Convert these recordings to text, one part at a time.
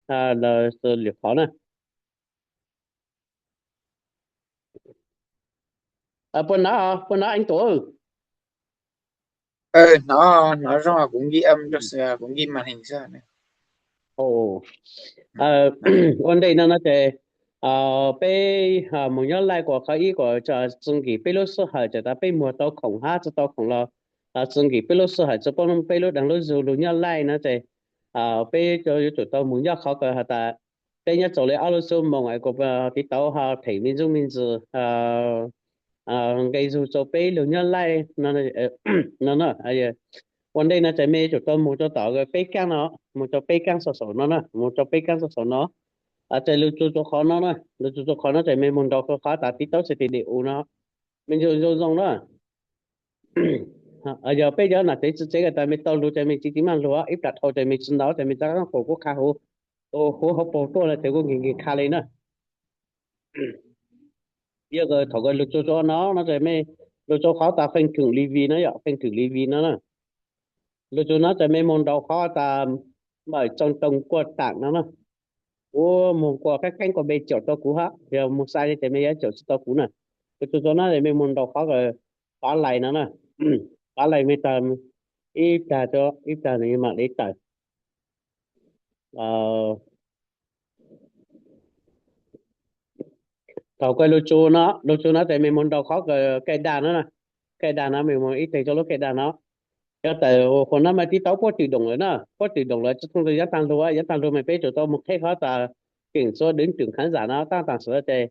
lwm qhov na. Puas hnov, puas hnov Eev Tuam? Hnov, hnov zoo, kuv nkim, kuv nkim màn hình xwb. Ua ntej no no ces peb mus nyob laij kuas qhov ib kuas txi nkim peb lub sij hawm, txawm tas peb muag tau khoom hab tsi tau khoom los txi nkim peb lub sij hawm, tsi pub peb lub deev lub zug lug nyob laij no ces peb yuav tsum tau mus nyob qhov kawg has tas peb nyob txaus li ob lub xuab moos es kuas tiv tauv ho them me ntsuj me ntsis nqe zug rau peb lug nyob laij no. Ua ntej no ces mej yuav tsum tau mus rau tom peb kaab no, mus rau peb kaab saum saum no na, mus rau peb kaab saum saum no. Ces lug txug rau qhov no na, lug txug rau qhov no ces mej mus nraus qhov tas tiv tauv xwb tiv dej u no, mej ntsuj zoo zoo na. Yog peb cov nam tsev tsi tsev ko tas mej tau lug ces mej tsi tsi maj lug, ib plag dhau ces mej tsi ntau ces mej rov qaab qus kuv qha huv, huv hauv paug tuaj lawm ces kuv nkees nkees qha le na. Yog thaum kawg lug txug rau no no ces mej lug rau qhov tas Pheng Thwm Li Vi no, yog Pheng Thwm Li Vi no na. Lug txug no ces mej mus nraus qhov tas Mawm Tsoos Toos Kuaj Taam no na. Kuv mus kuas qeeb qeeb kuas mej caum tau kuv hab, yog mus xa ces mej yuav caum tsi tau kuv na. Lug txug rau no ces mej mus nraus qhov Fav Lais no na. Fav Lais mej tawm ib plag, ib plag nws mam le tawm. Thaum kawg lug txug no, lug txug no ces mej mus nraus qhov Kaij Daj no na. Kaij Daj no mej mus ib teg rau lub Kaij Daj no. Yog tawm qhov no mas tiv tauv puab twm doom lawm na, puab twm doom lawm tsi thooj rau yav taag lug, yav taag lug mas peb tsum tau mus qheb qhov tas keem suav deev twm khav zam no, taab taag suav ces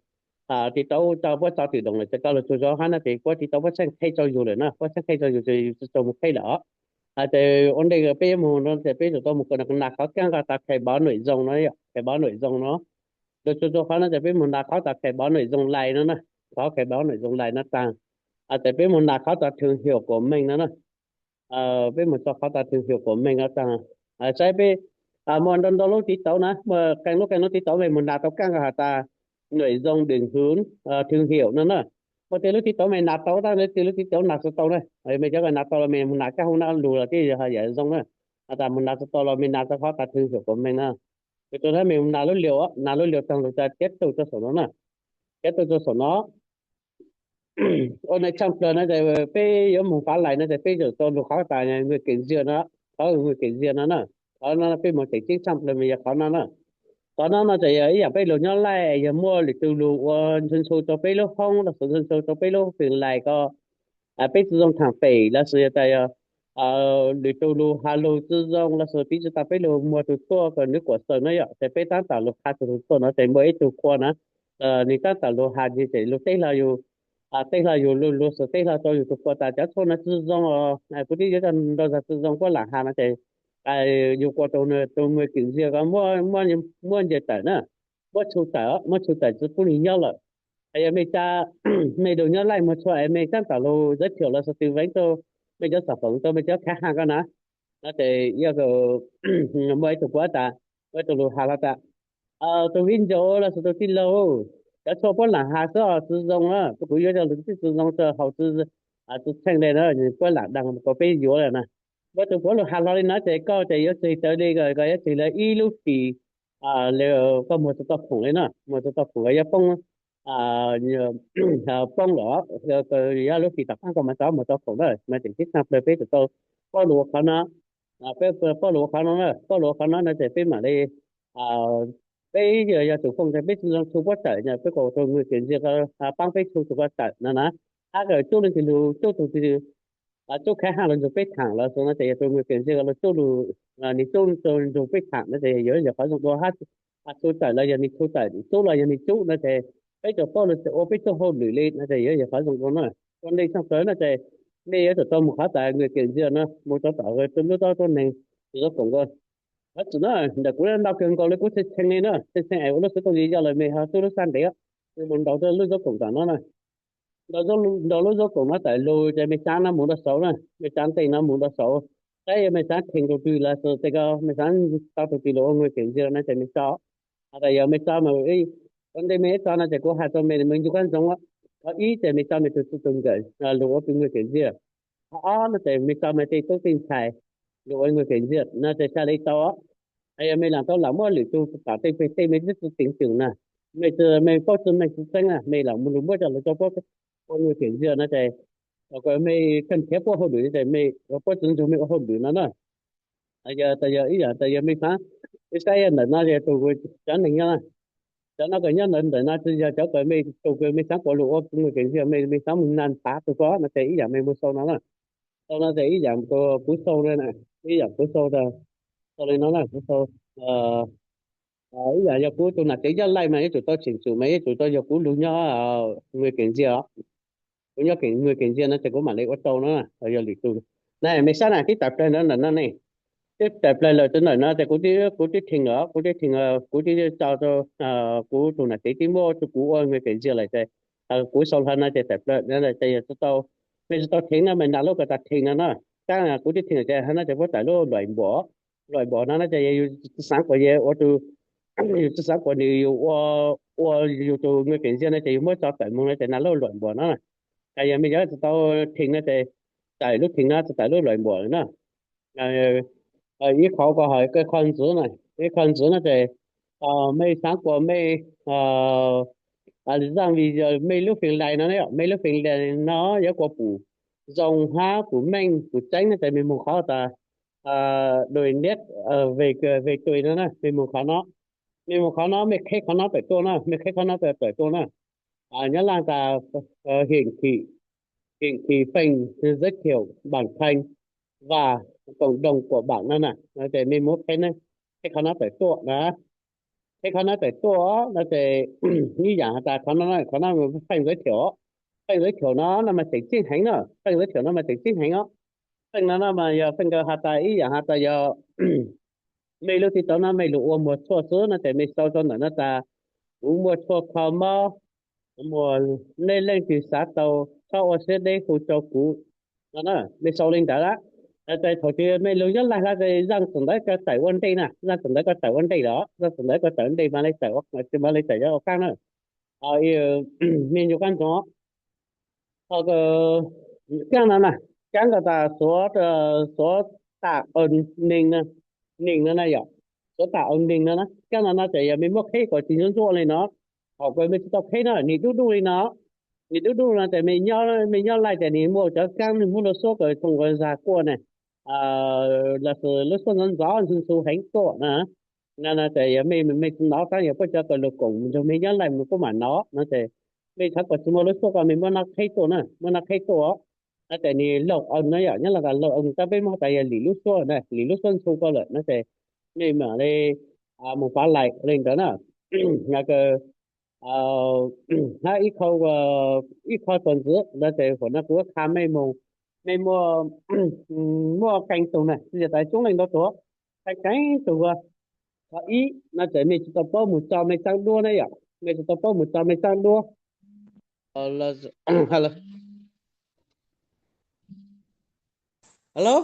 tiv tauv tso puab tso twm doom lawm ces koj lug txug rau hab no ces puab tiv tauv puab tsheej qheb rau yug lawm na, puab tsheej qheb rau yug ces yug tsi tau mus qheb lawm os. Ces ua ntej peb yuav mus no ces peb tsum tau mus kawg nas qhov kaaj ko tas Khai Báo Nội Dung no, Khai Báo Nội Dung no. Lug txug rau qhov no ces peb mus nas qhov tas Khai Báo Nội Dung Lais no na, qhov Khai Báo Nội Dung Lais no taag, ces peb mus nas qhov tas Thương Hiệu Của Mình no na. Peb mus txug qhov tas Thương Hiệu Của Mình no taag, saib peb muaj ntau ntau lub tiv tauv na, muaj qee lub qee lub tiv tauv mej mus nas tau kaaj ko has tas Nội Dung Định Hướng Thương Hiệu no na. Muaj tej lub tiv tauv mej nas tau, tab tej lub tiv tauv nas tsi tau na. Mej cov kws nas tau los mej mus nas kaaj huv no lug los twb yog yam zoo na. Has tas mus nas tsi tau los mej nas tau qhov tas Thương Hiệu Của Mình no. Lug rau no mej mus nas lub liu, nas lub liu taag lug tas Tiếp Tục rau saum no na. Tiếp Tục rau saum no. Ua ntej tshaaj plawg no ces peb yuav mus Fav Lais no ces peb tsum tau lug qhov tas Người Kiểm Duyệt no, qhov Người Kiểm Duyệt no na. Qhov no peb mus teem ceeb tshaaj plawg mej yog qhov no na. Qhov no no ces yog ib yaam peb lug nyob laij yog muaj lwm tug lug ua ntshu ntshu rau peb lub hoob los sis ntshu ntshu rau peb lub fwm lais ko, peb tsi zoo thaam pem los sis yog tas yog lwm tug lug has lug tsi zoo los sis piv tsi tas peb lug muag tug tuaj ko nws kuam xaws no yom, ces peb taab tom lug qha tug tuaj no ces muaj ib tug qhua na, nws taab tom lug has ces lug teb hlo yug, teb hlo yug lug lug xwm teb hlo rau yug tug qhua tas cov tshuaj no tsi zoo os, kuv twb yuav coj nrau zog tsi zoo puab lam has no ces yug kuas tug Người Kiểm Duyệt ko muab ncaws tawm na, muab tshu tawm, muab tshu tawm tsi pub nws nyob lawm. Yog mej tsa, mej lug nyob laij muag tshuaj es mej taab tom lug giới thiệu los sis tư vấn rau mej cov sản phẩm rau mej cov khách hàng ko na, no ces yog muaj ib tug puab tas, muaj ib tug lug has los tas, tus viv ncaus los sis tus tij laug, cov tshuaj puab lam has xwb os tsi zoo na, kuv yuav coj lug tib tsi zoo tsi haum tsi tsheej le na, puab lam dag kom peb yuav lawm na. Muaj tus puab lug has hlo li no ces koj ces yuav tseg tawv li, koj yuav tseg lawv ib lub fim, koj muag tsi tau khoom li na, muag tsi tau khoom koj yuav poob, poob lawm, yog lub fim tom qaab koj mas tsi muag tau khoom na, mas teem ceeb tshaaj plawg peb tsum tau paub lug ua qhov no, peb paub lug ua qhov no na, paub lug ua qhov no no ces peb mam li, peb yog tus fooj ces peb tsi zoo tshu puab tawm, peb kom tus Người Kiểm Duyệt ko paab peb tshu tug ko tawm no na, hab kom coj leej twg lug, coj tug twg, coj khách hàng lug nrug peb thaam los xwb no ces yog tus Người Kiểm Duyệt ko lug coj lug, nws coj nrug peb thaam no ces yuav yog qhov zoo dua hab, tshu tawm los yog nws tshu tawm, coj los yog nws coj no ces peb tsuas paub lug ua peb tug hauj lwm li no ces yuav yog qhov zoo dua na. Ua ntej tshaaj plawg no ces mej yuav tsum tau mus qhov tas Người Kiểm Duyệt no, mus rau tom lub tub tub neeg, tus zov koom ko. Qhov txim no ntawm kuv ntau kawg nkaus li, kuv tshee tshee li na, tshee tshee es ua lub xov tooj yog lawm mej ho tub lub xab ntev, mej mus nraus lub zov koom tom no na. Nraus lub zov koom no tawm lug ces mej tsa no mus rau saud na, mej tsa ntej no mus rau saud, saib yog mej xaav theem tug twg los xwb tej ko, mej xaav tau tug twg lug ua Người Kiểm Duyệt no ces mej tso. Has tas yog mej tso mas, ua ntej mej tso no ces kuv has rau mej, mej ncu kab ntsoov, qhov ib ces mej tso mej tug txij tug nkawm lug ua tus Người Kiểm Duyệt. Qhov ob no ces mej tso mej tej tub tej ntxhais lug ua Người Kiểm Duyệt no ces tsa li tau. Yog mej lam tau lam muab lwm tug tom tej peg tej mej twb tsi teev twm na, mej, mej paub tsi meej tsi txeeb na, mej lam mus lug muab cov lawv cov puab ua nuj keem ntxiag no ces, kom mej kawg nrhiav puab hauj lwm ces mej puab tsi nrug mej ua hauj lwm no na. Yog tas yog ib yaam tas yog mej xaav, mej saib ntawm no yog tug cov neeg nyob, cov no kws nyob ntawm ntawm no tsi yog cov kws mej tug kws mej xaav kuas lug ua nuj keem ntxiag, mej, mej xaav mus naj npav tug ko no ces ib yaam mej mus sau no na. Sau no ces ib yaam kuv sau, ib yaam kuv sau, sau le no na, kuv sau, ib yaam yog kuv tug nam tsev nyob laij mas yuav tsum tau cheem tsum mas yuav tsum tau yog kuv lug nyob nuj keem ntxiag os. Kuv nyob nuj keem ntxiag no ces kuv mam le ua tau no, yog lwm tug. Na mej saib na, tib tawm plawg ntawm no ne, tib tawm plawg lawm txug ntawm no ces kuv, kuv tib theem os, kuv tib theem, kuv tib tso rau, kuv tug nam tsev tib muab rau kuv ua nuj keem ntxiag lawm ces, kuv sau hlo no ces tawm plawg no ces yog tsi tau, mej tsi tau theev no mas naj lub ko tas theev no na. Tab kuv tib theem ces hov no ces puab tawm lub luam npuam, luam npuam no no ces yog yus tsi xaav kuas yus ua tug, yus tsi xaav kuas nws yus ua, ua yus tug nuj keem ntxiag no ces yus muab tso tawm moog no ces naj lub luam npuam no na. Yog mej yuav tsi tau theev no ces tawm lub theev no, tsi tawm lub luam npuam na. Ib qho ko, qho ntxiv na, ib qho ntxiv no ces mej xaav kuas mej zaaj vi mej lub feem lais no, mej lub feem lais no yuav kuas pum zoo hab pum meej pum tseeb no ces mej moog qhov tas, donate về, về tôi no na, mej moog qhov no, mej moog qhov no, mej qheb qhov no tawm tuaj na, mej qheb qhov no tawm tuaj na. Nyob laaj tas hiển thị, hiển thị phần giới thiệu bản thân và cộng đồng của bạn no na, ces mej muab qheb, qheb qhov no tawm tuaj na. Qheb qhov no tawm tuaj no ces ib yaam has tas qhov no, qhov no phần giới thiệu, phần giới thiệu no no mas tseem ceeb heev na, phần giới thiệu no mas tseem ceeb heev os. Phần no no mas yog phần kws has tas ib yaam has tas yog mej lub tij taub no mej lug ua muag tshuaj xwb no ces mej sau rau ntawm no tas kuv muaj tshuaj kho mob, muaj, nej leej twg xav tau txhob ua siab deb hu rau kuv no na, mej sau le ntawd lawm. Ces thaum twg mej lug nyob laij hlo ces zaaj txam ntawv ko tawm ua ntej na, zaaj txam ntawv ko tawm ua ntej lawm, zaaj txam ntawv ko tawm ua ntej mas le tawm, mas le tawm yuav ua qaab na. Mej ncu qaab ntsoov, ho kab no na, kab ko tas suav, suav tam neeg, neeg no na yom, suav tam neeg no na, kab no no ces yog mej muab qheb kom tsis ntsuab ntsuab le no, thaum kws mej tsis tau qheb no nws dub dub li no, nws dub dub no ces mej nyob, mej nyob laij ces nws muaj cov kab nwg muab lub suab kws txoos zag kuaj ne, lossis lub suab ntxov ntxov ntxhu ntxhu heev tuaj na. No no ces yog mej, mej tsis nov kab yog puab cov kws lug koom nrug mej nyob laij mas puab mam nov no ces mej xaav kuas tsis muaj lub suab ko mej muab nab qheb tuaj na, muab nab qheb tuaj no ces nws laug ees no yom, nyob laaj tas laug ees tab peb muab tas yog lim lub suab na, lim lub suab ntxhu ko lawm no ces mej mam le mus pav laim le ntawd na. Hab ib qho, ib qho txuas ntxiv no ces huam no kuv qha mej mus, mej muaj, muaj qee tug na, tsis yog tas coob leej ntau tug, qee, qee tug, qhov ib no ces mej tsis tau paub mus tso mej txaab duab na yom, mej tsis tau paub mus tso mej txaab duab. Hello, hello.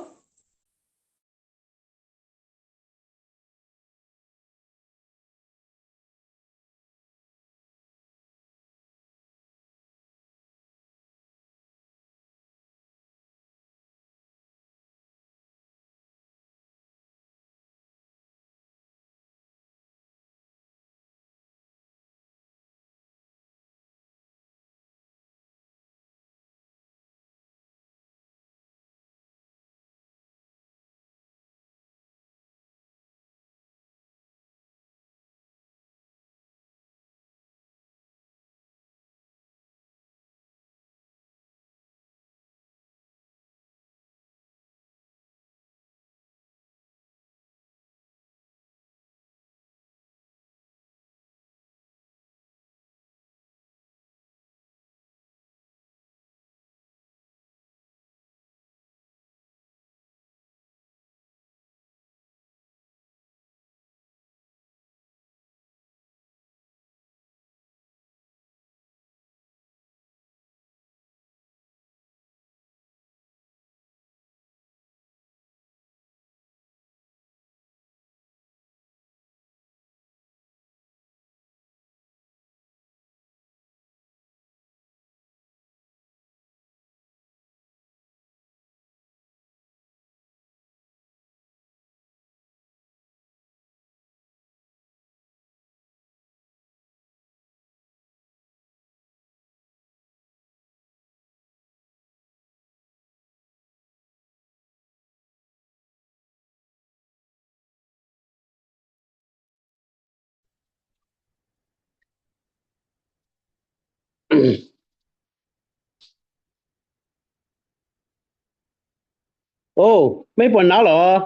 Mej puas nov los?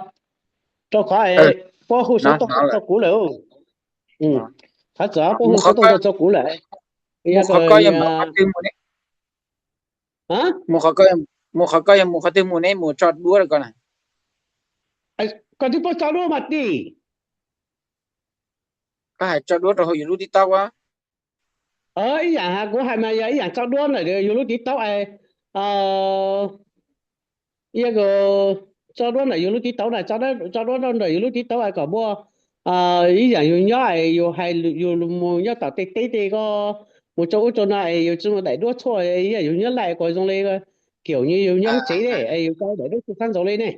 Rau qhov puab hu sawv tau txog kuv lawm. Thov txim, puab hu sawv tau txog kuv lawm. Mus qhov koj yog mus qhov twg mus ne? Mus qhov koj yog mus qhov twg mus ne, mus tso duab rau koj na. Koj twb paub tso duab mas tij. Koj hais tso duab rau hauv yus lub TikTok a. Ib yam kuv hais mas yog ib yam tso duab ntawm yus lub TikTok es, yog tso duab ntawm yus lub TikTok na, tso duab ntawm yus lub TikTok es kom muaj, ib yam yus nyob es yus hais yus mus nyob tom tej teb tej ko, mus tso ub tso no es yus tsi mus daim duab txhua, ib yam yus nyob laij kuas zoo li, kiam nyuj yus nyob tsev ne es yus tso daim duab txhua sab ntxov li ne.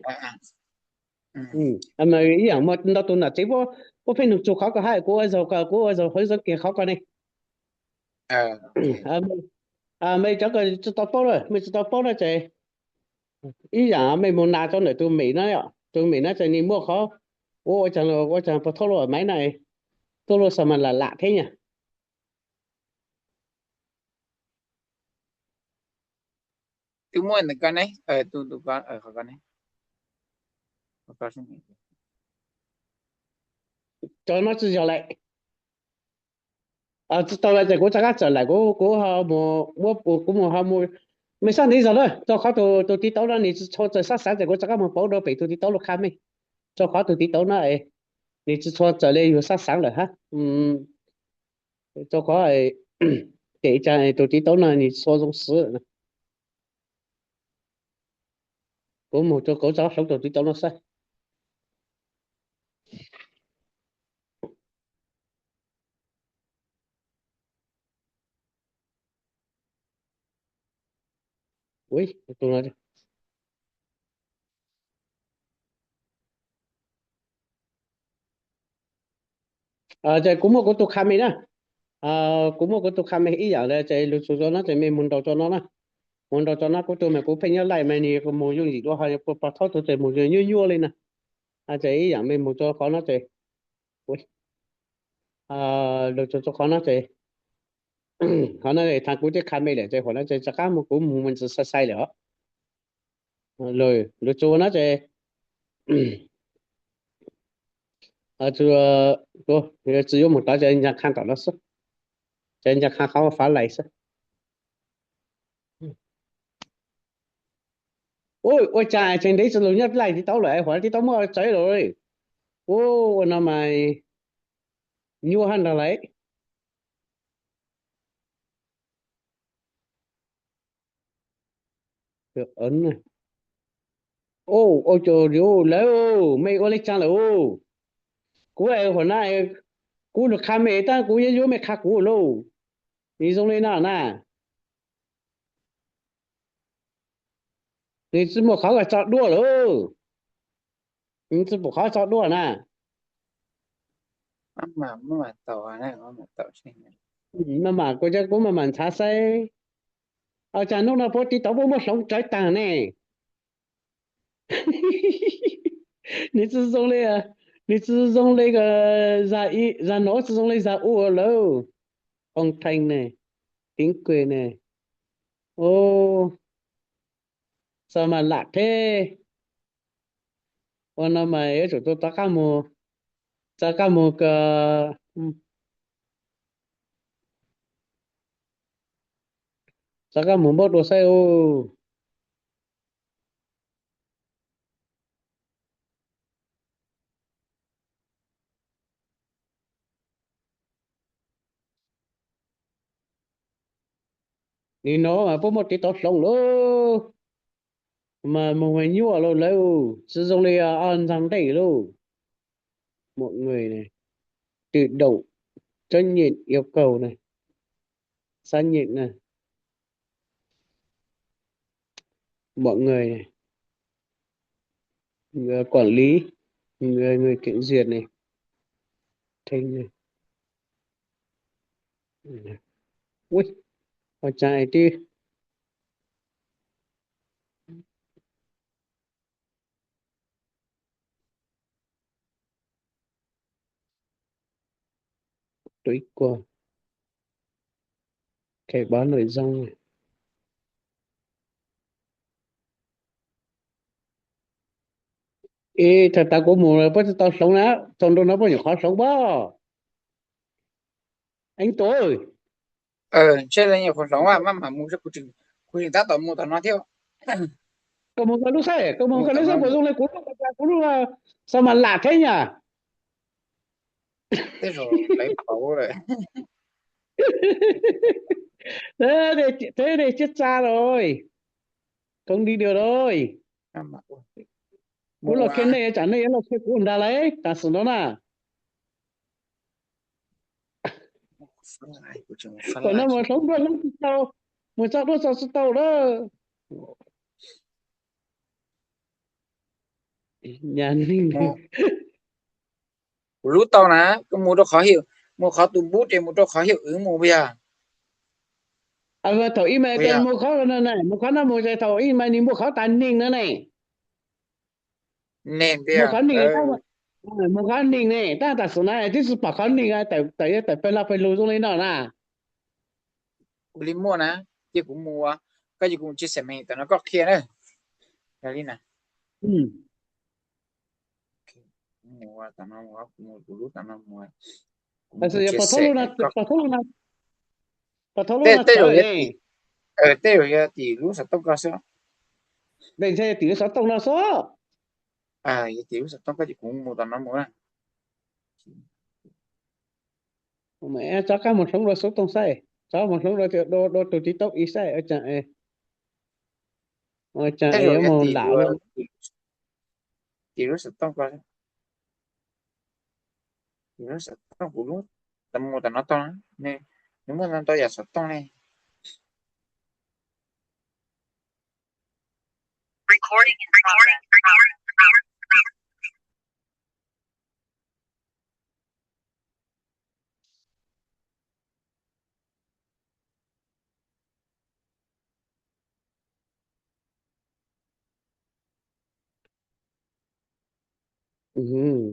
Ib yam muaj ntau tus nam tsev puab pheej nug txug qhov ko hab kuv ua zaug ko, kuv ua zaug hauv zoo kiag qhov ko ne. Mej cov ko tsi tau paub na, mej tsi tau paub na ces ib yam mej mus nas rau ntawm tus mem na, tus mem na ces nwg muaj qhov ua ua caag, ua caag puas thauj lug maiv na, tuaj lug xa mas lam lam thiab nyag. Twb muaj ntawm ko ne, tus, tus ko, qhov ko ne. Cov no tsi yog lawm. Tsi tau lawm ces kuv rov qab txawm lawm, kuv, kuv ho mus, kuv mus ho mus. Mej sab ntiv zog na, rau qhov tus TikTok no nws tsi tshua txawm sab xaav ces kuv rov qab mus pauv rau pem tus TikTok lug qha mej. Rau qhov tus TikTok no es nws tsi tshua txawm li yus sab xaav lawm hab. Rau qhov ces ib tsaag tus TikTok no nws tsi tshua zoo xwb. Kuv mus rau kuv rov hloov tus TikTok no saib. Ces kuv muaj kuv tus qha mej na. Kuv muaj kuv tus qha mej ib yam li ces lug txug rau no ces mej mus nraus rau no na. Mus nraus rau no kuv tus mas kuv pheej nyob laij mas nws mus yooj yim dua ho yuav pog thaub tug ces mus nyuaj nyuaj li na. Ces ib yam mej mus rau qhov no ces, lug txug rau qhov no ces, qhov no thaam kuv twb qha mej lawm ces huam no ces rov qab mus kuv mus mus ntxiv sai sai lawm os. Lug txug no ces tsi yuav mus tod ces ncaag qha tom no xwb, ces ncaag qha qhov fav lais xwb. Ua cas tseem ntev tsi lug nyob laij TikTok lawm, huam TikTok muaj tsev lawm. Ua no mas nyuaj hab nrag lawm. Ua cas lawv, mej ua le caag lawm. Kuv huam no, kuv lug qha mej tab kuv yuav yuav mej qha kuv lauj. Nws zoo li no na. Nws tsi muaj qhov koj tso duab lawm. Nws tsi pum qhov tso duab na. Maj mam kuv, kuv maj mam ntxhaav saib. Ua cas hnub no puab TikTok puab muab hloov rawv taag ne. Nws tsi zoo li, nws tsi zoo li, zag no tsi zoo li zag ua lawm. Ong Theej ne, Teev Kuej ne. Xa mas lam thiab. Ua no mas yuav tsum tau rov qab mus, rov qab mus, rov qab mus npaub dua saib. Nim no mas puab muaj TikTok hloov lauj, mas moog mas nyuaj lauj, lawv tsi zoo li ntxaag ntej lauj. Mọi người này, tự động, trách nhiệm, yêu cầu này, xác nhận này, mọi người này, người quản lý, người, người kiểm duyệt này, Thanh này. Ui, ua cas twb Tub Ib Kuag. Khe pab lwm zoo. Ib thaum tas kuv mus puab tsis tau hloov na, thaum nrau no puab nyuam qhuav hloov pob. Eeb Tuam, ntshe nyuam qhuav hloov maj mam mus, kuv tseem tab tom mus tom no thiab. Koj mus koj lub xwb, koj mus koj lub xwb, kuv zoo li kuv lub, kuv lub xav mas lam thiab nyaj. Tej zaum lawv pauv lawm. Thiab nej siab tsa lawm, koom di dua lawm. Kuv los qhia nej, tsam nej yuav los qhia kuv ntag lauj, tam sim no na. Kom no mus hloov dua hloov tsis tau, mus tso dua tso tsis tau lawm. Nyaj neeg, kuv lub tau na, koj mus rau qhov, mus qhov tus bub ces mus rau qhov hiaum ws mus puas yog? Thaum ib mas mus qhov no, mus qhov no mus thaum ib mas nws mus qhov tas neeg no ne. Mus qhov neeg, mus qhov neeg ne, tab tam sim no twb tsis pom qhov neeg, tawm yog tawm pawg lug pawg lug zoo li no na. Kuv li muaj na, cia kuv mus, koj cia kuv mus tsis xav me tam no koj qhia na. Yog li na. Mus tam no, kuv mus kuv lub tam no mus. Pom thoob lub no, pom thoob lub no, pom thoob lub no tej zaum yog tim lub xov tooj ko xwb. Ntshe tim lub xov tooj no xwb. Yog tim lub xov tooj koj ces kuv mus tom no mus na. Txhob qab mus hloov dua xov tooj saib, txhob mus hloov dua, dua tus TikTok ib saib, ua cas, ua cas yuav mus lam. Tim lub xov tooj ko, tim lub xov tooj kuv lub, mus tom no tau, nws muaj ntau ntau yam xov tooj ne.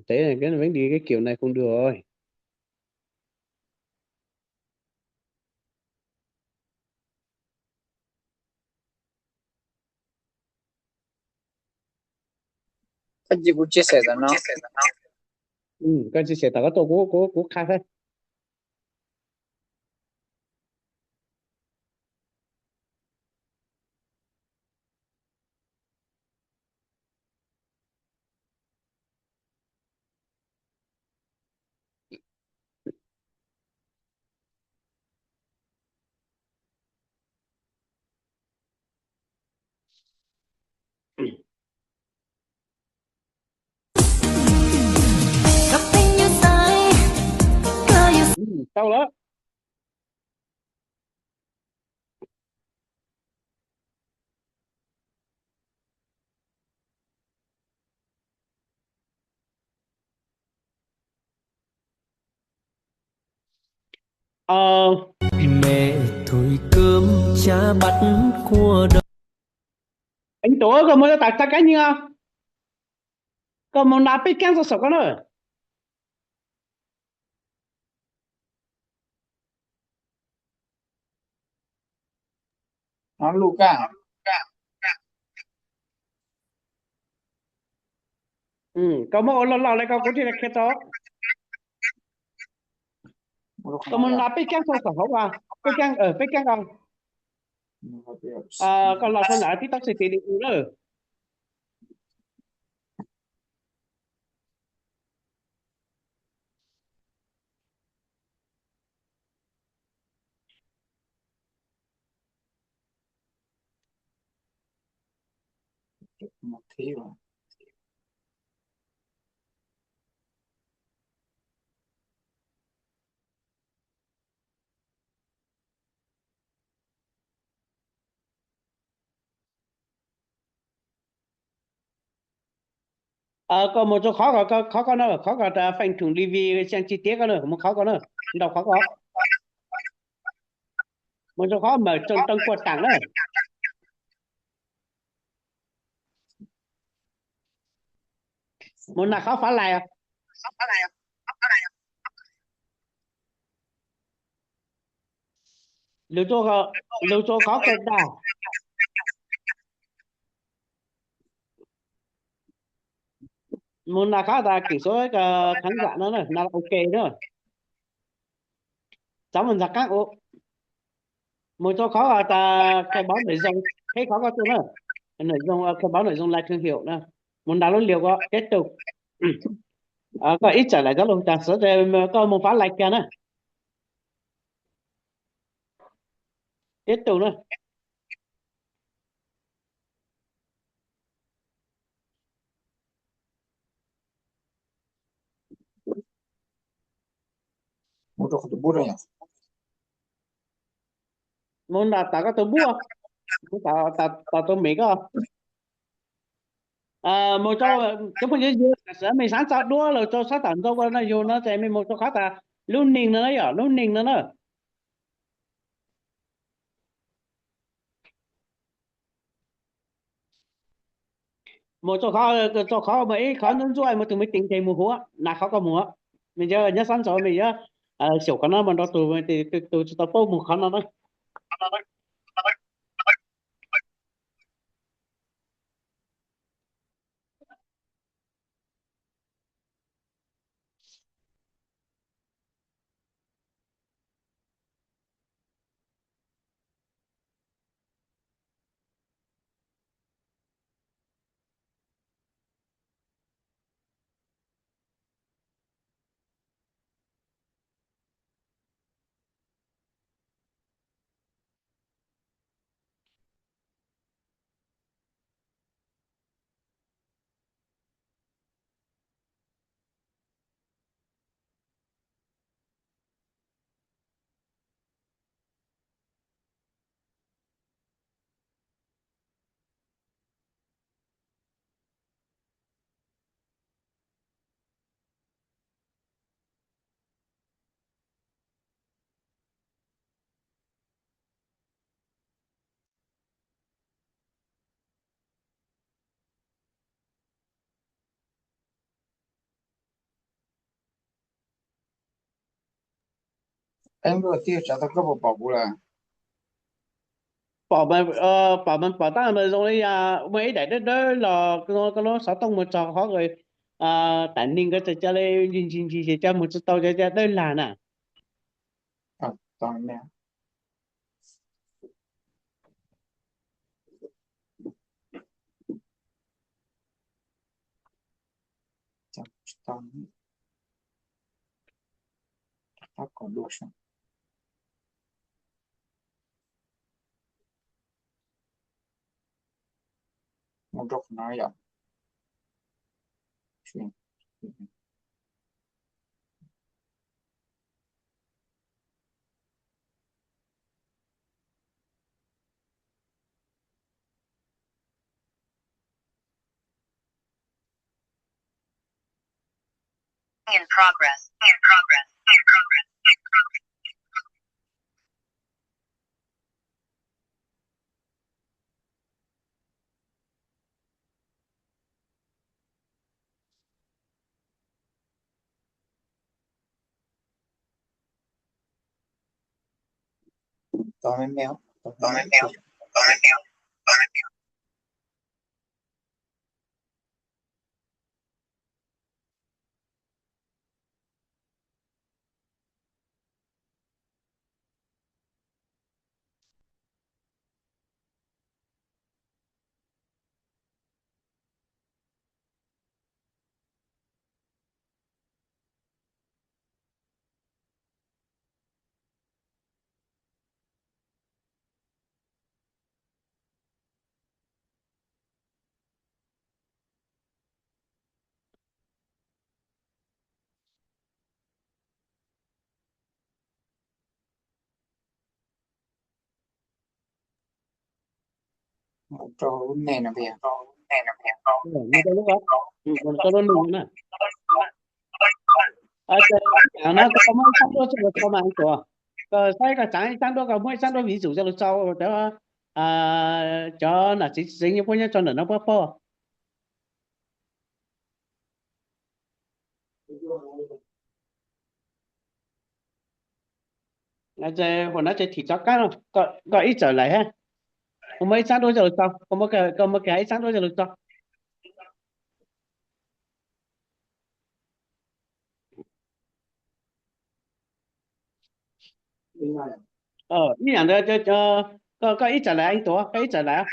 Thế này cái vấn đề cái kiểu này không được rồi. Koj cia kuv chia sẻ tom no. Koj chia sẻ tom koj tuaj kuv, kuv qha xwb. Tau lawm. Eeb Tuam, koj mus rau tom tag kab nyiag, koj mus nab peb kaab txog saum koj na. Koj muab ua loj loj li koj kuv thiaj li qhia tau. Koj mus nab peb kaab txog saum hauv, peb kaab, peb kaab ko. Koj los rau ntawm TikTok xwb ces li u lawm. Koj mus rau qhov ko, qhov ko no, qhov ko feem thum li vi xyaa tsis tiav ko na, mus qhov ko na, ntaus qhov ko. Mus rau qhov mawm tsoom too kuaj taam na. Mus nag qhov fav lais. Lug rua, lug rua qhov kawg dag. Mus nag qhov tas kis suav khán giả no na, nag ok na. Cov mus ntxag qaab ua. Mus rua qhov tas khai báo nội dung, qheb qhov koj tuaj na. Nội dung, khai báo nội dung live thương hiệu na. Mus nag lub liu ko tiếp tục. Koj ib txawm lawm cov lug tas xwv koj mus pab like kiag na. Tiếp tục na. Mus nram tas koj tus bub, mus tas tus mem koj. Mus rau cov phooj ywg, tam sim no mej sab tso duab lug rau sab tom ntxo ua no yug no ces mej mus rau qhov tas lub name no na yom, lub name no na. Mus rau qhov, rau qhov mas ib qhov ntsuab ntsuab mus tus mej teev ces mus huv, nag qhov koj mus. Mej yuav nyob sab ntxov mej yuav xyaum qhov no mas nrov tus, tus tsis tau paub mus qhov no na. Eb, luaj tiag, tsam tau koj puas pom kuv lawm? Pom, pom mas pom tab mas zoo li yog muaj ib daim dawb dawb los koj lub xov tooj mus txog qhov tam neeg ko txawm ca li ncig ncig ncig ces ca mus tsis tau ces ca dawb lag na. Mus rau qhov no yom. In progress. In progress. In progress. Tau me me, tau me me, tau me me. Mus rau lub name no, mus rau lub name na. Ces no koj muab ib sab duab tso lug tso mas tuaj, koj saib koj tsav ib sab duab, koj muab ib sab duab ví dụ tso lug tso, cov nam txiv txiv nyob puab nyob rau ntawm no puab paub. Huam no ces thim rov qab no, koj ib txawm lais hab. Kuv muab ib txaab duab coj lug tso, kuv muab kag ib txaab duab coj lug tso. Ib yam ntawd, koj ib txawm lais, tuav koj ib txawm lais.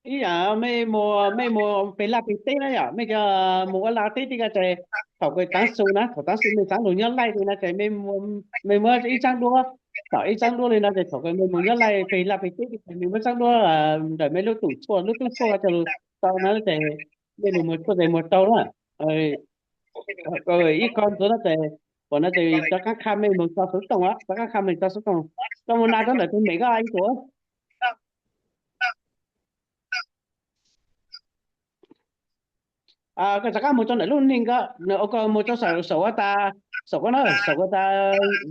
Ib yam mej mus, mej mus peg laj peg teb na yom, mej cov mus ua laj teb teb ko ces thaum kws taav su na, thaum taav su mej xaav lug nyob laij li no ces mej muab ib txaab duab, tom ib txaab duab li no ces thaum kws mej mus nyob laij peg laj peg teb ces mej muab txaab duab ntawm mej lub tub tshuaj, lub tub tshuaj coj lug tau no ces mej lug muag tshuaj ces muag tau na. Ib qho ntxiv no ces, huam no ces rov qaab qha mej moog tso xuv tooj, rov qaab qha mej tso xuv tooj. Koj mus nas rau ntawm tug mem ko ib tuam. Koj rov qaab mus rau ntawm lub neeg ko, koj mus rau saum, saum ua tas, saum ko na, saum ua tas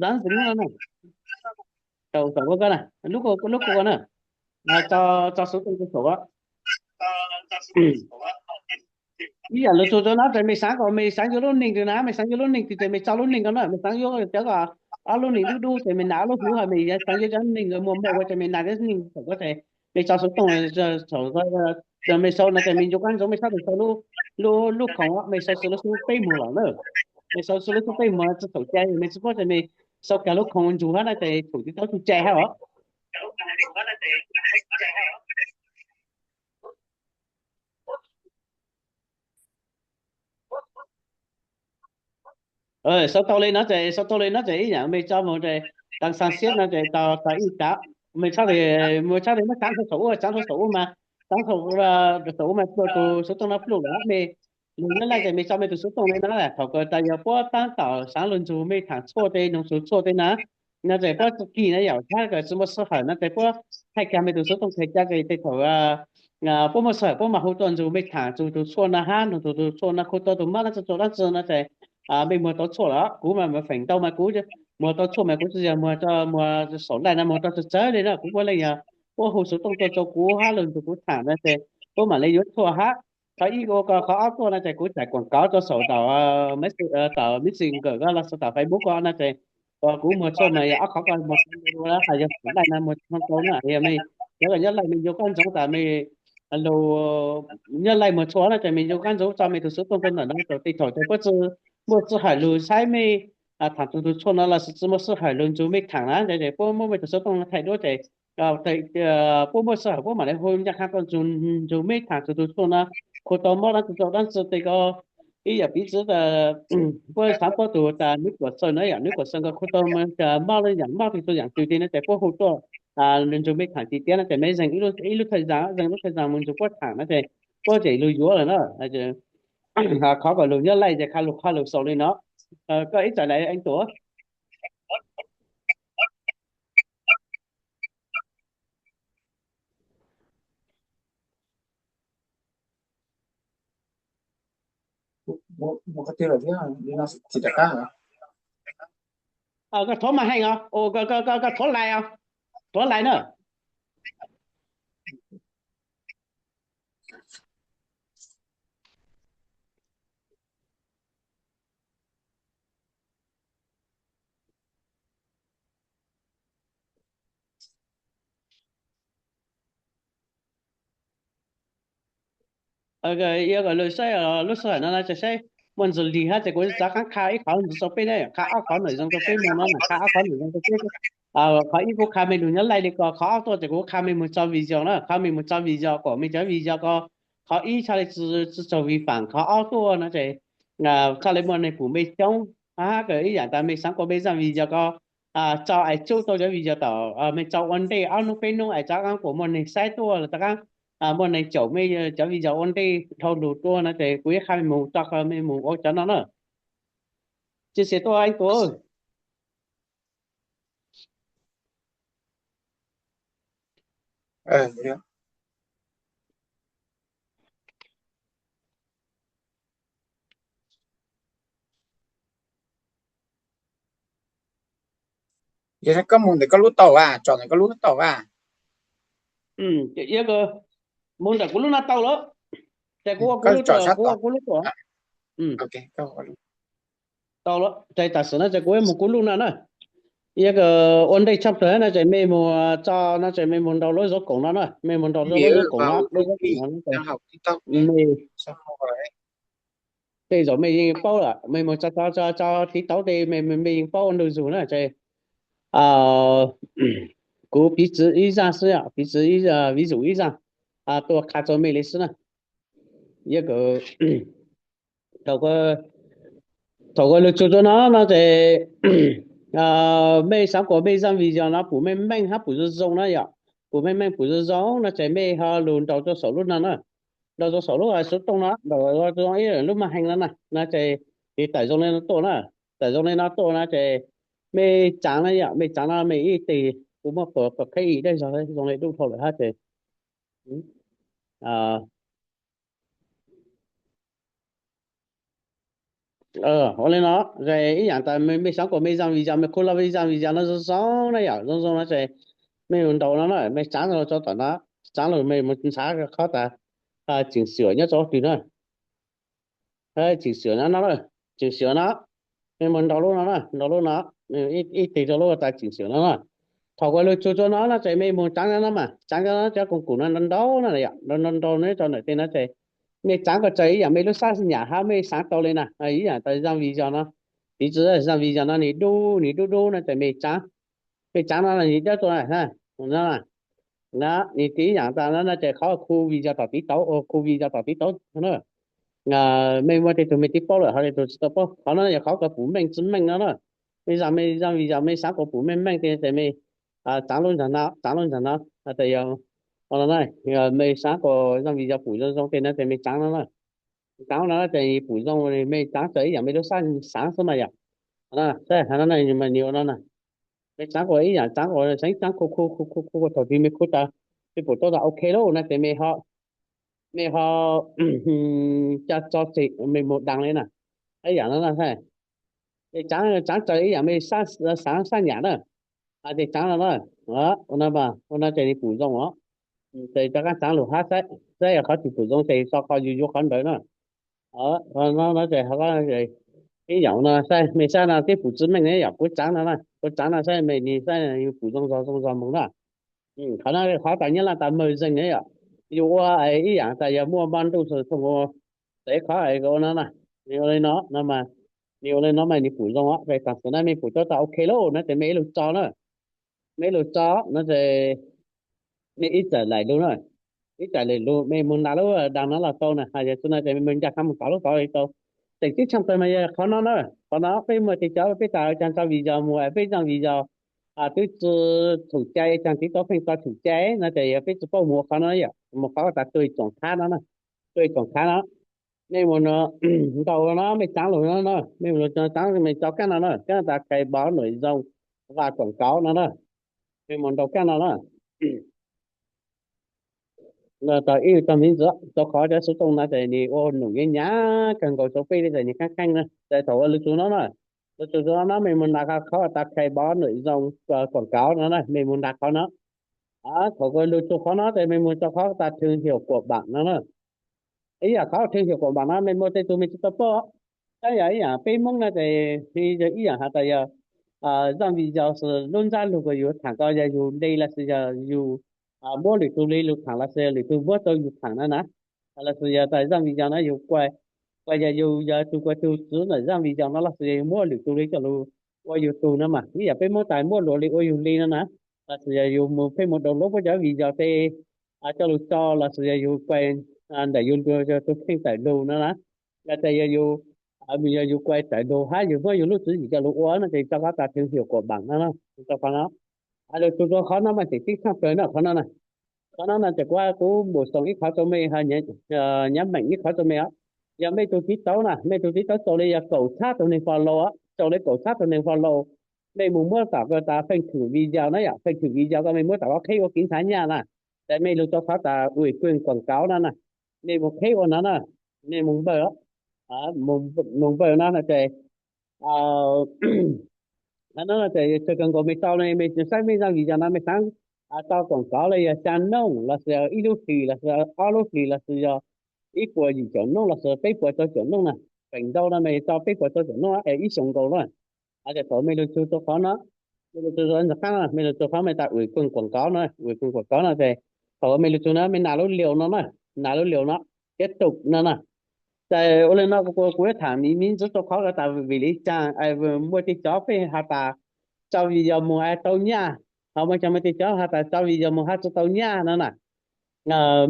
zaav ntxwv no na. Saum, saum ko na, lub ko, lub ko na. Tso xuv tooj rau saum ko. Ib yam lug txug rau no ces mej xaav kom mej xaav yuav lub neej twg na, mej xaav yuav lub neej twg ces mej tso lub neej ko na, mej xaav yuav cov ko ob lub neej dub dub ces mej nas ob lub huv, ho mej xaav yuav cov neej muag muag ua ces mej nas cov neej saum ko ces mej tso xuv tooj, mej sau no ces mej ncu qaab ntsoov mej txhob tau sau lub, lub khoom, mej sau xwb lub xub peb muag lawm na. Mej sau xwb lub xub peb muag tsi txhaum cai, mej tsi paub ces mej sau kag lub khoom ntsug hab na ces txhaum tsis tau txug cai hab os. Sau tau li no ces, sau tau li no ces ib yam mej tso moog ces tau xaa xiab no ces tau, tau ib tav. Mej txhob, mej txhob li muab tsav rau saum ub, tsav rau saum ub mas, tsav rau saum ub mas pluj tus xuv tooj no pluj lawm. Mej lug nyob laij ces mej tso mej tus xuv tooj li no, thaum kws tas yog puab taab tom xaav lug ntsug mej thaam tshuaj tej, nug ntsug tshuaj tej na, no ces puab tsi kig na yom, thaum kws tsi muaj sij hawm no ces puab thaij kag mej tus xuv tooj thaij ca ces tej thaum puab muaj sij hawm puab mam hu tuaj ntsug mej thaam ntsug tus tshuaj no hab nug tus, tus tshuaj no khu tau tus mob dlaab tsi, tsaug dlaab tsi no ces mej muag tau tshuaj lawm. Kuv mas feem ntau mas kuv muag tau tshuaj mas kuv tsi yog muag, muag saum laij no, muag tau tsawg tsawg li no, kuv puab leej yog puab hu xuv tooj tuaj rau kuv hab lug ntsug kuv thaam no ces puab mam li yuav tshuaj hab. Qhov ib, qhov ob tuaj no ces kuv tsaam kuam kauv rau saum tom, tom Messenger ko los sau tom Facebook ko no ces kuv muag tshuaj mas yog ob qhov ko muag tau, hais yog saum laij no muag tsi tau na. Yog mej, cov kws nyob laij mej ncu qaab ntsoov tas mej lug nyob laij muag tshuaj no ces mej ncu qaab ntsoov tso mej tus xuv tooj rau ntawm no, tej thaum ces puab tsi muaj sij hawm lug saib mej thaam tus, tus tshuaj no los sis tsi muaj sij hawm lug ntsug mej thaam na ces puab muab mej tus xuv tooj thaij duab ces puab muaj sij hawm puab mam li hu ncaj qha tuaj ntsug mej thaam tus, tus tshuaj no khu tau mob dlaab tsi, tsaug dlaab tsi tej ko. Ib yam piv txwv tas puab xaav paub tug tas nub kuam xaw no yom, nub kuam xaw ko khu tau mob le yaam mob twg, tsaug yaam twg tej no ces puab hu tuaj ntsug mej thaam tim tiab no ces mej zeeg ib lub thawj zaaj, zeeg lub thawj zaaj moog ntsug puab thaam no ces puab tseem lug yuav lawm na. Qhov kom lug nyob laij ces qha lug, qha lug xaus li no. Koj ib txawm lais eev tuam. Koj thuav mas heej os, koj thuav lais os, thuav lais na. Yog kom lug saib lub sij hawm no no ces saib muaj ntsis lig hab ces kuv rov qaab qha ib qhov ntxiv rau peb na, qha ob qhov ntawm zoo rau peb mloog no, qha ob qhov ntawm zoo rau peb. Qhov ib kuv qha mej lug nyob laij li ko, qhov ob tuaj ces kuv qha mej moog tso video na, qhov mej moog tso video kom mej cov video ko, qhov ib txhaj le tsi tsaug vi faam, qhov ob tuaj no ces txhaj le muaj neeg pum mej xyoob. Hab kws ib yaam tas mej xaav kuas mej zaaj video ko tso es tsuj tau cov video tom mej tso ua ntej ob nub peb nub es rov qaab kuas muaj neeg saib tuaj los rov qaab muaj neeg caum mej cov video ua ntej dhau lug tuaj no ces kuv yuav qha mej moog tso mej moog ua cov no na. Tsi xav tuaj ib tuam. Yog koj mus ntawm koj lub tau a, tsom ntawm koj lub tau a. Mus ntawm kuv lub no tau lawm. Ces kuv ua kuv lub, kuv ua kuv lub tuam. Tau lawm, ces tam sim no ces kuv mus kuv lub no na. Yog ua ntej tshaj plaws no ces mej mus tso no ces mej mus nraus lub zuv koom no na, mej mus nraus lub zuv koom no, lub zuv koom no ces mej, tej zaum mej yeej paub lawm, mej mus tso tso tso tso tiv tauv tes mej, mej yeej paub ua ntu zus na ces kuv piv txwv ib zaj xwb, piv txwv ib, ví dụ ib zaj, tuaj qha rua mej li xwb na. Yog thaum kuv lug txug rua no no ces mej xaav kuas mej zaj video no pum meej meej hab pum zoo zoo na yom, pum meej meej pum zoo zoo no ces mej ho lug nraus rua saum lub no na, nraus rua saum lub xuv tooj no, nraus rua ib lub maj heej no na, no ces nws tawm zoo li no tuaj na, tawm zoo li no tuaj no ces mej tsaav na yom, mej tsaav no mej ib tig, kuv muab pov qheb ib dlaab zog zoo li dub dhau lawm hab ces ua li no, ib yaam tas mej xaav kuas mej zaj video, mej khu lug mej zaj video no zoo zoo na yom, zoo zoo no ces mej mus nraus no na, mej tsaav lug rua tom no, tsaav lug mej mus nrhav qhov tas chỉnh sửa nyob rua twg na, chỉnh sửa no no, chỉnh sửa no, mej mus nraus lub no na, nraus lub no, ib tig rua lub tas chỉnh sửa no na. Thaum kuv lug txug rua no no ces mej mus tsaav no mas, tsaav no cov công cụ no nraus nraus no yom, nraus nraus nraus nyob rua ntawm tej no ces mej tsaav kuas raws ib yaam mej lub sab nyam hab mej xaav tau li na, ib yaam tas zaj video no, piv txwv zaj video no nws dub, nws dub dub no ces mej tsaav, mej tsaav no nws dawb tuaj na, no, nws tig ib yaam tas no no ces qhov khu video tom tiv tauv, khu video tom tiv tauv na. Mej muaj tej tug mej twb paub lawm, ho tej tug tsi tau paub, qhov no yog qhov kuas pum meej tsi meej no na. Mej zaj, mej zaj video mej xaav kuas pum meej meej ces mej tsaav lub ntsag no, tsaav lub ntsag no, tas yog no na, mej xaav kuas zaj video pum zoo zoo tej no ces mej tsaav no na. Tsaav no ces pum zoo, mej tsaav raws ib yaam mej lub sab xaav xwb mas yom. Saib no, mej tsaav kuas ib yaam tsaav kuas xeeb tsaav khu khu khu khu khu thaum twg mej khu tas, mej pum tau tas ok lawm no ces mej ho, mej ho ca tso tseg mej mus đăng li na. Ib yaam no na, mej tsaav, tsaav raws ib yaam mej xaav sab nyam na. Ces tsaav no na, ua no, ua no ces nws pum zoo os. Ces rov qaab tsaav lug hab saib, saib yog qhov twg pum zoo ces so qhov yug yuav qhov ntawd na. No ces ib yaam no saib, mej saib no twb pum tsi meej ne yom, kuv tsaav no na, kuv tsaav no saib mej nws saib yug pum zoo zog zoo zog moog na. Qhov no qhov tas nyab laj tas mawg zeeg ne yom, yug ua ib yaam tas yog muaj maj ntuj xwb thooj ua, ces qhov ua no na, nws ua li no no mas, nws ua li no mas nws pum zoo os. Ces tam sim no mej pum tau tas ok lawm no ces mej ib lug tso na, mej ib lug tso no ces mej ib txawm laim lug na, ib txawm laim lug mej mus ntaus lub đăng no los tau na, hos yog tsi no ces mej mus ncav qha mus tom lub tod li tau. Tseem ceeb tshaj plaws mas yog qhov no na, qhov no peb muaj tej cov peb tas caag tso video mus peb zaj video twb tsi thum cai, caag tiv tauv pheej tso thum cai no ces yog peb tsi paub mus ua qhov no yom, mus qhov tas tua tsoom khab no na, tua tsoom khab no. Mej mus ntaus no mej tsaav lug no na, mej mus tsaav mej tso kab no na, kab tas khai báo nội dung và quảng cáo no na, mej mus ntaus kab no na. Tau ib tug miv ntxwv rau qhov cov xuv tooj no ces nws ua num nyav nyav kawg nkaus rau peb li ces nws kheej kheej na. Ces thaum ua lug txug no na, lug txug no no mej mus ntaus qhov tas khai báo nội dung quảng cáo no na, mej mus ntaus qhov no. Thaum lug txug qhov no ces mej mus rau qhov tas thường hiệu của bạn no na. Ib yaam qhov thường hiệu của bạn no mej muaj tej tug mej tsi tau paub, tab yog ib yaam peb Hmoob no ces yog ib yaam has tas yog zaj video xwb lub ntsab lug kuas yug thaam ko yog yug le los sis yog yug muab lwm tug le lug thaam los sis yog lwm tug muab rau yug thaam no na, los sis yog tas zaj video no yug kuas, kuas yog yug yog tug kuas tug txwv ntawm zaj video no los sis yog yug muab lwm tug le coj lug ua yug tug no mas, ib yaam peb Hmoob tas muab luas le ua yug le no na, los sis yog yug mus pheej mus download puab cov video tej coj lug tso los sis yog yug kuas ntawm yug tug kheej tawm lug no na, los sis yog yug, yog yug kuas tawm lug hab yug muab yug lub tswv yim coj lug ua no ces rau qhov tas thường hiệu của bạn no, rau qhov no. Lug txug rau qhov no mas tseem ceeb tshaj plaws no qhov no na. Qhov no no ces kuv, kuv bổ sung ib qhov rau mej, nhấn mạnh ib qhov rau mej os. Yog mej tug tiv tauv na, mej tug tiv tauv txaus li yog kaum txhab tug neeg follow os, txaus li kaum txhab tug neeg follow, mej mus muab tom ko tas phần thử video na yom, phần thử video ko mej muab tom ko qhib ua kev ntxhab nyaj na, ces mej lug rau qhov tas ủy quyền quảng cáo no na, mej mus qhib ua no na, mej mus npawj, mus npawj no no ces no ces txhais kawg nkaus mej tau ne, mej saib mej zaj video no mej xaav tau quảng cáo los yog xya nub los sis ib lub hlis los sis ob lub hlis los sis yog ib puas yim caum nub los sis peb puas rau caum nub na, feem ntau no mej tso peb puas txog caum nub es ib xyoos nkaus na. Ces thaum mej lug txug rua qhov no, mej lug txug rua ntawm qaab no, mej lug txug qhov mej tas ua kuas kuam kauv no, ua kuas kuam kauv no ces thaum mej lug txug no mej nas lub liu no na, nas lub liu no, tiếp tục no na. Ces ua le no kuv yuav tham miv miv ntxiv rua qhov tas vim le caag muaj tej cov peb has tas tso video moog es tau nyaj, ho muaj caag muaj tej cov has tas tso video moog has tsi tau nyaj no na.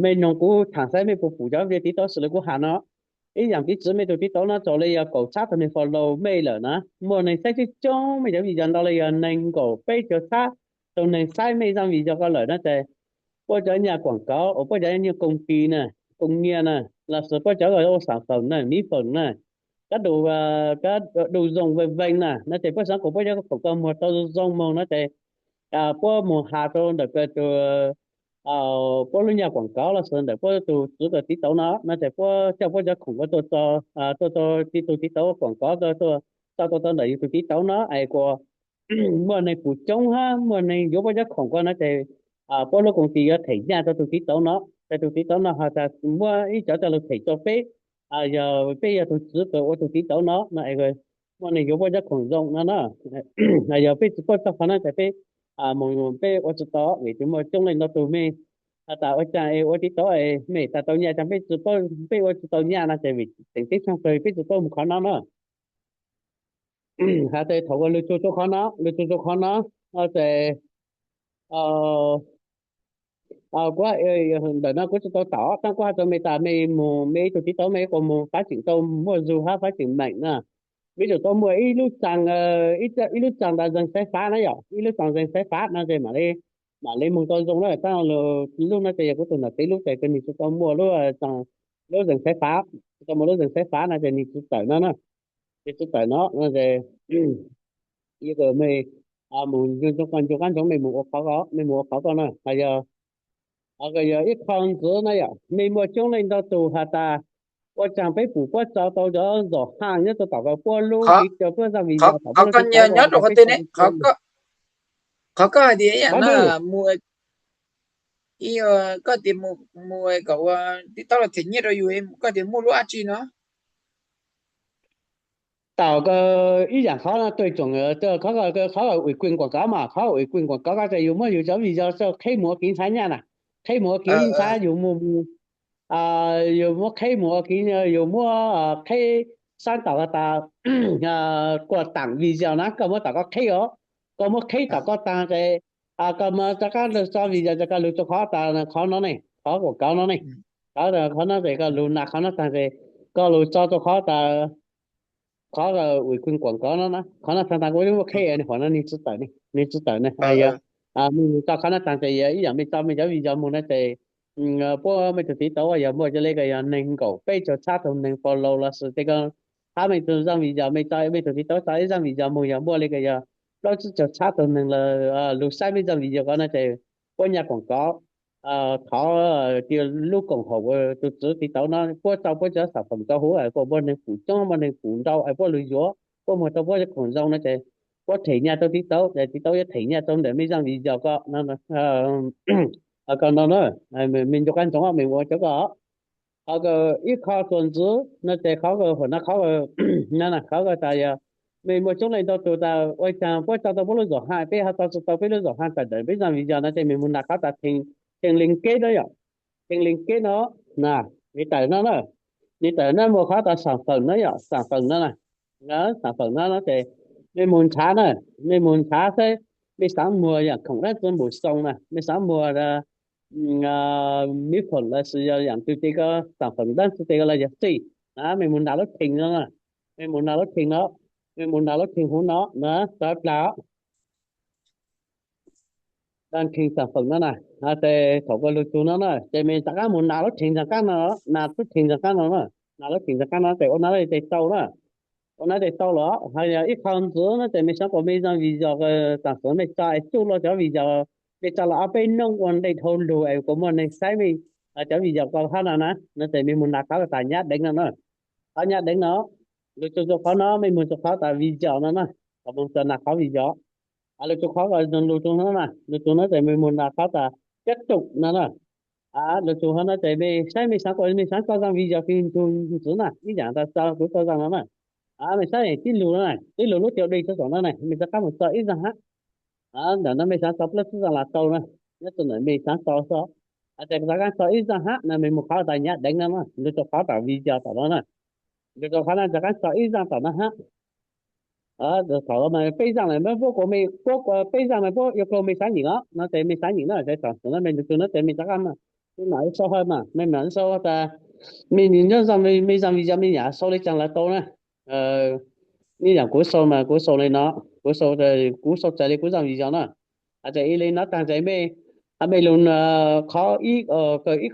Mej noog kuv thaam saib mej puas pum cov video TikTok xws le kuv has no. Ib yaam piv txwv mej tus TikTok no txaus le yog kaum txhab tug neeg follow mej lawm na, muaj neeg saib coob coob mej cov video ntau le yog neeg nkaum peb caug txhab tug neeg saib mej zaaj video ko lawm no ces puab cov nyaj kuam kauv uas puab cov nyaj công ty na, công nghiệp na, los sis puab cov ua sản phẩm na, mỹ phẩm na, kab du, kab du dùng vân vân na no ces puab xaav kuas puab cov khoom ko muag tau zoo moog no ces puab moog has rua ntawm kws tus puab lub nyaj kuam kauv los sis ntawm puab tus tswv kws TikTok no no ces puab coj puab cov khoom ko tuaj, tuaj rua tus TikTok kuam kauv, tso tau tau ntawm yug tus TikTok no es kuas muaj neeg pum coob hab muaj neeg yuav puab cov khoom ko no ces puab lub công ty yuav them nyaj rua tus TikTok no. Ces tus TikTok no has tas muab ib cov coj lug them rua peb, yog peb yog tus tswv kws ua tus TikTok no no es muaj neeg yuav puab cov khoom zoo no na. Yog peb tsi paub txog qhov no ces peb moog peb ua tsi tau vim tus muaj coob leej ntau tug mej has tas ua caag es ua TikTok es mej tas tau nyaj caag peb tsi paub, peb ua tsi tau nyaj no ces vim teem teb tshaaj pawg peb tsi paub moog qhov no na. Has tas thaum uas lug txug rua qhov no, lug txug rua qhov no ces kuv ntawm no kuv tsi tau tom, tab kuv has rua mej tas mej moog mej ib tug TikTok mej kuas moog phát triển tau muaj zug hab phát triển mạnh na. Mej tsum tau muaj ib lub trang, ib lub trang ntaag Dành Xáy Phá na yom, ib lub trang Dành Xáy Phá no ces mam li, mam li moog tau zoo na. Tab lub no ces yog kuv tug nam txiv lub ces kws nwg tsi tau muaj lub, lub Dành Xáy Phá, tsi tau muaj lub Dành Xáy Phá no ces nwg tsi tawm no na. Nwg tsi tawm no no ces yog kws mej moog ncu qab ntsoov mej moog ua qhov ko, mej moog ua qhov ko na. Yog, yog ib qho ntxiv na yom, mej muaj coob leej ntau tug has tas ua caag peb pum puab tso tau cov zom haj nyob rua tom ko puab lub video, puab zaaj video tom puab lub TikTok no ces peb tso, qhov koj hais tias ib yaam no, koj tias mus kom ua TikTok los them nyiaj rau yus, koj tias muaj lub dab tsi no? Tom ko ib yaam qhov no tui tsoom, qhov, qhov ủy quyền quảng cáo mas, qhov ủy quyền quảng cáo ko ces yus muab yus cov video tso qheb mus ua kev ntxhab nyaj na, qheb mus ua kev ntxhab, yus mus, yus muab qheb mus ua kev, yus muab qheb sab tom ko tas quas taam video na, koj muab tom ko qheb os, koj muab qheb tom ko taag ces koj mas rov qab lug tso video ces koj lug rua qhov tas qhov no ne, qhov quảng cáo no ne, qhov, qhov no ces koj lug nas qhov no taag ces koj lug tso rua qhov tas qhov ủy quyền quảng cáo no na, qhov no taag tas kuv muab qheb, huam no nwg tsi tawm ne, nwg tsi tawm ne. Yog mej tso qhov no taag ces yog ib yaam mej tso mej cov video moog no ces puab mej tug TikTok yog muaj cov le kws yog neeg nkaum peb caug txhab tug neeg follow los sis tej ko, hab mej tug zaaj video, mej tso mej tug TikTok tso ib zaaj video moog yog muaj le kws yog plaub tsib caug txhab tug neeg lug saib mej zaaj video ko no ces puab nyaj quảng cáo, thov tias lub koom haum tus tswv TikTok no puab tso puab cov sản phẩm rau huv kuas muaj neeg pum coob muaj neeg pum ntau es puab lug yuav, puab muag tau puab cov khoom zoo no ces puab them nyaj rau TikTok ces TikTok yuav them nyaj rau ntawm mej zaaj video ko no. Ko no na, mej ncu qab ntsoov mej ua cov ko. Qhov ib qho txuas ntxiv no ces qhov huam no qhov, no na qhov tas yog mej muaj coob leej ntau tug tas ua caag puab tso tau puab lub zom haj, peb ho tso tsi tau peb lub zom haj tawm ntawm peb zaaj video no ces mej moog nas qhov tas thêm, thêm liên kết no yom, thêm liên kết no, nwg tawm no na, nwg tawm no muaj qhov tas sản phẩm no yom, sản phẩm no na, sản phẩm no no ces mej moog nrhav na, mej moog nrhav saib mej xaav muag yaam khoom dlaab tsi bổ sung na, mej xaav muag mỹ phẩm los sis yog yaam tug ces ko sản phẩm dlaab tsi ces ko los yog xij, mej moog nas lub thêm no na, mej moog nas lub thêm no, mej moog nas lub thêm huv no na, tawm plag dlaab thêm sản phẩm no na, ces thaum koj lug txug no na ces mej rov qab moog nas lub thêm ntawm qaab no, nas lub thêm ntawm qaab no na, nas lub thêm ntawm qaab no ces ua no ces tau na, ua no ces tau lawm. Ho yog ib qho ntxiv no ces mej xaav kuas mej zaaj video, sản phẩm mej tso es tsuj lug cov video mej tso los ob peb nub ua ntej dhau lug es kuas muaj neeg saib mej cov video ko hab no na, no ces mej moog nas qhov tas nyab deev no na, qhov nyab deev no, lug txug rua qhov no mej moog rua qhov tas video no na, moog rua nas qhov video, lug txug qhov, lug txug no na, lug txug no ces mej moog nas qhov tas tiếp tục no na. Lug txug hov no ces mej saib mej xaav kuas mej xaav tso zaaj video kws ntug ntxiv na, ib yaam tas tso kuv tso zaaj no na. Mej saib tib lug no na, tib lug lub cau dej sab tom no na, mej rov qaab mus tso ib zaaj hab. Ntawm no mej xaav tso plaub tsib zaaj los tau na, nyob rua ntawm mej xaav tso xwb. Ces rov qaab tso ib zaaj hab no, mej mus qhov tas nyav deev no na, lug rua qhov tom video tom no na, lug rua qhov no rov qaab tso ib zaaj tom no hab. Thaum peb zaaj na, puab kuas mej, puab kuas peb zaaj na, puab yuav kaug mej xaav nyeem os no ces mej xaav nyeem na, ces thaum no mej lug txug no ces mej rov qaab, mej mam sau hab mas, mej mam sau tas mej nyob zaaj, mej zaaj video mej yaam sau le caag los tau na. Ib yaam kuv sau mas kuv sau le no, kuv sau, kuv sau txais le kuv zaaj video na. Ces ib le no taag ces mej, mej lug qhov ib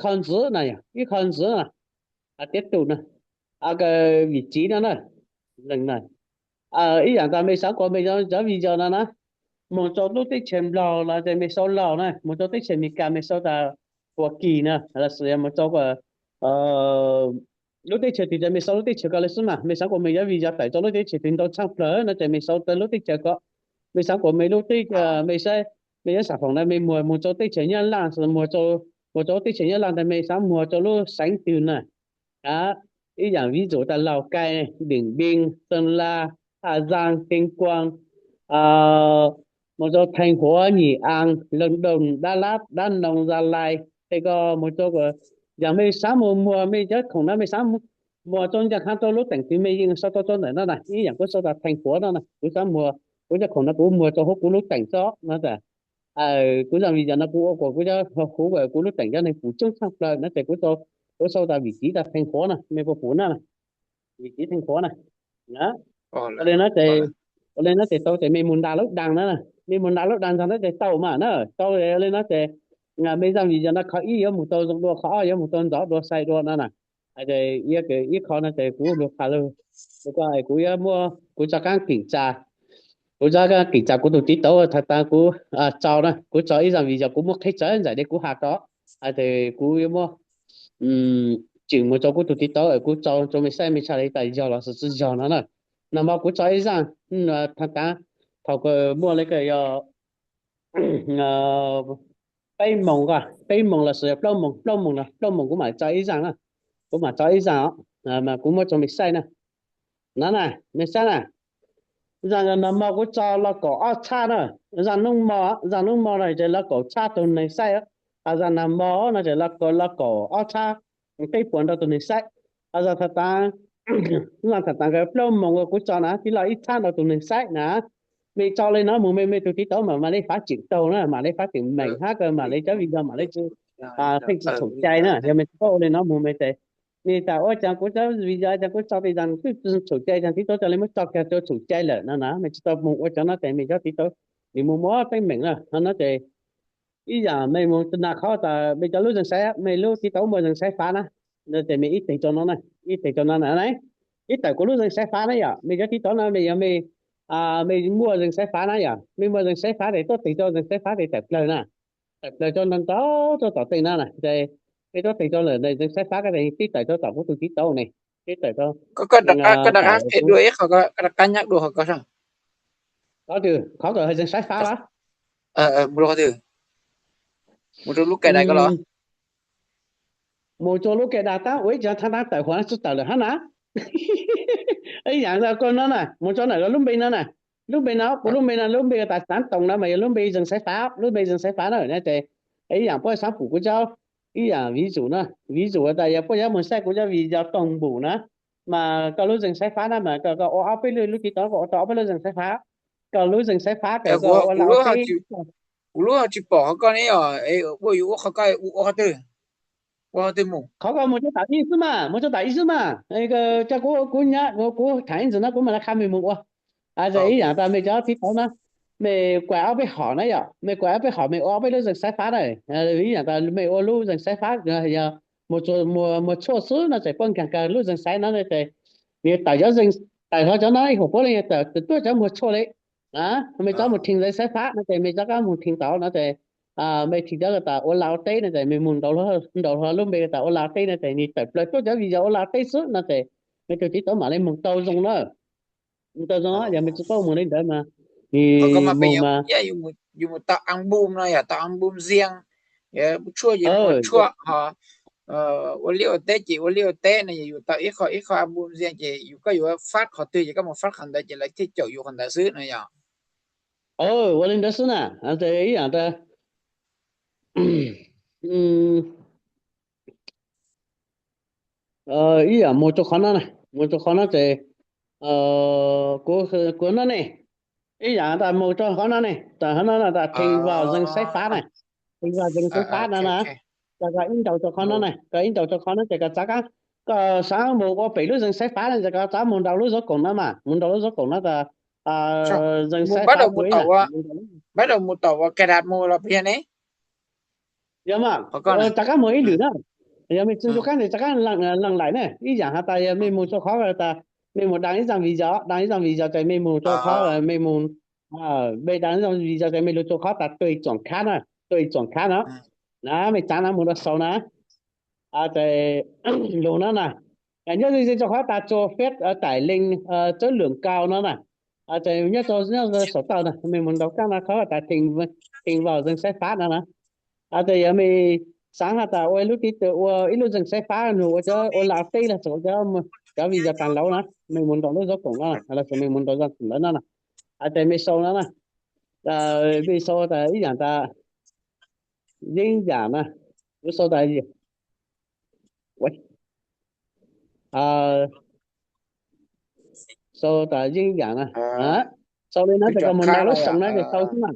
qho ntxiv na, ib qho ntxiv na, tiab tus na, vim tsiv no na. Ib yaam tas mej xaav kuas mej cov video no na, moog rua lub teb chaws Nplog los ces mej sau Laus na, moog rua teb chaws Amelikas mej sau tas Huas Kis na, los sis moog rua lub teb chaws twg ces mej sau lub teb chaws ko le xwb mas. Mej xaav kuas mej cov video tawm rua lub teb chaws twg ntau tshaaj plawg no ces mej sau rua lub teb chaws ko. Mej xaav kuas mej lub teb, mej saib mej cov xaam foom na mej muag moog rua teb chaws Nyab Laj, muag rua teb chaws Nyab Laj ntag, mej xaav muag rua lub xeev twg na. Ib yaam ví dụ tas Lào Cai, Điện Biên, Sơn La, Hà Giang, Tuyên Quang, moog rua Thanh Hóa, Nghệ An, Lâm Đồng, Đắk Lắk, Đắk Nông, Gia Lai, tej ko moog rua, yaam mej xaav muag, muag mej cov khoom no mej xaav muag rua ncaag hab rua lub teem twg mej yeej sau rua rua ntawm no na. Ib yaam kuv sau tas Thanh Hóa no na, kuv xaav muag, kuv cov khoom no kuv muag rua huv kuv lub teem xwb no. Kuv zaaj video no kuv ua kuas kuv cov, huv kuv lub teem cov neeg pum coob tshaaj plawg no ces kuv, kuv sau tas vim tsiv tas Thanh Hóa na, mej puas pum na, vim tsiv Thanh Hóa na. Ua le no ces, ua le no ces tau ces mej moog ntaus lub đăng no na, mej moog ntaus lub đăng ntag no ces tau mas na, tau le no ces mej zaaj video no qhov ib yuav moog tau zoo dua, qhov ob yuav moog tau ntxov dua, sai dua no na. Ib qho no ces kuv lug qha lug, kuv yuav muab kuv rov qaab kiểm tra, kuv rov qaab kiểm tra kuv tus TikTok thaum tas kuv tso na, kuv tso ib zaaj video kuv muab qheb tsawv ntxawm le kuv has ko, ces kuv yuav muab tsim moog rua kuv tus TikTok, kuv tso rua mej saib mej tsa le tas yog los sis tsi yog no na. Nag hmo kuv tso ib zaaj, thaum tas, thaum kws muaj le kws yog peb moos, peb moos los sis yog plaub moos, plaub moos, plaub moos kuv mam tso ib zaaj na, kuv mam tso ib zaaj, mas kuv muab rua mej saib na. No na, mej saib na, zaaj nag hmo kuv tso los kaum ob txhab na, zaaj nub mo, zaaj nub mo no ces los kaum txhab tug neeg saib, ho zaaj nag hmo no ces los kaum ob txhab peb puas ntau tug neeg saib. Ho zaaj thaum tas, zaaj thaum tas kws plaub moos uas kuv tso na tib lo ib txhab ntau tug neeg saib na. Mej tso le no moog mej, mej tus TikTok mas mam le phát triển taug na, mam le phát triển meem hab kws mam le cov video mam le tsi, pheej tsi txhum cai na. Yog mej tsi paub ua le no moog mej tes, mej tas ua caag kuv cov video caag kuv tso tej zaaj kuj tsi txhum cai, caag TikTok ca le muab tso kag rua txhum cai lawm no na, mej tsi tau moog ua cov no tes mej cov TikTok nws moog muab teeb meem na. Ho no ces ib yaam mej moog ntaus qhov tas mej cov lub zeeg saib, mej lub TikTok muaj zeeg saib fav na, no ces mej ib teg rua no na, ib teg rua no na, ib tawm kuv lub zeeg saib fav na yom. Mej cov TikTok no mej yog mej, mej muaj zeeg saib fav na yom, mej muaj zeeg saib fav tes tuab teg rua zeeg saib fav tes tawm plawg na, tawm plawg rua ntau ntau rua tom tej no na ces mej tuab teg rua lawm zeeg saib fav ko tes tib tawm rua tom kuv tus TikTok ne, tib tawm rua, koj rov qab qheb dua ib qho, koj rov qab nyab dua qhov ko, qhov kws yog zeeg saib fav los, mus rua lub cài đặt ko los, mus rua lub cài đặt tab ua ib co thaab taab tawm huv tsi tawm lawm hab na. Ib yaam koj no na, mus rua ntawm lub npe no na, lub npe no, kuv lub npe no, lub npe tas Xaav Toos no mas yog lub npe zeeg saib fav, lub npe zeeg saib fav na. No ces ib yaam puab xaav pum kuv cov, ib yaam ví dụ na, ví dụ tas yog puab yuav moog saib kuv cov video toog npum na, mas koj lub zeeg saib fav na mas koj ua ob peb lub, lub TikTok koj ua tau ob peb lub zeeg saib fav, koj lub zeeg saib fav kws koj ua lawm ob peb. Kuv lub tsi pom qhov koj ne, ua yus ua qhov koj ua qhov twg, ua qhov twg mus. Qhov koj mus rua tom ib xwb mas, mus rua tom ib xwb mas, coj kuv, kuv nyab, kuv thaam ib ntsis no kuv mam le qha mej mus ua. Ib yaam tas mej cov TikTok na, mej kuas ob peb hom na yom, mej kuas ob peb hom mej ua ob peb lub zeeg saib fav na. Ib yaam tas mej ua lub zeeg saib fav yog muag tshuaj xwb no ces puab nkaag kag lub zeeg saib no ces nws tawm cov, tawm hlo cov no ib huam puab le yog tawm tuaj cov muag tshuaj le. Mej cov mus theem zeeg saib fav no ces mej rov qab mus theem tau no ces mej theem cov tas ua Laus teb no ces mej mus ntaus hlo lub npe tas ua Laus teb no ces nws tawm plaws tuaj cov video ua Laus teb xwb no ces mej tus TikTok mam le moog tau zoo na. Moog tau zoo yog mej tsi paub moog le ntawd mas, moog mas yus mus tau album no yog tau album riêng, Tshuaj ces mus ua tshuaj, ho ua liaj ua teb ces ua liaj ua teb no, yus yuav tau ib qho ib qho album ntxiag ces yus, koj yuav fab qhov twg ces koj mus fab qhov ntawd ces lawv thiaj caum yus qhov ntawd xwb no yom. Ua li ntawd xwb na. Ib yam, ib yam mus rau qhov no na, mus rau qhov no ces kuv, kuv no ne, ib yam tas mus rau qhov no ne, tas qhov no tas theej vaum zeej saib fab na, theej vaum zeej saib fab no na. Ces koj ib ntaus rau qhov no na, koj ib ntaus rau qhov no ces koj txav kab, koj xav mus ua pem lub zeej saib fab no ces koj txav mus ntaus lub zaub koom no mas, mus ntaus lub zaub koom no tas zeej saib fab tus ib na. Pab daus mus tom ua cài đặt mus los puas yog ne? Yog mas, rov qab mus ib lwm na. Yog mej tsi ncu kab tes rov qab lees laim na, ib yam has tas yog mej mus rau qhov tas mej mus đăng ib zaj video, đăng ib zaj video ces mej mus rau qhov mej mus, mej đăng ib zaj video ces mej lug rau qhov tas tùy chọn khác na, tùy chọn khác no na, mej txav no mus rau sau na. Ces lug no na, nyob ze ze rau qhov tas cho phép tải lên chất lượng cao no na. Ces nyob rau, nyob sau tau na, mej mus ntaus kab no qhov tas theej vaum zeej saib fab no na. Ces yog mej xav has tas ua ib lub tib, ua ib lub zeej saib fab nug ua cov ua lav teb los txog cov, cov video tas laus na, mej mus ntaus lub zaub koom no los sis mej mus ntaus zaj ntawd no na. Ces mej sau no na, mej sau tas ib yam tas yeeb yam na, kuv sau tas, sau tas yeeb yam na. Sau li no ces koj mus ntaus lub xoo no ces tau xwb na.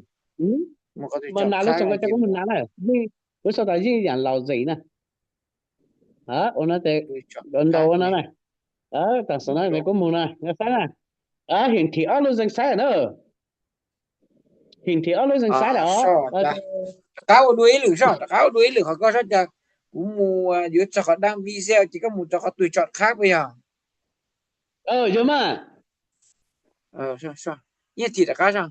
Mus ntaus lub xoo ko ces kuv mus ntaus na. Kuv sau tas yeeb yam laus zem na. Ua no ces ntaus ua no na. Tam sim no kuv mus na, saib na. Hiển thị ob lub zeej saib na. Hiển thị ob lub zeej saib lawm os. Rov qab ua dua ib lwm soj, rov qab ua dua ib lwm qhov koj soj cas kuv mus yuav txog qhov đăng video ces koj mus rau qhov tùy chọn khác puas yog? Yog mas. Ib thim rov qab soj.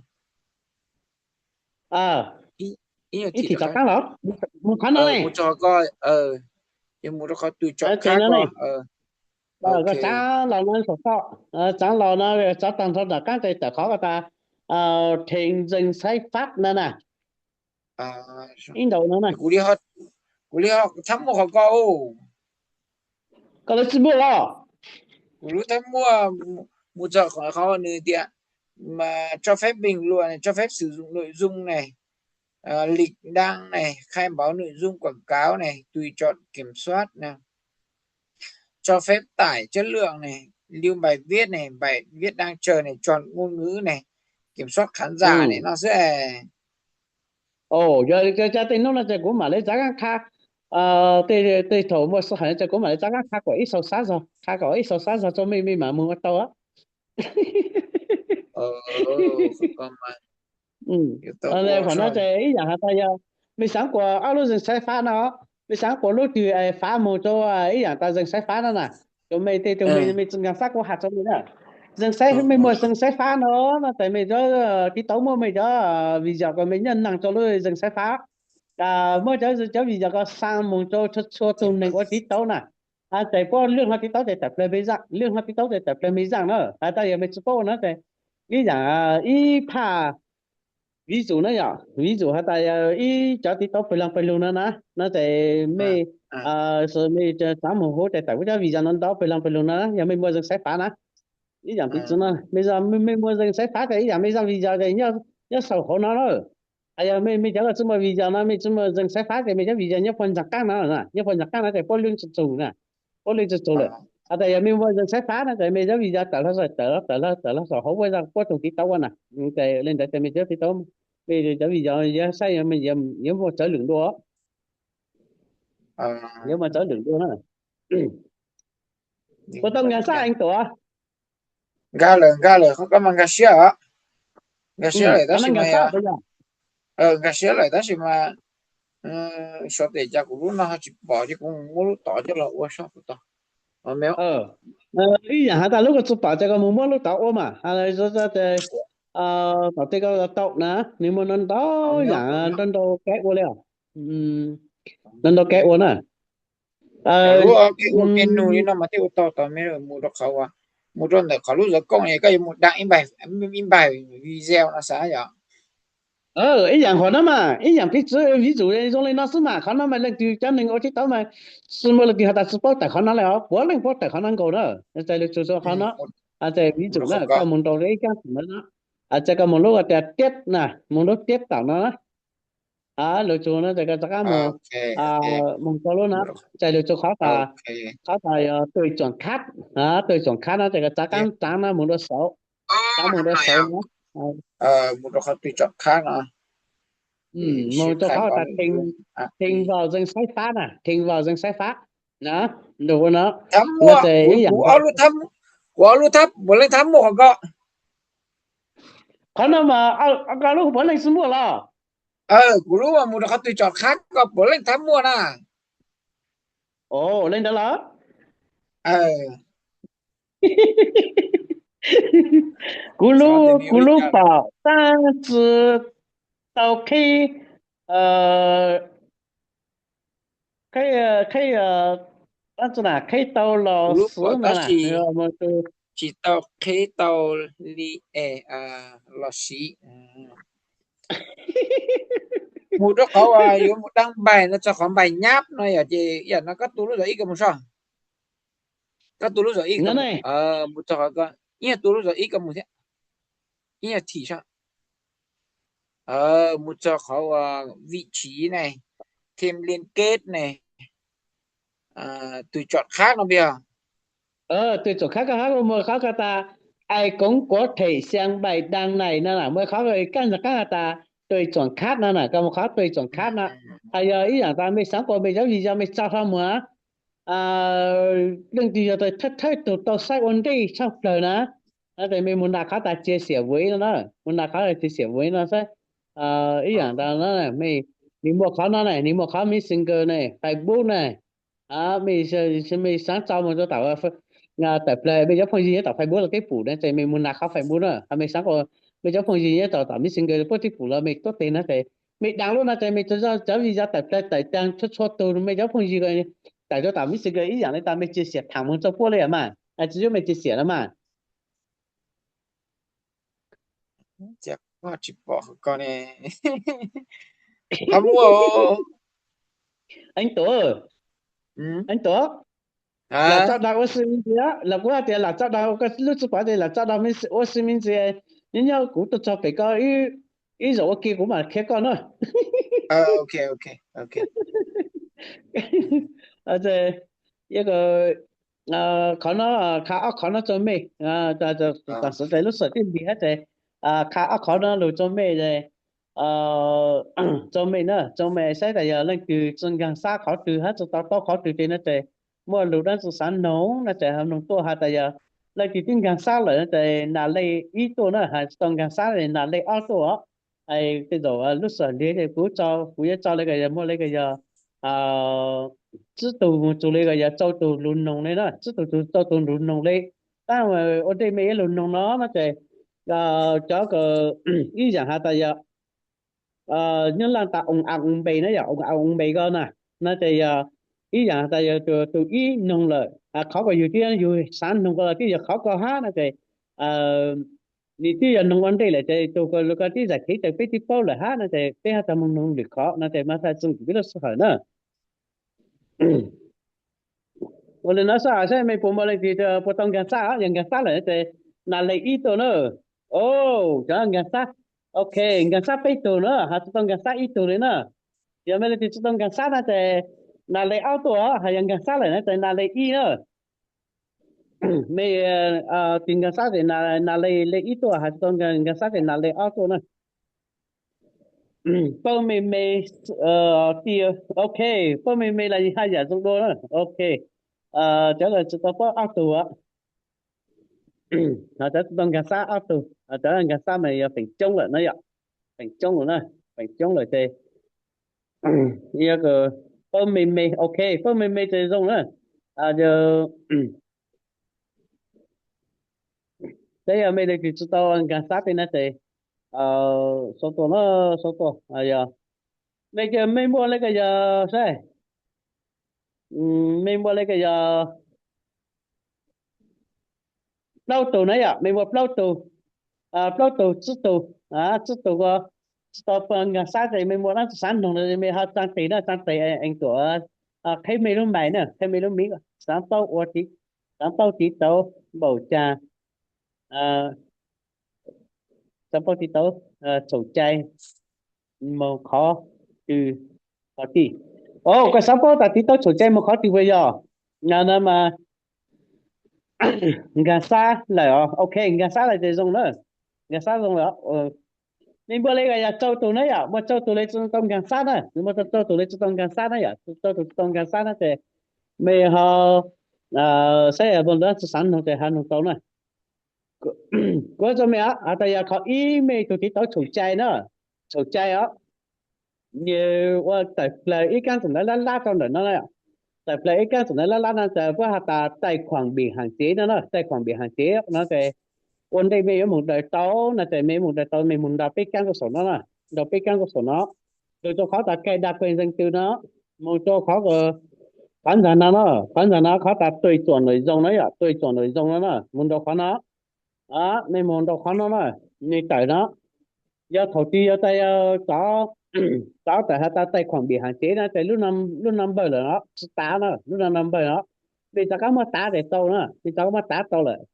Ib thim rov qab los mus qhov no ne. Mus rau qhov tùy chọn khác no ne. Koj txav los no saum toj, txav los no, txav tag nrho nram qab ces tawm qhov ko tas theej zeej saib fab no na. Ib ntaus no na. Kuv li ho txhab muaj qhov ko. Koj lub txhab muaj los? Kuv lub txhab muaj, mus txog qhov nws tias cho phép bình luận này, cho phép sử dụng nội dung này, lịch đăng này, khai báo nội dung quảng cáo này, tùy chọn kiểm soát này, cho phép tải chất lượng này, lưu bài viết này, bài viết đang chờ này, chọn ngôn ngữ này, kiểm soát khán giả này no xwb. Ov, yog cov tej hnub no ces kuv mam li txav kab qha, tej thaum muaj sij hawm ces kuv mam li txav kab qha kom ib sau xab zog, qha kom ib sau xab zog rau mej, mej mam mus ua tau. Qhov no ces ib yam has tas yog mej xaav kuas ob lub zeej saib fab no, mej xaav kuas lub twg fab mus rau ib yam tas zeej saib fab no na, rau mej tej tug mej, mej tsi nkaag xab kuv has rau mej na. Zeej saib, mej muaj zeej saib fab no, no ces mej cov TikTok muaj mej cov video kom mej nyob neeg rau lub zeej saib fab. Muab cov, cov video ko xa mus rau txhua txhua tug neeg ua TikTok na. Ces puab lwj hlo TikTok ces tawm plawg mej zaaj, lwj hlo TikTok ces tawm plawg mej zaaj na. Has tas yog mej tsi paub ua no ces ib yam ib phaj ví dụ na yom, ví dụ has tas yog ib cov TikTok pawg leej pawg lug no na, no ces mej, mej xaav mus hub ces tawm kuv cov video no ntau pawg leej pawg lug no na, yog mej muaj zeej saib fab na. Ib yam piv txwv no, mej, mej muaj zeej saib fab ces ib yam mej zaj video ces nyob saum hauv no na. Yog mej, mej cov koj tsi muaj video no, mej tsi muaj zeej saib fab ces mej cov video nyob puag ntsaag qaab no, nyob puag ntsaag qaab no ces puab lwj tsi tsug na, puab lwj tsi tsug lawm. Has tas yog mej muaj zeej saib fab no ces mej cov video tawm hlo, tawm hlo, tawm hlo saum hauv puab, puab tug TikTok na, ces li ntawd ces mej cov TikTok, mej cov video yuav saib yuav muaj tsawv lwm dua, yuav muaj tsawv lwm dua na. Puas tau nkag sab eev tuam? Nkag lawm, nkag lawm, koj mas nkag siab os. Nkag siab lawm tab sis mas, nkag siab lawm tab sis mas xyov tes cas kuv lub no ho tsis pom ces kuv mus muab lub tod coj los ua soj kuv tau. Ib yam has tas lub ko tsi pom ces koj mus muab lub tod ua mas. Tom tej ko tau na, nws muaj ntau ntau yam, ntau ntau kab ua li os. Ntau ntau kab ua na. Lub kab ua kab nug li no mas thiaj ua tau, tos mej mus rau qhov, mus rau ntawm qhov lub zov kooj es koj yuav mus đăng ib npais video no xav yom. Ib yam qhov no mas ib yam piv txwv ví dụ zoo li no xwb mas, qhov no mas leej twg cov neeg ua tib tau mas tsis muaj leej twg has tas tsis paub tawm qhov no li os, puav leej paub tawm qhov no nkaus na. Txais lus txug rau qhov no, txais ví dụ na, koj mus rau ib kab no, txais koj mus lub tias tiab na, mus lub tiab tom no na, lus txug no txais koj rov qab mus, mus rau lub no, txais lus txug qhov tas, qhov tas yog tui tsoom khab, tui tsoom khab no txais koj rov qab txaav no mus rau saud, rov mus rau saud no, mus rau qhov tui tsoom khab no, mus rau qhov tas thịnh vào danh sách phát na, thịnh vào danh sách phát na, lus no, no txais ib yam, kuv ob lub thab puav leej thab muaj qhov ko. Qhov no mas koj lub puav leej xwb muaj los? Kuv lub mus rau qhov tui tsoom khab ko puav leej thab muaj na. Ua li ntawd los? Kuv lub, kuv lub pom tab sis tau qhib, qhib, qhib, tab sis qhib tau los xwb mas, tsis tau qhib tau li es los siv. Mus rau qhov uas yuav mus đăng bài no txog qhov bài nháp no yom, ces yam no koj tus lub zog ib ko mus soj. Koj tus lub zog ib ko mus, mus txog qhov ko, ib yog tus lub zog ib ko mus thiab, ib yog thim soj. Mus txog qhov uas vị trí ne, thêm liên kết ne, tui tsoom khab no pia. Tui tsoom khab koj hab mus qhov ko tas ai cống của thể sang bài đăng này no na, mus qhov koj ntag qab has tas tui tsoom khab no na, koj mus qhov tui tsoom khab no. Hos yog ib yam tas mej xaav kuas mej cov video mej tso rho mus, leej twg yog thawj thawj tug tau saib ua ntej tshaj plawg na, no ces mej mus nram qhov tas chia sẻ với no na, mus nram qhov chia sẻ với no saib, ib yam tas no, nws muaj qhov no na, nws muaj qhov Messenger ne, Facebook ne, mej xaav tso mus rau tom tawm plaws mej cov phooj ywg nyob tom Facebook los twb pum na, ces mej mus nram qhov Facebook na, hos mej xaav kuas mej cov phooj ywg nyob tom Messenger puab twb pum los mej tuab tes no ces mej đăng lub no ces mej tso cov video tawm plaws tawm taag txhua txhua tug mej cov phooj ywg tawm rau tom Messenger ib yam li tas mej chia sẻ thẳng mus rau puab li mas, tsis yuav mej chia sẻ no mas. Tsis pom ko ne. Lam tso đăng ua si me ntsis, los kuv hais tias lam tso đăng, koj lub tsis pom tias lam tso đăng ua si me ntsis, nyob nyob kuv tuaj txog pem ko ib zaug ua ke kuv mam qhia koj na. Qhov no, qha ob qhov no rau mej, tam sim lub sij hawm tij nti hab ces qha ob qhov no lug rau mej, rau mej na, rau mej saib tas yog leej twg tsi nkaag sab qhov twg hab tsi tau taub qhov twg ces no ces muaj lug dlaab tsi xaav noog no ces ho noog tuaj has tas yog leej twg twb nkaag sab lawm no ces nas lej ib tuaj na, has tsi tau nkaag sab nas lej ob tuaj os. Tej zaum lub sij hawm nti ces kuv, kuv yuav tso le ko yog muaj le ko yog tsib tug mus txug le ko yog rau tug lug noog le na, tsib tug txug rau tug lug noog le. Tab ua ntej mej ib lug noog no no ces cov ko ib yaam has tas yog nyob laaj tas ong a ong npe na, yog ong a ong npe ko na, no ces yog ib yaam has tas yog tus ib noog lawm, qhov ko yug thiab yug xaav noog ko los thiab yog qhov ko hab no ces nws twb yog noog ua ntej lawm ces tus ko lug ko twb zam kev raws peb twb paub lawm hab no ces peb hab tau moog noog lwm qhov no ces mas txug peb lub sij hawm na. Ua le no xwb, saib mej puas muaj leej twg puas tau nkaag sab, yog nkaag sab lawm no ces nas lej ib tuaj na. Cov nkaag sab, ok, nkaag sab peb tug na, has tsi tau nkaag sab ib tug le na. Yog mej leej twg tsi tau nkaag sab no ces nas lej ob tuaj, has yog nkaag sab lawm no ces nas lej ib na. Mej twg nkaag sab ces nas lej, lej ib tuaj, has tsi tau nkaag sab ces nas lej ob tuaj na. Pawg me me, tias ok, pawg me me los haj yam zoo dua na, ok. Cov tsi tau paub ob tug, cov tsi tau nkaag sab ob tug, cov nkaag sab mas yog feem coob lawm na yom, feem coob lawm na, feem coob lawm ces pawg me me, ok, pawg me me ces zoo na. Saib yog mej leej twg tsi tau nkaag sab tej na ces sau tua na, sau tua, yog mej, mej muaj le ko yog saib, mej muaj le ko yog plaub tug na yom, mej muaj plaub tug, plaub tug tsib tug, tsib tug ko, tsis tau nkaag sab ces mej muaj dlaab tsi xaav noog no mej ho tsaa tes na, tsaa tes ees tuam qheb mej lub mais na, qheb mej lub miv, xaav paub ua, xaav paub tiv tauv npaum cas, xaav paub tiv tauv txhaum cai moog qhov twg qhov twg. O, koj xaav paub tas tiv tauv txhaum cai moog qhov twg puas yog? No mas nkaag sab lawm, ok, nkaag sab lawm ces zoo na, nkaag sab zoo lawm. Mej npuaj le yog tsau tug na yom, muaj tsau tug le tsi tau nkaag sab na, muaj tsau tug le tsi tau nkaag sab na yom, tsau tug tsi tau nkaag sab na ces mej ho saib puas ntawd tsi xaav noog ces ho noog tau na. Kuv tso mej has tas yog qhov ib mej tug tiv tauv txhaum cai na, txhaum cai os, nws ua tawm plawg ib kaab txom ntawv lab lab rau ntawm no, tawm plawg ib kaab txom ntawv lab lab no ces puab has tas tais khuam bim haam cev no na, tais khuam bim haam cev no ces ua ntej mej yuav moog daws tau no ces mej moog daws tau mej moog nto peb kaab rau saum no na, nto pej kaab rau saum no, lug rau qhov tas cài đặt quyền riêng tư no, moog rau qhov, qhov ntawm no no, qhov ntawm no qhov tas tua txuam nws zoo no yom, tua txuam nws zoo no na, moog nrau qhov no, mej moog nrau qhov no na, nws tawm no. Yog thaum twg yog tas yog tov tawm has tas tais khuam bim haam cev no ces lub number lawm no tsi tav na, lub number no mej rov qab muab tav tes tau na, mej rov qab muab tav tau lawm.